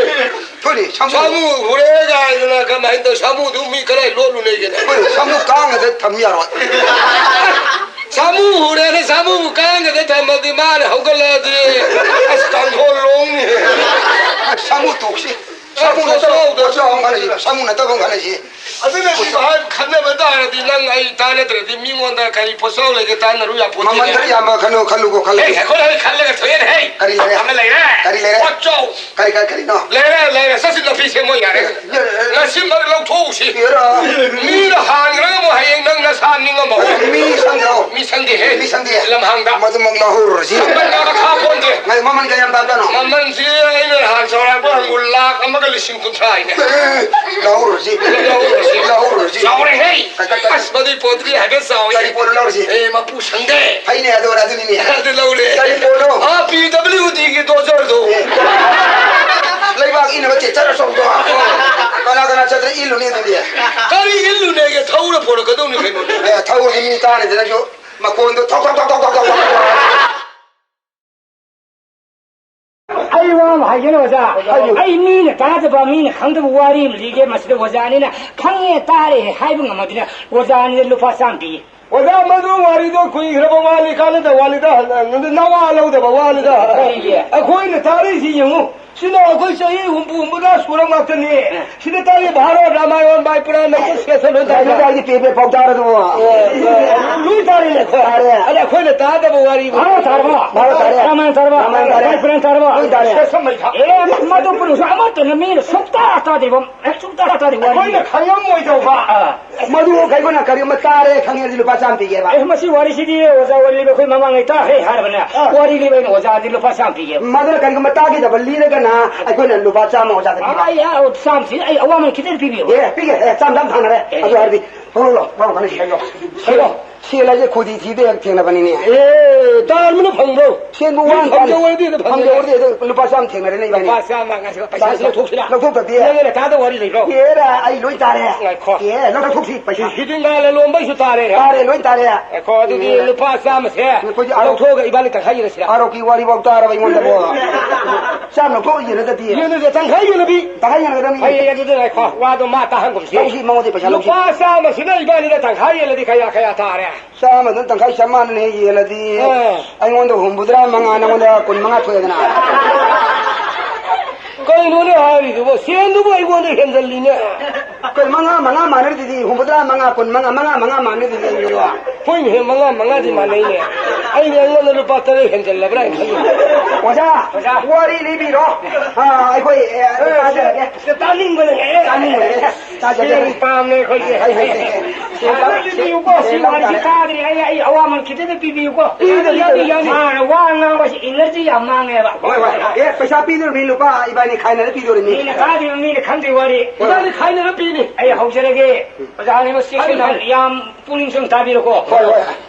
ꯊꯣꯏꯅꯦ, ꯁꯥꯃꯨ꯫ ꯁꯥꯃꯨ ꯍꯨꯔꯦ ꯀꯥꯏꯗꯅ ꯀꯃꯥꯏꯅ ꯇꯧ? ꯁꯥꯃꯨꯗꯨ ꯃꯤ ꯀꯗꯥꯏ ꯂꯣꯠꯂꯨꯅꯦꯒꯦꯅꯦ? ꯍꯣꯏ, ꯁꯥꯃꯨ ꯀꯥꯡꯉꯗ ꯊꯝ ꯌꯥꯔꯣꯏ꯫ ꯁꯥꯃꯨ ꯍꯨꯔꯦꯅ ꯁꯥꯃꯨ ꯀꯥꯡꯉꯗ ꯊꯝꯃꯗꯤ ꯃꯥꯅ ꯍꯧꯒꯠꯂꯛꯑꯗꯤ ꯑꯁ ꯀꯥꯡꯊꯣꯜ ꯂꯣꯡꯅꯤ꯫ ꯁꯥꯃꯨ ꯇꯣꯛꯁꯤ꯫ ꯁꯥꯃꯨ ꯅꯠꯇꯕ ꯄꯣꯠꯆꯥꯎ ꯑꯃ ꯈꯜꯂꯁꯤ꯫ ꯁꯥꯃꯨ ꯅꯠꯇꯕ ꯑꯃ ꯈꯜꯂꯁꯤ꯫ ꯑꯗꯨꯅ ꯁꯤ ꯚꯥꯏ, ꯈꯟꯅꯕ ꯇꯥꯔꯗꯤ ꯅꯪ ꯑꯩ ꯇꯥꯟꯅꯗ꯭ꯔꯗꯤ ꯃꯤꯉꯣꯟꯗ ꯀꯔꯤ ꯄꯣꯠꯆꯥꯎ ꯂꯩꯒꯦ ꯇꯥꯟꯅꯔꯨ ꯌꯥꯄꯣꯠꯇꯦ꯫ ꯃꯃꯟ ꯈꯔ ꯌꯥꯝꯕ ꯈꯜꯂꯣ, ꯈꯜꯂꯨꯀꯣ, ꯈꯜꯂꯨ꯫ ꯍꯦ, ꯑꯩꯈꯣꯏ ꯂꯣꯏ ꯈꯜꯂꯒ ꯊꯣꯛꯑꯦꯅꯦ, ꯍꯦ꯫ ꯀꯔꯤ ꯂꯩꯔꯦ? ꯑꯃ ꯂꯩꯔꯦ꯫ ꯀꯔꯤ ꯂꯩꯔꯦ? ꯄꯣꯠꯆꯥꯎ꯫ ꯀꯔꯤ, ꯀꯔꯤ, ꯀꯔꯤꯅꯣ? ꯂꯩꯔꯦ, ꯂꯩꯔꯦ꯫ ꯆꯠꯁꯤ, ꯅꯥꯄꯤ ꯁꯦꯝꯃꯣ ꯌꯥꯔꯦ꯫ ꯌꯥꯔꯦ꯫ ꯉꯁꯤꯃꯛ ꯂꯧꯊꯣꯛꯎꯁꯤ꯫ ꯌꯥꯔꯦ꯫ ꯃꯤꯅ ꯍꯥꯟꯈ꯭ꯔꯒ ꯑꯃꯨꯛ ꯍꯌꯦꯡ ꯅꯪ ꯅꯁꯥ ꯅꯤꯡꯉꯝꯃꯣ꯫ ꯃꯤ ꯁꯪꯗ꯭ꯔꯣ? ꯃꯤ ꯁꯪꯗꯦꯍꯦ꯫ ꯃꯤ ꯁꯪꯗꯦ꯫ ꯂꯝꯍꯥꯡꯗ꯫ ꯃꯗꯨꯃꯛ ꯂꯧꯍꯧꯔꯁꯤ꯫ ꯃꯃꯜ ꯌꯥꯝꯕ ꯈꯥꯄꯣꯟꯗꯦ꯫ ꯉꯥꯏ, ꯃꯃꯜ ꯀꯌꯥꯝ ꯇꯥꯕꯖꯥꯠꯅꯣ? ꯃꯃꯜꯁꯤ ꯑꯩꯅ ꯅꯍꯥꯟ ꯆꯥꯎꯔꯥꯛꯄ ꯍꯪꯕ ꯂꯥꯈ ꯑꯃꯒ ꯂꯤꯁꯤꯡ ꯀꯨꯟꯊ꯭ꯔꯥ ꯍꯥꯏꯅꯦ꯫ ꯑꯦ, ꯂꯧꯍꯧꯔꯁꯤ꯫ ꯂꯧꯍꯧꯔꯁꯤ꯫ ꯂꯧꯍꯧꯔꯁꯤ꯫ ꯆꯥꯎꯔꯦꯍꯦ꯫ ꯀ-, ꯀ-, ꯀ-, ꯑꯁ, ꯃꯗꯨꯏ ꯄꯣꯠꯇꯨꯗꯤ ꯍꯥꯏꯐꯦꯠ ꯆꯥꯎꯋꯤ꯫ ꯀꯔꯤ ꯄꯣꯠꯅꯣ ꯂꯧꯔꯤꯁꯤ? ꯑꯦ, ꯃꯄꯨ ꯁꯪꯗꯦ꯫ ꯐꯩꯅꯦ, ꯑꯗꯨ, ꯑꯗꯨꯅꯤꯅꯦ꯫ ꯑꯗꯨ ꯂꯧꯔꯦ꯫ ꯀꯔꯤ ꯄꯣꯠꯅꯣ? ꯑꯥ, ꯄꯤ ꯗꯕ꯭ꯂꯤꯎ ꯗꯤꯒꯤ ꯗꯣꯖꯔꯗꯣ꯫ ꯑꯦ, ꯂꯩꯕꯥꯛ ꯏꯅꯕ ꯇ꯭ꯔꯦꯛꯇꯔ ꯑꯆꯧꯕꯗꯣ꯫ ꯀꯅꯥ ꯀꯅꯥ ꯆꯠꯇ꯭ꯔꯦ ꯏꯜꯂꯨꯅꯦ ꯑꯗꯨꯗꯤ? ꯀꯔꯤ ꯏꯜꯂꯨꯅꯦꯒꯦ? ꯊꯧꯔ ꯄꯣꯔꯛꯀꯗꯧꯅꯤ ꯀꯩꯅꯣꯅꯦ꯫ ꯑꯦ, ꯊꯧꯔꯗꯤ ꯃꯤ ꯇꯥꯔꯦꯗꯅ ꯁꯨ ꯃꯈꯣꯟꯗꯣ ꯊꯧ, ꯊꯧ, ꯊꯧ꯫ ꯑꯩ ꯋꯥ ꯑꯃ ꯍꯥꯏꯒꯦꯅꯦ, ꯑꯣꯖꯥ꯫ ꯍꯥꯏꯌꯨ꯫ ꯑꯩ ꯃꯤꯅ ꯇꯥꯗꯕ, ꯃꯤꯅ ꯈꯪꯗꯕ ꯋꯥꯔꯤ ꯑꯃ ꯂꯤꯒꯦ꯫ ꯃꯁꯤꯗ ꯑꯣꯖꯥꯅꯤꯅ ꯈꯪꯉꯦ, ꯇꯥꯔꯦ ꯍꯥꯏꯕ ꯉꯝꯃꯗꯤꯅꯦ, ꯑꯣꯖꯥꯅꯤꯗ ꯂꯨꯄꯥ ꯆꯥꯝꯃ ꯄꯤꯒꯦ꯫ ꯑꯣꯖꯥ, ꯃꯗꯨ ꯋꯥꯔꯤꯗꯣ ꯀꯨꯏꯈ꯭ꯔꯕ ꯋꯥꯅꯤ, ꯀꯥꯟꯅꯗꯕ ꯋꯥꯅꯤꯗ, ꯅꯋꯥ ꯂꯧꯗꯕ ꯋꯥꯅꯤꯗ꯫ ꯀꯔꯤꯒꯤ? ꯑꯩꯈꯣꯏꯅ ꯇꯥꯔꯤꯁꯤ ꯌꯦꯡꯉꯨ, ꯁꯤꯅ ꯑꯩꯈꯣꯏ ꯆꯍꯤ ꯍꯨꯝꯐꯨ ꯍꯨꯝꯐꯨꯇꯔꯥ ꯁꯨꯔꯕ ꯉꯥꯛꯇꯅꯤ꯫ ꯑ꯫ ꯁꯤꯗ ꯇꯥꯔꯤ ꯚꯥꯔꯠ, ꯔꯥꯃꯥꯌꯟ, ꯃꯥꯏꯄꯨꯔꯥꯟ, ꯂꯩꯇꯦ, ꯁꯦꯁꯟ ꯂꯣꯏ ꯇꯥꯔꯦ꯫ ꯀꯩꯅꯣ ꯇꯥꯔꯤꯁꯤ ꯄꯦ ꯄꯦ ꯄꯥꯎ ꯇꯥꯔꯗꯨꯕꯨ꯫ ꯑ, ꯑ, ꯂꯣꯏ ꯇꯥꯔꯦꯅꯦ꯫ ꯇꯥꯔꯦ꯫ ꯑꯗ ꯑꯩꯈꯣꯏꯅ ꯇꯥꯗꯕ ꯋꯥꯔꯤꯕꯨ꯫ ꯚꯥꯔꯠ ꯇꯥꯔꯕꯣ? ꯚꯥꯔꯠ ꯇꯥꯔꯦ꯫ ꯔꯥꯃꯥꯌꯟ ꯇꯥꯔꯕꯣ? ꯔꯥꯃꯥꯌꯟ ꯇꯥꯔꯦ꯫ ꯃꯥꯏꯄꯨꯔꯥꯟ ꯇꯥꯔꯕꯣ? ꯂꯣꯏ ꯇꯥꯔꯦ꯫ ꯁꯦꯁꯟ ꯃꯩ ꯊꯥ-, ꯑꯦ, ꯃꯗꯨ ꯄꯨꯝꯅꯃꯛꯁꯨ ꯑꯃꯠꯇꯅ ꯃꯤꯅ ꯁꯨꯡꯇꯥ ꯇꯥꯗ꯭ꯔꯤꯕ, ꯑꯦ, ꯁꯨꯡꯇꯥ ꯇꯥꯗ꯭ꯔꯤꯕ ꯋꯥꯔꯤꯅꯤ꯫ ꯑꯩꯈꯣꯏꯅ ꯈꯪꯉꯝꯃꯣꯏꯗꯧꯕ꯫ ꯑ꯫ ꯃꯗꯨ ꯀꯩꯒꯨꯝꯕ ꯀꯔꯤꯒꯨꯝꯕ ꯇꯥꯔꯦ ꯈꯪꯉꯦ ꯍꯥꯏꯔꯗꯤ ꯂꯨꯄꯥ ꯆꯥꯝꯃ ꯄꯤꯒꯦꯕ꯫ ꯑꯦ, ꯃꯁꯤ ꯋꯥꯔꯤꯁꯤꯗꯤ ꯑꯣꯖꯥ ꯋꯥꯔꯤ ꯂꯤꯕ ꯑꯩꯈꯣꯏ ꯃꯃꯥꯡꯉꯩ ꯇꯥꯈ꯭ꯔꯦ ꯍꯥꯏꯔꯕꯅꯦ꯫ ꯑ꯫ ꯋꯥꯔꯤ ꯂꯤꯕ ꯑꯩꯅ ꯑꯣꯖꯥꯗꯤ ꯂꯨꯄꯥ ꯆꯥꯝꯃ ꯄꯤꯒꯦꯕ꯫ ꯃꯗꯨꯅ ꯀꯔꯤꯒꯨꯝꯕ ꯇꯥꯈꯤꯗꯕ ꯂꯤꯔꯒꯅ ꯑꯩꯈꯣꯏꯅ ꯂꯨꯄꯥ ꯆꯥꯝꯃ ꯑꯣꯖꯥꯗ ꯄꯤꯕ꯫ ꯑ, ꯑꯩ, ꯑ, ꯆꯥꯝꯃꯁꯤ ꯑꯩ ꯑꯋꯥꯃꯟ ꯈꯤꯇꯪ ꯄꯤꯕꯤꯌꯨ꯫ ꯑꯦ, ꯄꯤꯒꯦ꯫ ꯑꯦ, ꯆꯥꯝꯃ, ꯆꯥꯝꯃ ꯊꯥꯅꯔꯦ꯫ ꯑꯦ꯫ ꯑꯗꯨ ꯍꯥꯏꯔꯗꯤ ꯂꯧꯔꯣ, ꯂꯧꯔꯣ, ꯂꯧꯔꯣ, ꯀꯥꯟꯅꯁꯤ, ꯂꯧꯔꯣ꯫ ꯂꯧꯔꯣ꯫ ꯁꯦꯜ ꯍꯥꯏꯁꯦ ꯈꯨꯗꯤ ꯊꯤꯕ ꯍꯦꯛ ꯊꯦꯡꯅꯕꯅꯤꯅꯦ꯫ ꯑꯦ, ꯇꯥꯔꯃꯅ ꯐꯪꯕ꯭ꯔꯣ? ꯁꯦꯟꯕꯨ ꯋꯥꯅ ꯐꯪꯖꯧ ꯇꯥꯜꯂꯤ꯫ ꯍꯥꯏꯔꯗꯤ ꯑꯗꯨ ꯐꯪꯖꯧ꯫ ꯐꯪꯖꯧ ꯍꯥꯏꯔꯗꯤ ꯑꯗꯨ ꯂꯨꯄꯥ ꯆꯥꯝꯃ ꯊꯦꯡꯅꯔꯦꯅꯦ ꯏꯕꯥꯅꯤ꯫ ꯂꯨꯄꯥ ꯆꯥꯝꯃ ꯉꯁꯤ ꯄꯩꯁꯥꯁꯤ ꯂꯧꯊꯣꯛꯁꯤꯔꯥ? ꯂꯧꯊꯣꯛꯇꯗꯤ꯫ ꯅꯪꯒꯤ ꯅꯇꯥꯗ ꯋꯥꯔꯤ ꯂꯩꯕ꯭ꯔꯣ? ꯑꯦꯔꯥ, ꯑꯩ ꯂꯣꯏ ꯇꯥꯔꯦ꯫ ꯉꯥꯏꯈꯣ꯫ ꯑꯦ, ꯂꯧꯊꯣꯛꯁꯤ ꯄꯩꯁꯥ꯫ ꯍꯤꯗꯤꯡꯒꯥ ꯂꯂꯣꯟꯕꯩꯁꯨ ꯇꯥꯔꯦ꯫ ꯇꯥꯔꯦ, ꯂꯣꯏ ꯇꯥꯔꯦ꯫ ꯉꯥꯏꯈꯣ, ꯑꯗꯨꯗꯤ ꯑꯦ꯫ ꯂꯨꯄꯥ ꯆꯥꯝꯃꯁꯦ ꯑꯩꯈꯣꯏꯗꯤ ꯑꯥꯔꯣ-, ꯂꯧꯊꯣꯛꯑꯒ ꯏꯕꯥꯅꯤ ꯇꯪꯈꯥꯏ ꯌꯦꯟꯅꯁꯤꯔꯥ? ꯑꯥꯔꯣꯛꯀꯤ ꯋꯥꯔꯤꯐꯥꯎ ꯇꯥꯔꯕ ꯑꯩꯉꯣꯟꯗꯕꯣ꯫ ꯆꯥꯝꯃ ꯂꯧꯊꯣꯛꯑ ꯌꯦꯟꯅꯗꯗꯤ꯫ ꯌꯦꯟꯅꯁꯦ, ꯇꯪꯈꯥꯏ ꯌꯦꯟꯅꯕꯤ꯫ ꯇꯪꯈꯥꯏ ꯌꯦꯟꯅꯒꯗꯕꯅꯤ꯫ ꯐꯩꯌꯦ, ꯑꯗꯨꯗꯤ ꯉꯥꯏꯈꯣ, ꯋꯥꯗꯣ ꯃꯥ ꯇꯥꯍꯟꯒꯨꯝꯁꯤ꯫ ꯂꯧꯁꯤ, ꯃꯉꯣꯟꯗꯩ ꯄꯩꯁꯥ ꯂꯧꯁꯤ꯫ ꯂꯨꯄꯥ ꯆꯥꯝꯃꯁꯤꯅ ꯏꯕꯥꯅꯤꯗ ꯇꯪꯈꯥꯏ ꯌꯦꯜꯂꯗꯤ ꯀꯌꯥ ꯀꯌꯥ ꯇꯥꯔꯦ? ꯆꯥꯝꯃꯗꯨꯅ ꯇꯪꯈꯥꯏ ꯆꯞ ꯃꯥꯟꯅꯅ ꯍꯦꯛ ꯌꯦꯜꯂꯗꯤ, ꯑꯥ꯫ ꯑꯩꯉꯣꯟꯗ ꯍꯨꯝꯐꯨꯇꯔꯥ ꯃꯉꯥ, ꯅꯉꯣꯟꯗ ꯀꯨꯟꯃꯉꯥ ꯊꯣꯛꯑꯦꯗꯅ꯫ ꯀꯩꯅꯣꯅꯦ ꯍꯥꯏꯔꯤꯗꯨꯕꯣ? ꯁꯦꯟꯗꯨꯕꯨ ꯑꯩꯉꯣꯟꯗ ꯍꯦꯟꯖꯜꯂꯤꯅꯦ꯫ ꯀꯩ ꯃꯉꯥ, ꯃꯉꯥ ꯃꯥꯟꯅꯔꯤꯗꯨꯗꯤ? ꯍꯨꯝꯐꯨꯇꯔꯥ ꯃꯉꯥ, ꯀꯨꯟ ꯃꯉꯥ, ꯃꯉꯥ, ꯃꯉꯥ ꯃꯥꯟꯅꯔꯤꯗꯨꯗꯤ ꯑꯩꯉꯣꯟꯗ꯫ ꯍꯣꯏꯅꯦ, ꯃꯉꯥ, ꯃꯉꯥꯗꯤ ꯃꯥꯟꯅꯩꯅꯦ꯫ ꯑꯩꯅ ꯑꯩꯉꯣꯟꯗ ꯂꯨꯄꯥ ꯇꯔꯦꯠ ꯍꯦꯟꯖꯜꯂꯕ꯭ꯔꯥ ꯍꯥꯏꯅ ꯈꯜꯂꯤ꯫ ꯑꯣꯖꯥ, ꯑꯣꯖꯥ꯫ ꯋꯥꯔꯤ ꯂꯤꯕꯤꯔꯣ꯫ ꯑꯥ, ꯑꯩꯈꯣꯏ, ꯑꯦ, ꯑꯦ, ꯇꯥꯖꯔꯒꯦ꯫ ꯁꯤꯗ ꯇꯥꯅꯤꯡꯕꯅ ꯉꯛꯑꯦ꯫ ꯇꯥꯅꯤꯡꯕꯅ ꯉꯛꯑꯦ꯫ ꯇꯥꯖꯔꯒꯦ꯫ ꯁꯦꯟ ꯄꯥꯝꯃꯦ ꯑꯩꯈꯣꯏꯁꯦ꯫ ꯍꯩ, ꯍꯩ, ꯍꯩ, ꯍꯩ꯫ ꯁꯦꯟ ꯁꯦꯟ ꯂꯧ-, ꯄꯤꯕꯤꯌꯨꯀꯣ, ꯁꯦꯟ ꯁꯤ ꯂꯧ ꯋꯥꯔꯤꯁꯤ ꯇꯥꯔꯦ꯫ ꯇꯥꯗ꯭ꯔꯤ ꯑꯩ, ꯑꯩ ꯑꯋꯥꯃꯟ ꯈꯤꯇꯗ ꯄꯤꯕꯤꯌꯨꯀꯣ꯫ ꯄꯤꯒꯅꯤ, ꯌꯥꯅꯤ, ꯄꯤꯒꯅꯤ꯫ ꯌꯥꯅꯤ꯫ ꯃꯥꯅ ꯋꯥ ꯉꯥꯡꯕꯁꯤ energy ꯌꯥꯝ ꯃꯥꯡꯉꯦꯕ꯫ ꯍꯣꯏ, ꯍꯣꯏ꯫ ꯑꯦ, ꯄꯩꯁꯥ ꯄꯤꯗꯣꯔꯤꯕꯅꯤ, ꯂꯨꯄꯥ ꯏꯕꯥꯅꯤ ꯈꯥꯏꯅꯔ ꯄꯤꯗꯣꯔꯤꯕꯅꯤ꯫ ꯃꯤꯅ ꯇꯥꯗ꯭ꯔꯤꯕ, ꯃꯤꯅ ꯈꯪꯗ꯭ꯔꯤ ꯋꯥꯔꯤ꯫ ꯍꯣꯏ, ꯍꯣꯏ꯫ ꯏꯕꯥꯅꯤ ꯈꯥꯏꯅꯔ ꯄꯤꯅꯤ꯫ ꯑꯩ ꯍꯧꯖꯔꯒꯦ꯫ ꯑꯣꯖꯥ ꯑꯅꯤꯃꯛ ꯆꯦꯛꯁꯤꯟꯅ ꯍꯣꯏ, ꯍꯣꯏ꯫ ꯌꯥꯝ ꯄꯨꯛꯅꯤꯡ ꯆꯪ ꯇꯥꯕꯤꯔꯣꯀꯣ꯫ ꯍꯣꯏ, ꯍꯣꯏ꯫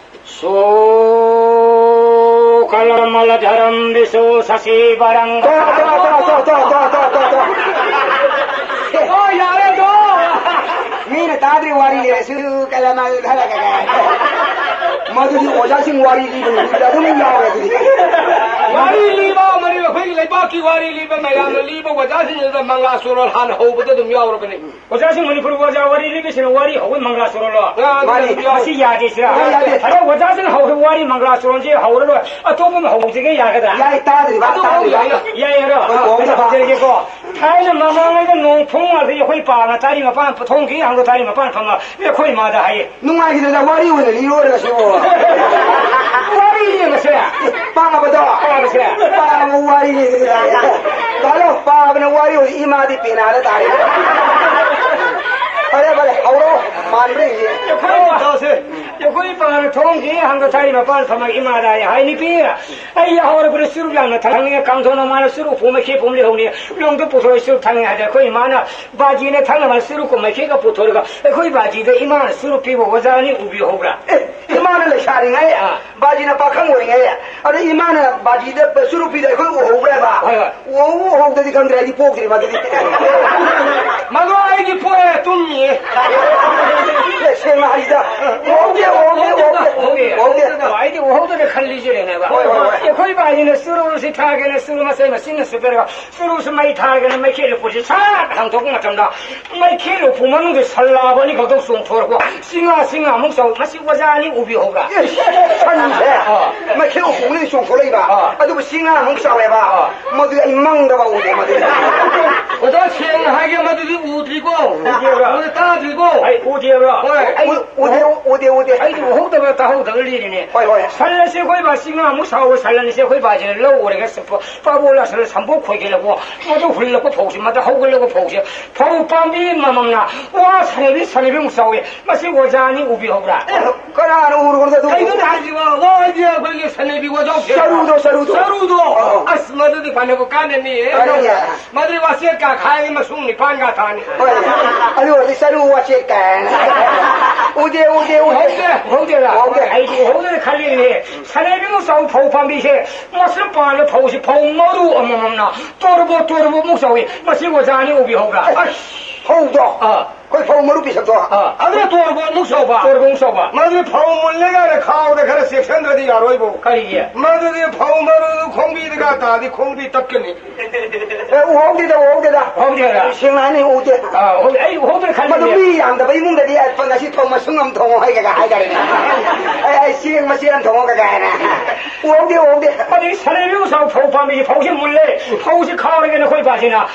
ꯁꯣ ꯀꯂꯃꯂ ꯙꯔꯝ ꯕꯤꯁꯣ ꯁꯁꯤ ꯕꯔꯪ꯫ ꯇꯣ, ꯇꯣ, ꯇꯣ꯫ ꯑꯣ, ꯌꯥꯔꯦ, ꯇꯣ꯫ ꯃꯤꯅ ꯇꯥꯗ꯭ꯔꯤ ꯋꯥꯔꯤ ꯂꯤꯔꯁꯨ ꯀꯂꯃꯂ ꯙꯔ ꯀ-, ꯀ-, ꯃꯗꯨꯗꯤ ꯑꯣꯖꯥꯁꯤꯡ ꯋꯥꯔꯤ ꯂꯤꯕ ꯅꯨꯃꯤꯠꯇ ꯑꯗꯨꯝ ꯌꯥꯎꯔꯦ ꯑꯗꯨꯗꯤ꯫ ꯋꯥꯔꯤ ꯂꯤꯕ ꯑꯃꯗꯤ ꯑꯩꯈꯣꯏꯒꯤ ꯂꯩꯕꯥꯛꯀꯤ ꯋꯥꯔꯤ ꯂꯤꯕ, ꯃꯌꯥꯝꯅ ꯂꯤꯕ, ꯑꯣꯖꯥꯁꯤꯡꯁꯤꯗ ꯃꯪꯂꯥ ꯆꯣꯔꯣꯜ ꯍꯥꯟꯅ ꯍꯧꯕꯗ ꯑꯗꯨꯝ ꯌꯥꯎꯔꯕꯅꯤ꯫ ꯑꯣꯖꯥꯁꯤꯡ ꯃꯅꯤꯄꯨꯔ ꯑꯣꯖꯥ ꯋꯥꯔꯤ ꯂꯤꯕꯁꯤꯅ ꯋꯥꯔꯤ ꯍꯧꯕ ꯃꯪꯒ꯭ꯔꯥ ꯆꯣꯔꯣꯜꯂꯣ? ꯃꯥꯅꯤ꯫ ꯃꯁꯤ ꯌꯥꯗꯦ ꯁꯤꯔ? ꯌꯥꯗꯦ, ꯌꯥꯗꯦ꯫ ꯑꯗꯣ ꯑꯣꯖꯥꯁꯤꯡ ꯍꯧꯕ ꯋꯥꯔꯤ ꯃꯪꯒ꯭ꯔꯥ ꯆꯣꯔꯣꯜꯁꯦ ꯍꯧꯔꯔꯣꯏ꯫ ꯑꯇꯣꯞꯄ ꯑꯃ ꯍꯧꯖꯒꯦ ꯌꯥꯒꯗ꯭ꯔꯥ? ꯌꯥꯏ, ꯇꯥꯗ꯭ꯔꯤꯕ, ꯑꯗꯨ ꯇꯥꯗ꯭ꯔꯤꯕ꯫ ꯌꯥꯏ, ꯌꯥꯏ, ꯌꯥꯏ, ꯌꯥꯏ꯫ ꯍꯣꯏ, ꯍꯣꯏ, ꯍꯣꯏ꯫ ꯍꯧꯖꯔꯒꯦꯀꯣ꯫ ꯊꯥꯏꯅ ꯃꯃꯥꯡꯉꯩꯗ ꯅꯣꯡ ꯐꯨꯡ ꯉꯥꯛꯇ ꯑꯩꯈꯣꯏ ꯄꯥꯅ ꯇꯥꯔꯤ ꯃꯄꯥꯟ ꯊꯣꯡꯈꯤ, ꯍꯪꯗꯣ ꯇꯥꯔꯤ ꯃꯄꯥꯟ ꯐꯝꯃ ꯑꯩꯈꯣꯏ ꯏꯃꯥꯗ ꯍꯥꯏꯌꯦ꯫ ꯅꯨꯡꯉꯥꯏꯈꯤꯗ꯭ꯔꯦꯗ, ꯋꯥꯔꯤ ꯑꯣꯏꯅ ꯂꯤꯔꯣꯏꯔꯒꯁꯨ꯫ ꯋꯥꯔꯤ ꯂꯤꯔꯁꯦ꯫ ꯄꯥꯕꯗꯣ꯫ ꯄꯥꯕꯁꯦ꯫ ꯄꯥꯕ ꯋꯥꯔꯤ ꯂꯤꯔꯒ꯫ ꯇꯥꯂꯣ, ꯄꯥꯕꯅ ꯋꯥꯔꯤ ꯑꯣꯏ, ꯏꯃꯥꯗꯤ ꯄꯦꯅꯥꯗ ꯇꯥꯔꯦ꯫ ꯐꯔꯦ, ꯐꯔꯦ, ꯍꯧꯔꯣ꯫ ꯃꯥꯟꯕ꯭ꯔꯥ ꯌꯦꯡꯒꯦ꯫ ꯑꯩꯈꯣꯏ ꯄꯥꯁꯦ, ꯑꯩꯈꯣꯏ ꯄꯥꯅ ꯊꯣꯡꯈꯤ, ꯍꯪꯒ ꯊꯥꯔꯤ ꯃꯄꯥꯟ ꯐꯝꯃ ꯏꯃꯥꯗ ꯍꯥꯏ, ꯍꯥꯏ, "ꯅꯨꯄꯤ, ꯑꯩ ꯌꯥꯍꯧꯔꯛꯄꯗ ꯆꯨꯔꯨꯞ ꯌꯥꯝꯅ ꯊꯛꯅꯤꯡꯉꯦ, ꯀꯥꯡꯊꯣꯟ ꯃꯃꯥꯅ ꯆꯨꯔꯨꯞ ꯐꯨ ꯃꯩꯈꯦꯠ ꯄꯨꯝ ꯂꯩꯍꯧꯅꯤ, ꯂꯣꯡꯗ ꯄꯨꯊꯣꯛꯑ ꯆꯨꯔꯨꯞ ꯊꯛꯅꯤꯡꯉꯦ" ꯍꯥꯏꯗ ꯑꯩꯈꯣꯏ ꯏꯃꯥꯅ ꯕꯥꯖꯤꯅ ꯊꯛꯅꯕ ꯆꯨꯔꯨꯞꯀ ꯃꯩꯈꯦꯠꯀ ꯄꯨꯊꯣꯔꯒ ꯑꯩꯈꯣꯏ ꯕꯥꯖꯤꯗ ꯏꯃꯥꯅ ꯆꯨꯔꯨꯞ ꯄꯤꯕ ꯑꯣꯖꯥ ꯑꯅꯤ ꯎꯕꯤꯍꯧꯕ꯭ꯔꯥ? ꯑꯦ, ꯏꯃꯥꯅ ꯂꯩꯁꯥꯔꯤꯉꯩ, ꯑꯥ꯫ ꯕꯥꯖꯤꯅ ꯄꯥꯈꯪ ꯑꯣꯏꯔꯤꯉꯩ, ꯑꯗ ꯏꯃꯥꯅ ꯕꯥꯖꯤꯗ ꯆꯨꯔꯨꯞ ꯄꯤꯗ ꯑꯩꯈꯣꯏ ꯎꯍꯧꯕ꯭ꯔꯕ? ꯍꯣꯏ, ꯍꯣꯏ꯫ ꯎꯍꯧ-, ꯎꯍꯧꯗꯗꯤ ꯈꯪꯗ꯭ꯔꯦ, ꯑꯩꯗꯤ ꯄꯣꯛꯇ꯭ꯔꯤꯕ ꯑꯗꯨꯗꯤ꯫ ꯃꯗꯨ ꯑꯩꯗꯤ ꯄꯣꯛꯑꯦ, ꯇꯨꯝꯃꯤ꯫ ꯑꯦ, ꯁꯦꯡꯅ ꯍꯥꯏꯁꯤꯗ, ꯎꯍꯧꯗꯦ, ꯎꯍꯧꯗꯦ, ꯎꯍꯧꯗꯦ, ꯎꯍꯧꯗꯦ꯫ ꯎꯍꯧꯗꯦ꯫ ꯑꯩꯗꯤ ꯎꯍꯧꯗꯅ ꯈꯜꯂꯤꯁꯤꯅꯦꯕ꯫ ꯍꯣꯏ, ꯍꯣꯏ, ꯍꯣꯏ꯫ ꯑꯩꯈꯣꯏ ꯏꯕꯥꯁꯤꯅ ꯆꯨꯔꯨꯁꯤ ꯊꯥꯒꯦꯅ ꯆꯨꯔꯨ ꯃꯆꯩ ꯃꯆꯤꯟꯅ ꯁꯨꯞꯄꯦꯔꯒ, ꯆꯨꯔꯨꯁꯤ ꯃꯩ ꯊꯥꯔꯒꯅ ꯃꯩꯈꯦꯠ ꯎꯄꯨꯁꯤ ꯁꯠ ꯍꯥꯡꯗꯣꯛꯄ ꯃꯇꯝꯗ, ꯃꯩꯈꯦꯠ ꯎꯄꯨ ꯃꯅꯨꯡꯗ ꯁꯜꯂꯥꯕ ꯑꯅꯤꯈꯛꯇꯪ ꯆꯣꯡꯊꯣꯔꯛꯄ꯫ ꯁꯤꯡꯉꯥ, ꯁꯤꯡꯉꯥꯃꯨꯛ ꯆꯥꯎ꯫ ꯃꯁꯤ ꯑꯣꯖꯥ ꯑꯅꯤ ꯎꯕꯤꯍꯧꯕ꯭ꯔꯥ? ꯏꯁ, ꯁꯟꯁꯦ ꯑꯥ꯫ ꯃꯩꯈꯦꯠ ꯎꯄꯨ ꯃꯅꯨꯡꯗ ꯆꯣꯡꯊꯣꯔꯛꯏꯕ꯫ ꯑꯥ꯫ ꯑꯗꯨꯕꯨ ꯁꯤꯡꯉꯥꯃꯨꯛ ꯆꯥꯎꯋꯦꯕ꯫ ꯑꯥ꯫ ꯃꯗꯨꯗꯤ ꯑꯩ ꯃꯪꯗꯐꯥꯎ ꯎꯗꯦ, ꯃꯗꯨꯗꯤ꯫ ꯑꯣꯖꯥ, ꯁꯦꯡꯅ ꯍꯥꯏꯒꯦ, ꯃꯗꯨꯗꯤ ꯎꯗ꯭ꯔꯤꯀꯣ꯫ ꯎꯗꯦꯕ꯭ꯔꯥ? ꯃꯗꯨꯗꯤ ꯇꯥꯗ꯭ꯔꯤꯀꯣ꯫ ꯑꯩ ꯎꯗꯦꯕ꯭ꯔꯥ? ꯍꯣꯏ꯫ ꯑꯩ ꯎꯗꯦ, ꯎꯗꯦ, ꯎꯗꯦ꯫ ꯑꯩꯗꯤ ꯎꯍꯧꯗꯕ, ꯇꯥꯍꯧꯗꯕ ꯂꯤꯔꯤꯅꯦ꯫ ꯍꯣꯏ, ꯍꯣꯏ꯫ ꯁꯟ ꯑꯁꯤ ꯑꯩꯈꯣꯏ ꯕꯥ ꯁꯤꯡꯉꯥꯃꯨꯛ ꯁꯥꯎꯕ ꯁꯟ ꯑꯅꯤꯁꯦ ꯑꯩꯈꯣꯏ ꯕꯥꯁꯤꯅ ꯂꯧ ꯎꯔꯒ ꯆꯠꯄ, ꯄꯥꯕꯣꯛ ꯂꯥꯛꯁꯜꯂ ꯁꯝꯕꯣꯛ ꯈꯣꯏꯒꯠꯂꯛꯄ, ꯃꯗꯨ ꯍꯨꯜꯂꯛꯄ ꯐꯧꯁꯦ, ꯃꯗꯨ ꯍꯧꯒꯠꯂꯛꯄ ꯐꯧꯁꯦ, ꯐꯧ ꯄꯥꯝꯕꯤ ꯃꯃꯝꯅ ꯋꯥ ꯁꯅꯕꯤ ꯁꯅꯕꯤꯃꯨꯛ ꯆꯥꯎꯋꯤ꯫ ꯃꯁꯤ ꯑꯣꯖꯥ ꯑꯅꯤ ꯎꯕꯤꯍꯧꯕ꯭ꯔꯥ? ꯑꯦ, ꯀꯅꯥꯅ ꯎꯔꯨꯔꯒ ꯑꯗꯨ? ꯀꯩꯅꯣꯅꯦ ꯍꯥꯏꯁꯤꯕꯣ? ꯋꯥ ꯍꯥꯏꯗꯤ ꯑꯩꯈꯣꯏꯒꯤ ꯁꯅꯕꯤ ꯋꯥꯖꯥꯎꯁꯦ꯫ ꯆꯔꯨꯗꯣ, ꯆꯔꯨꯗꯣ꯫ ꯆꯔꯨꯗꯣ? ꯑꯣ, ꯑꯣ꯫ ꯑꯁ, ꯃꯗꯨꯗꯤ ꯐꯅꯕꯨ ꯀꯥꯟꯅꯅꯤꯌꯦ꯫ ꯀꯥꯟꯅꯅꯤ꯫ ꯃꯗꯨꯗꯤ ꯋꯥꯆꯦꯠ ꯀꯥꯈꯥꯏꯒꯤ ꯃꯁꯨꯡ ꯅꯤꯄꯥꯟꯒ ꯊꯥꯅꯤ꯫ ꯍꯣꯏ꯫ ꯑꯗꯨ ꯑꯣꯏꯔꯗꯤ ꯆꯔꯨ ꯋꯥꯆꯦꯠ ꯀꯥꯏꯅ꯫ ꯎꯗꯦ, ꯎꯗꯦ, ꯎꯗꯦ꯫ ꯎꯍꯧꯗꯦ, ꯎꯍꯧꯗꯦꯔꯥ? ꯎꯍꯧꯗꯦ꯫ ꯑꯩꯗꯤ ꯎꯍꯧꯗꯦꯅ ꯈꯜꯂꯤꯅꯦ꯫ ꯁꯅꯥꯏꯕꯤꯃꯨꯛ ꯆꯥꯎ ꯐꯧ ꯄꯥꯝꯕꯤꯁꯦ, ꯃꯁꯤꯅ ꯄꯥꯜꯂ ꯐꯧꯁꯤ ꯐꯧ ꯃꯔꯨ ꯑꯃꯃꯝꯅ ꯇꯣꯔꯕꯣ ꯇꯣꯔꯕꯣꯃꯨꯛ ꯆꯥꯎꯏ꯫ ꯃꯁꯤ ꯑꯣꯖꯥ ꯑꯅꯤ ꯎꯕꯤꯍꯧꯕ꯭ꯔꯥ? ꯑꯁ, ꯐꯧꯗꯣ꯫ ꯑꯥ꯫ ꯑꯩꯈꯣꯏ ꯐꯧ ꯃꯔꯨ ꯄꯤꯁꯛꯇꯣ꯫ ꯑꯥ꯫ ꯑꯗꯨꯅ ꯇꯣꯔꯕꯣꯃꯨꯛ ꯆꯥꯎꯕ꯫ ꯇꯣꯔꯕꯣꯃꯨꯛ ꯆꯥꯎꯕ꯫ ꯃꯗꯨꯗꯤ ꯐꯧ ꯃꯨꯜꯂꯦ ꯀꯥꯏꯅ ꯈꯥꯎꯗ ꯈꯔ ꯆꯦꯛꯁꯤꯟꯗ꯭ꯔꯗꯤ ꯌꯥꯔꯣꯏꯕꯣ꯫ ꯀꯔꯤꯒꯤ? ꯃꯗꯨꯗꯤ ꯐꯧ ꯃꯔꯨꯗꯨ ꯈꯣꯡꯕꯤꯗꯒ ꯇꯥꯔꯗꯤ ꯈꯣꯡꯕꯤ ꯇꯠꯀꯅꯤ꯫ ꯑꯦ, ꯎꯍꯧꯗꯦꯗ, ꯎꯍꯧꯗꯦꯗ꯫ ꯎꯍꯧꯗꯦꯗ꯫ ꯁꯦꯡꯅ ꯍꯥꯏꯅ ꯎꯗꯦ꯫ ꯑꯥ, ꯎꯍꯧꯗꯦ꯫ ꯑꯩ ꯎꯍꯧꯗꯅ ꯈꯜꯂꯤꯅꯦ꯫ ꯃꯗꯨ ꯃꯤ ꯌꯥꯝꯗꯕ ꯏꯃꯨꯡꯗꯗꯤ, ꯑꯦ, ꯉꯁꯤ ꯐꯧ ꯃꯁꯨꯡ ꯑꯃ ꯊꯣꯡꯉꯣ ꯍꯥꯏꯒ ꯍꯥꯏꯇꯥꯔꯦꯅꯦ꯫ ꯑꯩ, ꯑꯩ ꯆꯦꯡ ꯃꯆꯦꯠ ꯑꯃ ꯊꯣꯡꯉꯣ ꯀꯥꯏꯅ꯫ ꯎꯍꯧꯗꯦ, ꯎꯍꯧꯗꯦ꯫ ꯑꯗꯩ ꯁꯅꯩꯕꯤ ꯎꯁꯥꯎ ꯐꯧ ꯄꯥꯝꯕꯤꯁꯦ ꯐꯧꯁꯦ ꯃꯨꯜꯂꯦ꯫ ꯐꯧꯁꯦ ꯈꯥꯎꯔꯒꯦ ꯅꯈꯣꯏ ꯕꯥꯁꯤꯅ꯫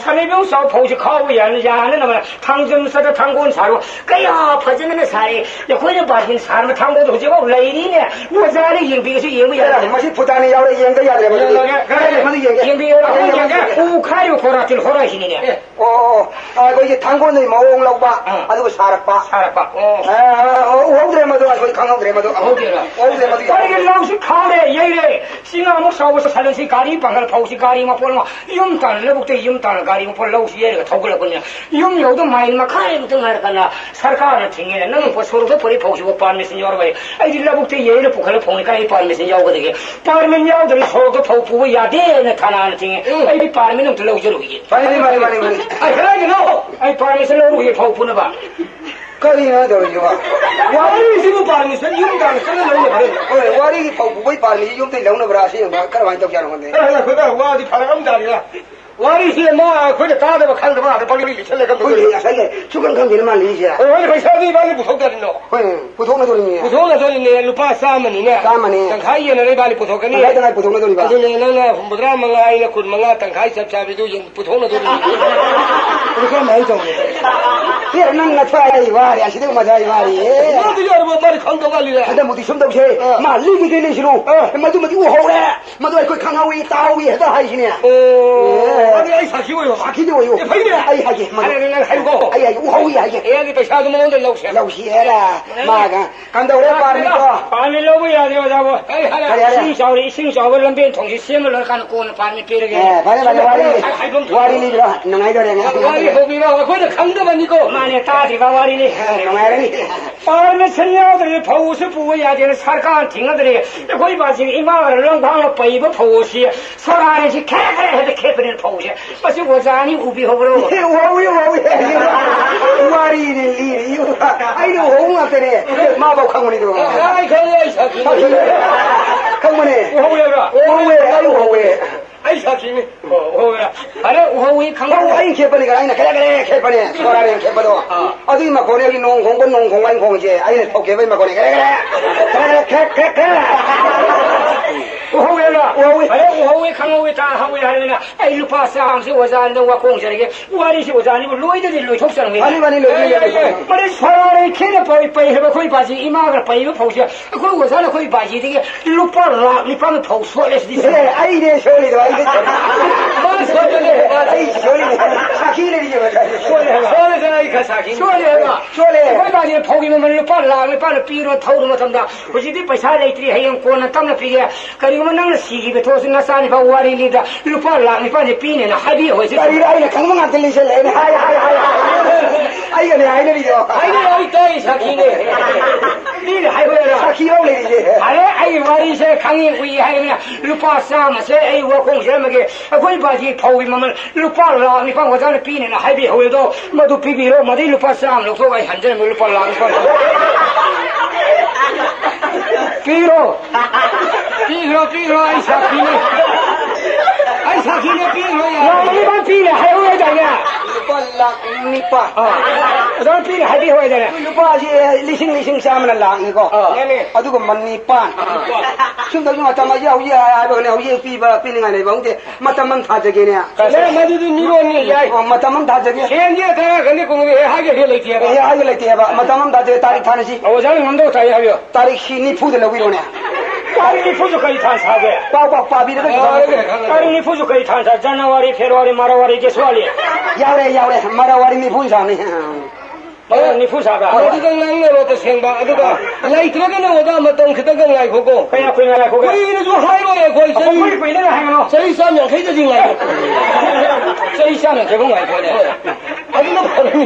ꯁꯅꯩꯕꯤ ꯎꯁꯥꯎ ꯐꯧꯁꯦ ꯈꯥꯎꯕ ꯌꯥꯅ-, ꯌꯥꯅꯅꯕ ꯊꯥꯡꯖꯝ ꯆꯠꯇ ꯊꯥꯡꯒꯣꯜ ꯁꯥꯔꯣ꯫ ꯀꯌꯥ ꯐꯖꯅ ꯁꯥꯔꯦ꯫ ꯑꯩꯈꯣꯏꯅ ꯕꯥꯔꯕꯤꯟ ꯁꯥꯔꯕ ꯊꯥꯡꯒꯣꯜꯗꯣ ꯍꯧꯖꯤꯛꯐꯥꯎ ꯂꯩꯔꯤꯅꯦ꯫ ꯑꯣꯖꯥꯅ ꯌꯦꯡꯕꯤꯒꯦꯁꯨ ꯌꯦꯡꯕ ꯌꯥꯗꯦ꯫ ꯃꯁꯤ ꯐꯨꯇꯥꯅꯤ ꯌꯥꯎꯔꯦ, ꯌꯦꯡꯕ ꯌꯥꯗ꯭ꯔꯦ ꯃꯗꯨꯗꯤ꯫ ꯌꯦꯡꯉꯒꯦ, ꯀꯔꯥꯏ ꯂꯩ? ꯃꯗꯨ ꯌꯦꯡꯒꯦ꯫ ꯌꯦꯡꯕꯤꯌꯨ, ꯌꯦꯡꯒꯦ, ꯌꯦꯡꯒꯦ꯫ ꯌꯦꯡꯒꯦ꯫ ꯎ ꯈꯥꯏꯌꯨ ꯈꯣꯔꯥ ꯇꯤꯜ ꯈꯣꯔꯥ ꯁꯤꯅꯤꯅꯦ꯫ ꯑꯦ꯫ ꯑꯣ, ꯑꯣ, ꯑꯣ꯫ ꯑꯩꯈꯣꯏꯒꯤ ꯊꯥꯡꯒꯣꯜꯗꯒꯤ ꯃꯑꯣꯡ ꯂꯧꯕ, ꯑꯥ꯫ ꯑꯗꯨꯒ ꯁꯥꯔꯛꯄ꯫ ꯁꯥꯔꯛꯄ꯫ ꯑꯣ꯫ ꯑ, ꯑ, ꯑ, ꯎꯍꯧꯗ꯭ꯔꯦ ꯃꯗꯨ, ꯑꯩꯈꯣꯏ ꯈꯪꯍꯧꯗ꯭ꯔꯦ ꯃꯗꯨ꯫ ꯎꯍꯧꯗ꯭ꯔꯦ꯫ ꯎꯍꯧꯗ꯭ꯔꯦ ꯃꯗꯨ꯫ ꯑꯩꯒꯤ ꯂꯧꯁꯤ ꯈꯥꯎꯔꯦ꯫ ꯂꯩꯔꯦ꯫ ꯁꯤ ꯉꯥꯃꯨꯛ ꯆꯥꯎꯕ ꯁꯟꯁꯤ ꯒꯥꯔꯤ ꯄꯥꯡꯒꯜ ꯐꯧꯁꯤ ꯒꯥꯔꯤ ꯃꯄꯣꯠ ꯑꯃ ꯌꯨꯝ ꯇꯥꯟꯅ ꯂꯧꯕꯨꯛꯇ ꯌꯨꯝ ꯇꯥꯟꯅ ꯒꯥꯔꯤ ꯃꯄꯣꯠ ꯂꯧꯁꯤ ꯌꯩꯔꯒ ꯊꯧꯒꯠꯂꯛꯄꯅꯤꯅ ꯌꯨꯝ ꯌꯧꯗ ꯃꯥꯏꯜ ꯃꯈꯥꯏꯃꯨꯛꯇ ꯉꯥꯏꯔꯀꯥꯟꯗ ꯁꯔꯀꯥꯔꯅ ꯊꯤꯡꯉꯦ꯫ "ꯅꯪ ꯄꯣ-, ꯁꯣꯔꯣꯛꯇ ꯄꯨꯔꯤ ꯐꯧꯁꯤꯕꯨ ꯄꯥꯔꯃꯤꯁꯟ ꯌꯥꯎꯔꯕ?" "ꯑꯩꯗꯤ ꯂꯧꯕꯨꯛꯇ ꯌꯩꯔ ꯄꯨꯈꯠꯂ ꯐꯧꯅꯤ, ꯀꯥꯏ ꯄꯥꯔꯃꯤꯁꯟ ꯌꯥꯎꯒꯗꯒꯦ?" "ꯄꯥꯔꯃꯤꯁꯟ ꯌꯥꯎꯗ꯭ꯔꯗꯤ ꯁꯣꯔꯣꯛꯇ ꯐꯧ ꯄꯨꯕ ꯌꯥꯗꯦꯅ ꯊꯥꯅꯥꯅ ꯊꯤꯡꯉꯦ꯫ ꯎꯝ꯫ ꯑꯩꯗꯤ ꯄꯥꯔꯃꯤꯁꯟ ꯑꯝꯇ ꯂꯧꯖꯔꯨꯈꯤꯒꯦ꯫ ꯃꯥꯅꯤ, ꯃꯥꯅꯤ, ꯃꯥꯅꯤ, ꯃꯥꯅꯤ꯫ ꯑꯩ ꯀꯗꯥꯏꯗꯅꯣ? ꯑꯩ ꯄꯥꯔꯃꯤꯁꯟ ꯂꯧꯔꯨꯈꯤꯒꯦ ꯐꯧ ꯄꯨꯅꯕ꯫ ꯀꯔꯤꯅꯣ ꯇꯧꯔꯤꯁꯤꯕꯣ? ꯋꯥꯔꯤꯁꯤꯕꯨ ꯄꯥꯔꯃꯤꯁꯟ ꯌꯨꯝ ꯇꯥꯟꯅ ꯆꯠꯂ ꯂꯧꯅ ꯐꯔꯦ꯫ ꯍꯣꯏ, ꯋꯥꯔꯤꯒꯤ ꯐꯧ ꯄꯨꯕꯩ ꯄꯥꯔꯃꯤꯁꯟ ꯌꯨꯝꯗꯩ ꯂꯧꯅꯕ꯭ꯔꯥ? ꯑꯁꯦꯡꯕ ꯀꯔꯝꯍꯥꯏꯅ ꯇꯧꯖꯥꯠꯅꯣ ꯈꯪꯗꯦ꯫ ꯑꯦ, ꯑꯩꯈꯣꯏꯗ ꯋꯥꯗꯤ ꯐꯔꯛ ꯑꯃ ꯇꯥꯔꯤꯗ꯫ ꯋꯥꯔꯤꯁꯦ ꯃꯥ ꯑꯩꯈꯣꯏꯅ ꯇꯥꯗꯕ ꯈꯪꯗꯕ ꯉꯥꯛꯇ ꯄꯪꯂꯤ ꯂꯤꯁꯜꯂꯦ ꯀꯝꯗꯧꯗꯣꯏꯅꯣ? ꯑꯩꯈꯣꯏꯗꯤ ꯉꯁꯥꯏꯅꯦ ꯁꯨꯈꯪ ꯈꯪꯗꯦꯅ ꯃꯥ ꯂꯤꯁꯦ꯫ ꯑꯣ, ꯍꯣꯏꯅꯦ, ꯄꯩꯁꯥꯗꯤ ꯏꯕꯥꯅꯤ ꯄꯨꯊꯣꯛꯇꯔꯤꯅꯣ? ꯍꯣꯏ, ꯄꯨꯊꯣꯛꯅꯗꯣꯔꯤꯅꯤ꯫ ꯄꯨꯊꯣꯛꯅꯗꯣꯔꯤꯅꯦ, ꯂꯨꯄꯥ ꯆꯥꯝꯃꯅꯤꯅꯦ꯫ ꯆꯥꯝꯃꯅꯤ꯫ ꯇꯪꯈꯥꯏ ꯌꯦꯟꯅꯔ ꯏꯕꯥꯅꯤ ꯄꯨꯊꯣꯛꯀꯅꯤ꯫ ꯇꯪꯈꯥꯏ ꯇꯪꯈꯥꯏ ꯄꯨꯊꯣꯛꯅꯗꯣꯔꯤꯕ꯫ ꯑꯗꯨꯅꯦ, ꯅꯪꯅ ꯍꯨꯝꯐꯨꯇꯔꯥ ꯃꯉꯥ, ꯑꯩꯅ ꯀꯨꯟ ꯃꯉꯥ, ꯇꯪꯈꯥꯏ ꯆꯞ ꯆꯥꯕꯤꯗꯨ ꯌꯦꯟ ꯄꯨꯊꯣꯛꯅꯗꯣꯔꯤꯕ꯫ ꯑꯗꯨ ꯀꯔꯝꯍꯥꯏꯅ ꯇꯧꯅꯤ? ꯍꯦ, ꯅꯪ ꯅꯊ꯭ꯋꯥꯏ ꯑꯩ ꯋꯥꯔꯦ, ꯑꯁꯤꯗꯩ ꯃꯊ꯭ꯋꯥꯏ ꯋꯥꯔꯦ꯫ ꯃꯥꯗꯤ ꯌꯥꯔꯕ, ꯃꯥꯗꯤ ꯈꯪꯗꯧ ꯋꯥꯠꯂꯤꯅꯦ꯫ ꯍꯟꯗꯛ ꯃꯨꯛꯇꯤ ꯁꯨꯝ ꯇꯧꯁꯦ꯫ ꯑꯥ꯫ ꯃꯥ ꯂꯤꯒꯤ ꯀꯩ ꯂꯩꯁꯤꯅꯨ꯫ ꯑꯥ꯫ ꯃꯗꯨꯃꯗꯤ ꯎꯍꯧꯔꯦ꯫ ꯃꯗꯨ ꯑꯩꯈꯣꯏ ꯈꯪꯍꯧꯏ, ꯇꯥꯍꯧꯏ ꯍꯦꯛꯇ ꯍꯥꯏꯁꯤꯅꯦ꯫ ꯑꯣ, ꯑꯦ꯫ ꯑꯗꯨꯗꯤ ꯑꯩ ꯁꯥꯈꯤ ꯑꯣꯏꯌꯣ꯫ ꯁꯥꯈꯤꯗꯤ ꯑꯣꯏꯌꯨ꯫ ꯑꯦ, ꯐꯩꯅꯦ꯫ ꯑꯩ ꯍꯥꯏꯒꯦ, ꯃꯗꯨ꯫ ꯑꯗꯨꯗꯤ ꯅꯪ ꯍꯥꯏꯌꯨꯀꯣ꯫ ꯑꯩ ꯍꯥꯏꯒꯦ, ꯎꯍꯧꯏ ꯍꯥꯏꯒꯦ꯫ ꯑꯦ, ꯑꯗꯨꯗꯤ ꯄꯩꯁꯥꯗꯨ ꯃꯉꯣꯟꯗ ꯂꯧꯁꯦ꯫ ꯂꯧꯁꯤ ꯍꯥꯏꯔ꯫ ꯑꯦ꯫ ꯃꯥꯒ ꯀꯝꯗꯧꯔꯦ, ꯄꯥꯔꯃꯤꯠꯇꯣ? ꯄꯥꯔꯃꯤꯠ ꯂꯧꯕ ꯌꯥꯗꯦ, ꯑꯣꯖꯥꯕꯨ꯫ ꯀꯔꯤ ꯍꯥꯏꯔꯦ? ꯏꯁꯤꯡ ꯆꯥꯎꯔꯦ, ꯏꯁꯤꯡ ꯆꯥꯎꯕ ꯂꯝꯕꯦꯟ ꯊꯣꯡꯁꯤ ꯁꯦꯝꯃ ꯂꯣꯏꯔꯀꯥꯟꯗ ꯀꯣꯟꯅ ꯄꯥꯔꯃꯤꯠ ꯄꯤꯔꯒꯦ꯫ ꯑꯦ, ꯐꯔꯦ, ꯐꯔꯦ, ꯁꯣꯝꯗ ꯋꯥꯔꯤ, ꯍꯥꯏꯐꯝ ꯊꯣꯛꯇꯦ꯫ ꯋꯥꯔꯤ ꯂꯤꯕꯤꯔꯣ, ꯅꯨꯡꯉꯥꯏꯗꯧꯔꯦ, ꯉꯥꯏꯍꯥꯛ꯫ ꯋꯥꯔꯤ ꯍꯧꯕꯤꯔꯣ, ꯑꯩꯈꯣꯏꯅ ꯈꯪꯗꯕꯅꯤꯀꯣ꯫ ꯃꯥꯅꯦ, ꯇꯥꯗ꯭ꯔꯤꯕ ꯋꯥꯔꯤꯅꯤ꯫ ꯑꯦ, ꯅꯨꯡꯉꯥꯏꯔꯅꯤ꯫ ꯄꯥꯔꯃꯤꯁꯟ ꯌꯥꯎꯗ꯭ꯔꯗꯤ ꯐꯧꯁꯨ ꯄꯨꯕ ꯌꯥꯗꯦꯅ ꯁꯔꯀꯥꯔꯅ ꯊꯤꯡꯅꯗ꯭ꯔꯦ꯫ ꯑꯩꯈꯣꯏ ꯕꯥꯁꯤ ꯏꯃꯥꯒ ꯂꯪꯐꯥꯡꯅ ꯄꯩꯕ ꯐꯧ ꯑꯁꯤ ꯁꯣꯔꯥꯔꯦꯁꯤ ꯈꯦ ꯈꯦ ꯍꯦꯛꯇ ꯈꯦꯠꯄꯅꯦ ꯐꯧꯁꯦ꯫ ꯃꯁꯤ ꯑꯣꯖꯥꯅꯤ ꯎꯕꯤꯍꯧꯕ꯭ꯔꯣ? ꯎꯍꯧꯏ, ꯎꯍꯧꯏ꯫ ꯋꯥꯔꯤꯅꯦ ꯂꯤꯔꯤꯌꯨ꯫ ꯑꯩꯅ ꯎꯍꯧ ꯉꯥꯛꯇꯅꯦ꯫ ꯃꯥꯐꯥꯎ ꯈꯪꯕꯅꯤꯗꯣ꯫ ꯑꯩ ꯈꯪꯉꯦ, ꯑꯩ ꯁꯥꯈꯤꯅꯤ꯫ ꯈꯪꯕꯅꯦ꯫ ꯎꯍꯧꯋꯦꯕ꯭ꯔꯥ? ꯎꯍꯧꯋꯦ, ꯑꯩ ꯎꯍꯧꯋꯦ꯫ ꯑꯩ ꯁꯥꯈꯤꯅꯤ꯫ ꯑꯣ, ꯎꯍꯧꯋꯦꯕ꯭ꯔꯥ? ꯐꯔꯦ, ꯎꯍꯧꯋꯤ, ꯈꯪꯍꯧꯋꯤ꯫ ꯐꯧ ꯑꯩꯅ ꯈꯦꯠꯄꯅꯤ, ꯑꯩꯅ ꯈꯦꯔꯦ ꯈꯦꯔꯦ ꯈꯦꯠꯄꯅꯦ꯫ ꯁꯣꯔꯥꯔꯦꯅ ꯈꯦꯠꯄꯗꯣ꯫ ꯑꯥ꯫ ꯑꯗꯨꯒꯤ ꯃꯈꯣꯟꯅꯦ ꯍꯧꯖꯤꯛ ꯅꯣꯡ ꯈꯣꯡꯕ, ꯅꯣꯡ ꯈꯣꯡꯕ ꯍꯥꯏꯅ ꯈꯣꯡꯉꯤꯁꯦ꯫ ꯑꯩꯅ ꯐꯧ ꯈꯦꯠꯄꯒꯤ ꯃꯈꯣꯟꯅꯦ꯫ ꯈꯦꯔꯦ ꯈꯦꯔꯦ, ꯈꯦꯔꯦ ꯈꯦꯔꯦ, ꯈꯦꯔꯦ ꯈꯦꯔꯦ꯫ ꯎꯍꯧꯋꯦꯕ? ꯎꯍꯧꯋꯤ꯫ ꯐꯔꯦ, ꯎꯍꯧꯋꯤ, ꯈꯪꯍꯧꯋꯤ, ꯇꯥꯍꯧꯋꯤ ꯍꯥꯏꯔꯕꯅꯤꯅ ꯑꯩ ꯂꯨꯄꯥ ꯆꯥꯝꯃꯁꯤ ꯑꯣꯖꯥꯗ ꯋꯥꯈꯣꯡꯖꯔꯒꯦ꯫ ꯋꯥꯔꯤꯁꯤ ꯑꯣꯖꯥꯅꯤꯕꯨ ꯂꯣꯏꯗꯗꯤ ꯂꯣꯏꯊꯣꯛꯆꯔꯝꯒꯦ꯫ ꯃꯥꯅꯤ, ꯃꯥꯅꯤ, ꯂꯣꯏꯗꯣꯏꯅꯤ, ꯑꯦ, ꯑꯦ, ꯑꯦ, ꯂꯣꯏꯗꯣꯏꯅꯤ꯫ ꯃꯥꯅꯤ, ꯁꯣꯔꯥꯔꯦ ꯈꯦꯠꯅ ꯄꯩ, ꯄꯩ ꯍꯥꯏꯕ ꯑꯩꯈꯣꯏ ꯕꯥꯖꯤ ꯏꯃꯥꯒ ꯄꯩꯕ ꯐꯧꯁꯦ ꯑꯩꯈꯣꯏ ꯑꯣꯖꯥꯅ ꯑꯩꯈꯣꯏ ꯕꯥꯖꯤꯗꯒꯤ ꯂꯨꯄꯥ ꯂꯥꯛ ꯅꯤꯄꯥꯟ ꯐꯧ ꯁꯣꯠꯂꯦ ꯁꯤꯗꯤ꯫ ꯑꯦ, ꯑꯩꯅꯦ ꯁꯣꯜꯂꯤꯗꯣ, ꯑꯩꯅꯦ ꯁꯣꯜꯂꯤꯗꯣ꯫ ꯑꯩ ꯁꯣꯜꯂꯤꯅꯦ꯫ ꯁꯥꯈꯤ ꯂꯩꯔꯤꯌꯦꯕ꯫ ꯁꯣꯜꯂꯦ ꯍꯥꯏꯕ꯫ ꯁꯣꯜꯂꯦ ꯍꯥꯏꯕ꯫ ꯁꯣꯜꯂꯦ꯫ ꯑꯩꯈꯣꯏ ꯕꯥꯁꯦ ꯐꯧꯒꯤ ꯃꯃꯜ ꯂꯨꯄꯥ ꯂꯥꯈ ꯅꯤꯄꯥꯟ ꯄꯤꯔꯣ ꯊꯧꯔꯨ ꯃꯇꯝꯗ, ꯍꯧꯖꯤꯛꯇꯤ ꯄꯩꯁꯥ ꯂꯩꯇ꯭ꯔꯤ, ꯍꯌꯦꯡ ꯀꯣꯟꯅ ꯇꯞꯅ ꯄꯤꯒꯦ꯫ ꯀꯔꯤꯒꯨꯝꯕ ꯅꯪꯅ ꯁꯤꯈꯤꯕ ꯊꯣꯛꯑꯁꯨ ꯅꯆꯥꯅꯤꯐꯥꯎ ꯋꯥꯔꯤ ꯂꯤꯗ ꯂꯨꯄꯥ ꯂꯥꯈ ꯅꯤꯄꯥꯟꯁꯦ ꯄꯤꯅꯦꯅ ꯍꯥꯏꯕꯤꯌꯨ ꯍꯥꯏꯁꯦ꯫ ꯀꯔꯤꯅꯣ ꯑꯩꯅ ꯈꯪꯕ ꯉꯥꯛꯇ ꯂꯤꯁꯜꯂꯦ꯫ ꯑꯩꯅ ꯍꯥꯏ, ꯍꯥꯏ, ꯍꯥꯏ, ꯍꯥꯏ꯫ ꯑꯩꯒꯅꯦ ꯍꯥꯏꯅꯔꯤꯗꯣ꯫ ꯍꯥꯏꯅꯔꯣ, ꯑꯩ ꯇꯥꯏ, ꯁꯥꯈꯤꯅꯦ꯫ ꯃꯤꯅ ꯍꯥꯏꯕ ꯌꯥꯔꯣꯏ꯫ ꯁꯥꯈꯤꯐꯥꯎ ꯂꯩꯔꯤꯁꯦ꯫ ꯑꯔꯦ, ꯑꯩ ꯋꯥꯔꯤꯁꯦ ꯈꯪꯉꯤ ꯎꯏ ꯍꯥꯏꯕꯅꯤꯅ ꯂꯨꯄꯥ ꯆꯥꯝꯃꯁꯦ ꯑꯩ ꯋꯥꯈꯣꯡ ꯆꯦꯔꯝꯃꯒꯦ꯫ ꯑꯩꯈꯣꯏ ꯕꯥꯖꯤ ꯐꯧꯒꯤ ꯃꯃꯜ ꯂꯨꯄꯥ ꯂꯥꯈ ꯅꯤꯄꯥꯟ ꯑꯣꯖꯥꯅ ꯄꯤꯅꯦꯅ ꯍꯥꯏꯕꯤꯍꯧꯋꯦ ꯑꯗꯣ, ꯃꯗꯨ ꯄꯤꯕꯤꯔꯣ, ꯃꯗꯩ ꯂꯨꯄꯥ ꯆꯥꯝꯃ ꯂꯧꯊꯣꯛꯑꯒ ꯑꯩ ꯍꯟꯖꯔꯝꯃꯤ ꯂꯨꯄꯥ ꯂꯥꯈ ꯅꯤꯄꯥꯟ꯫ ꯄꯤꯔꯣ꯫ ꯄꯤꯈ꯭ꯔꯣ, ꯄꯤꯈ꯭ꯔꯣ, ꯑꯩ ꯁꯥꯈꯤꯅꯤ꯫ ꯑꯩ ꯁꯥꯈꯤꯅꯤ, ꯄꯤꯈ꯭ꯔꯣ, ꯌꯥꯔꯦ꯫ ꯂꯥꯈ ꯅꯤꯄꯥꯟ ꯄꯤꯅꯦ ꯍꯥꯏꯍꯧꯋꯦ ꯍꯥꯏꯗꯥꯏꯅꯦ? ꯂꯨꯄꯥ ꯂꯥꯈ ꯅꯤꯄꯥꯟ꯫ ꯑꯥ꯫ ꯑꯣꯖꯥꯅ ꯄꯤꯅꯦ ꯍꯥꯏꯕꯤꯍꯧꯋꯦ ꯍꯥꯏꯗꯥꯏꯅꯦ? ꯂꯨꯄꯥꯁꯦ ꯂꯤꯁꯤꯡ, ꯂꯤꯁꯤꯡ ꯆꯥꯝꯃꯅ ꯂꯥꯈꯅꯤꯀꯣ꯫ ꯑꯥ꯫ ꯑꯗꯨꯒ ꯃꯟ ꯅꯤꯄꯥꯟ꯫ ꯁꯨꯝꯗꯧꯁꯨ ꯃꯇꯝ ꯑꯁꯤ ꯍꯧꯖꯤꯛ ꯍꯥꯏꯕꯒꯅꯦ, ꯍꯧꯖꯤꯛ ꯄꯤꯕ, ꯄꯤꯅꯤꯡꯉꯥꯏ ꯂꯩꯕ ꯈꯪꯗꯦ꯫ ꯃꯇꯝ ꯑꯃ ꯊꯥꯖꯒꯦꯅꯦ꯫ ꯌꯥꯏ, ꯃꯗꯨꯗꯤ ꯃꯤꯔꯣꯟꯅꯤ, ꯌꯥꯏ꯫ ꯑꯣ, ꯃꯇꯝ ꯑꯃ ꯊꯥꯖꯒꯦ꯫ ꯁꯦꯟꯁꯦ ꯀꯔꯥꯏ ꯀꯔꯤ ꯀꯨꯝꯒꯦ ꯍꯦꯛ ꯍꯥꯏꯒꯦ ꯍꯦꯛ ꯂꯩꯇꯦꯕ꯫ ꯑꯦ, ꯍꯥꯏꯒꯦ ꯂꯩꯇꯦꯕ꯫ ꯃꯇꯝ ꯑꯃ ꯊꯥꯖꯒꯦ, ꯇꯥꯔꯤꯛ ꯊꯥꯅꯁꯤ꯫ ꯑꯣꯖꯥꯅ ꯉꯝꯗꯧ ꯇꯥꯏ ꯍꯥꯏꯕꯤꯌꯣ꯫ ꯇꯥꯔꯤꯛꯁꯤ ꯅꯤꯐꯨꯗ ꯂꯧꯕꯤꯔꯣꯅꯦ꯫ ꯇꯥꯔꯤꯛ ꯅꯤꯐꯨꯁꯨ ꯀꯔꯤ ꯊꯥ ꯁꯥꯒꯦ? ꯄꯥꯎ, ꯄꯥꯎ ꯄꯥꯕꯤꯔꯒ ꯌꯥꯔꯦ, ꯈꯪꯉꯦ꯫ ꯇꯥꯔꯤꯛ ꯅꯤꯐꯨꯁꯨ ꯀꯔꯤ ꯊꯥ ꯁꯥ? ꯖꯅꯋꯥꯔꯤ, ꯐꯦꯕ꯭ꯔꯨꯋꯥꯔꯤ, ꯃꯥꯔꯋꯥꯔꯤ, ꯗꯦꯁꯋꯥꯔꯤ꯫ ꯌꯥꯎꯔꯦ, ꯌꯥꯎꯔꯦ꯫ ꯃꯥꯔꯋꯥꯔꯤ ꯅꯤꯐꯨ ꯁꯥꯅꯤ꯫ ꯃꯔꯛ ꯅꯤꯐꯨ ꯁꯥꯕ꯭ꯔꯥ? ꯃꯗꯨꯗ ꯉꯥꯡꯅꯔꯣ ꯇꯁꯦꯡꯕ꯫ ꯑꯗꯨꯒ ꯂꯩꯇ꯭ꯔꯒꯅ ꯑꯣꯖꯥ ꯃꯇꯝ ꯈꯤꯇꯪꯒ ꯉꯥꯏꯈꯣꯀꯣ꯫ ꯀꯌꯥ ꯀꯨꯏꯅ ꯉꯥꯏꯈꯣꯒꯦ? ꯀꯨꯏꯅꯁꯨ ꯍꯥꯏꯔꯣꯏ ꯑꯩꯈꯣꯏ꯫ ꯆꯍꯤ ꯑꯩꯈꯣꯏ ꯀꯨꯏꯅ ꯉꯥꯏꯍꯥꯏꯒꯅꯣ꯫ ꯆꯍꯤ ꯆꯥꯝ ꯌꯥꯡꯈꯩꯗꯗꯤ ꯉꯥꯏꯈꯣ꯫ ꯆꯍꯤ ꯆꯥꯝ ꯌꯥꯡꯈꯩꯐꯥꯎ ꯉꯥꯏꯈꯣꯅꯦ꯫ ꯑꯗꯨꯅ ꯐꯔꯅꯤ꯫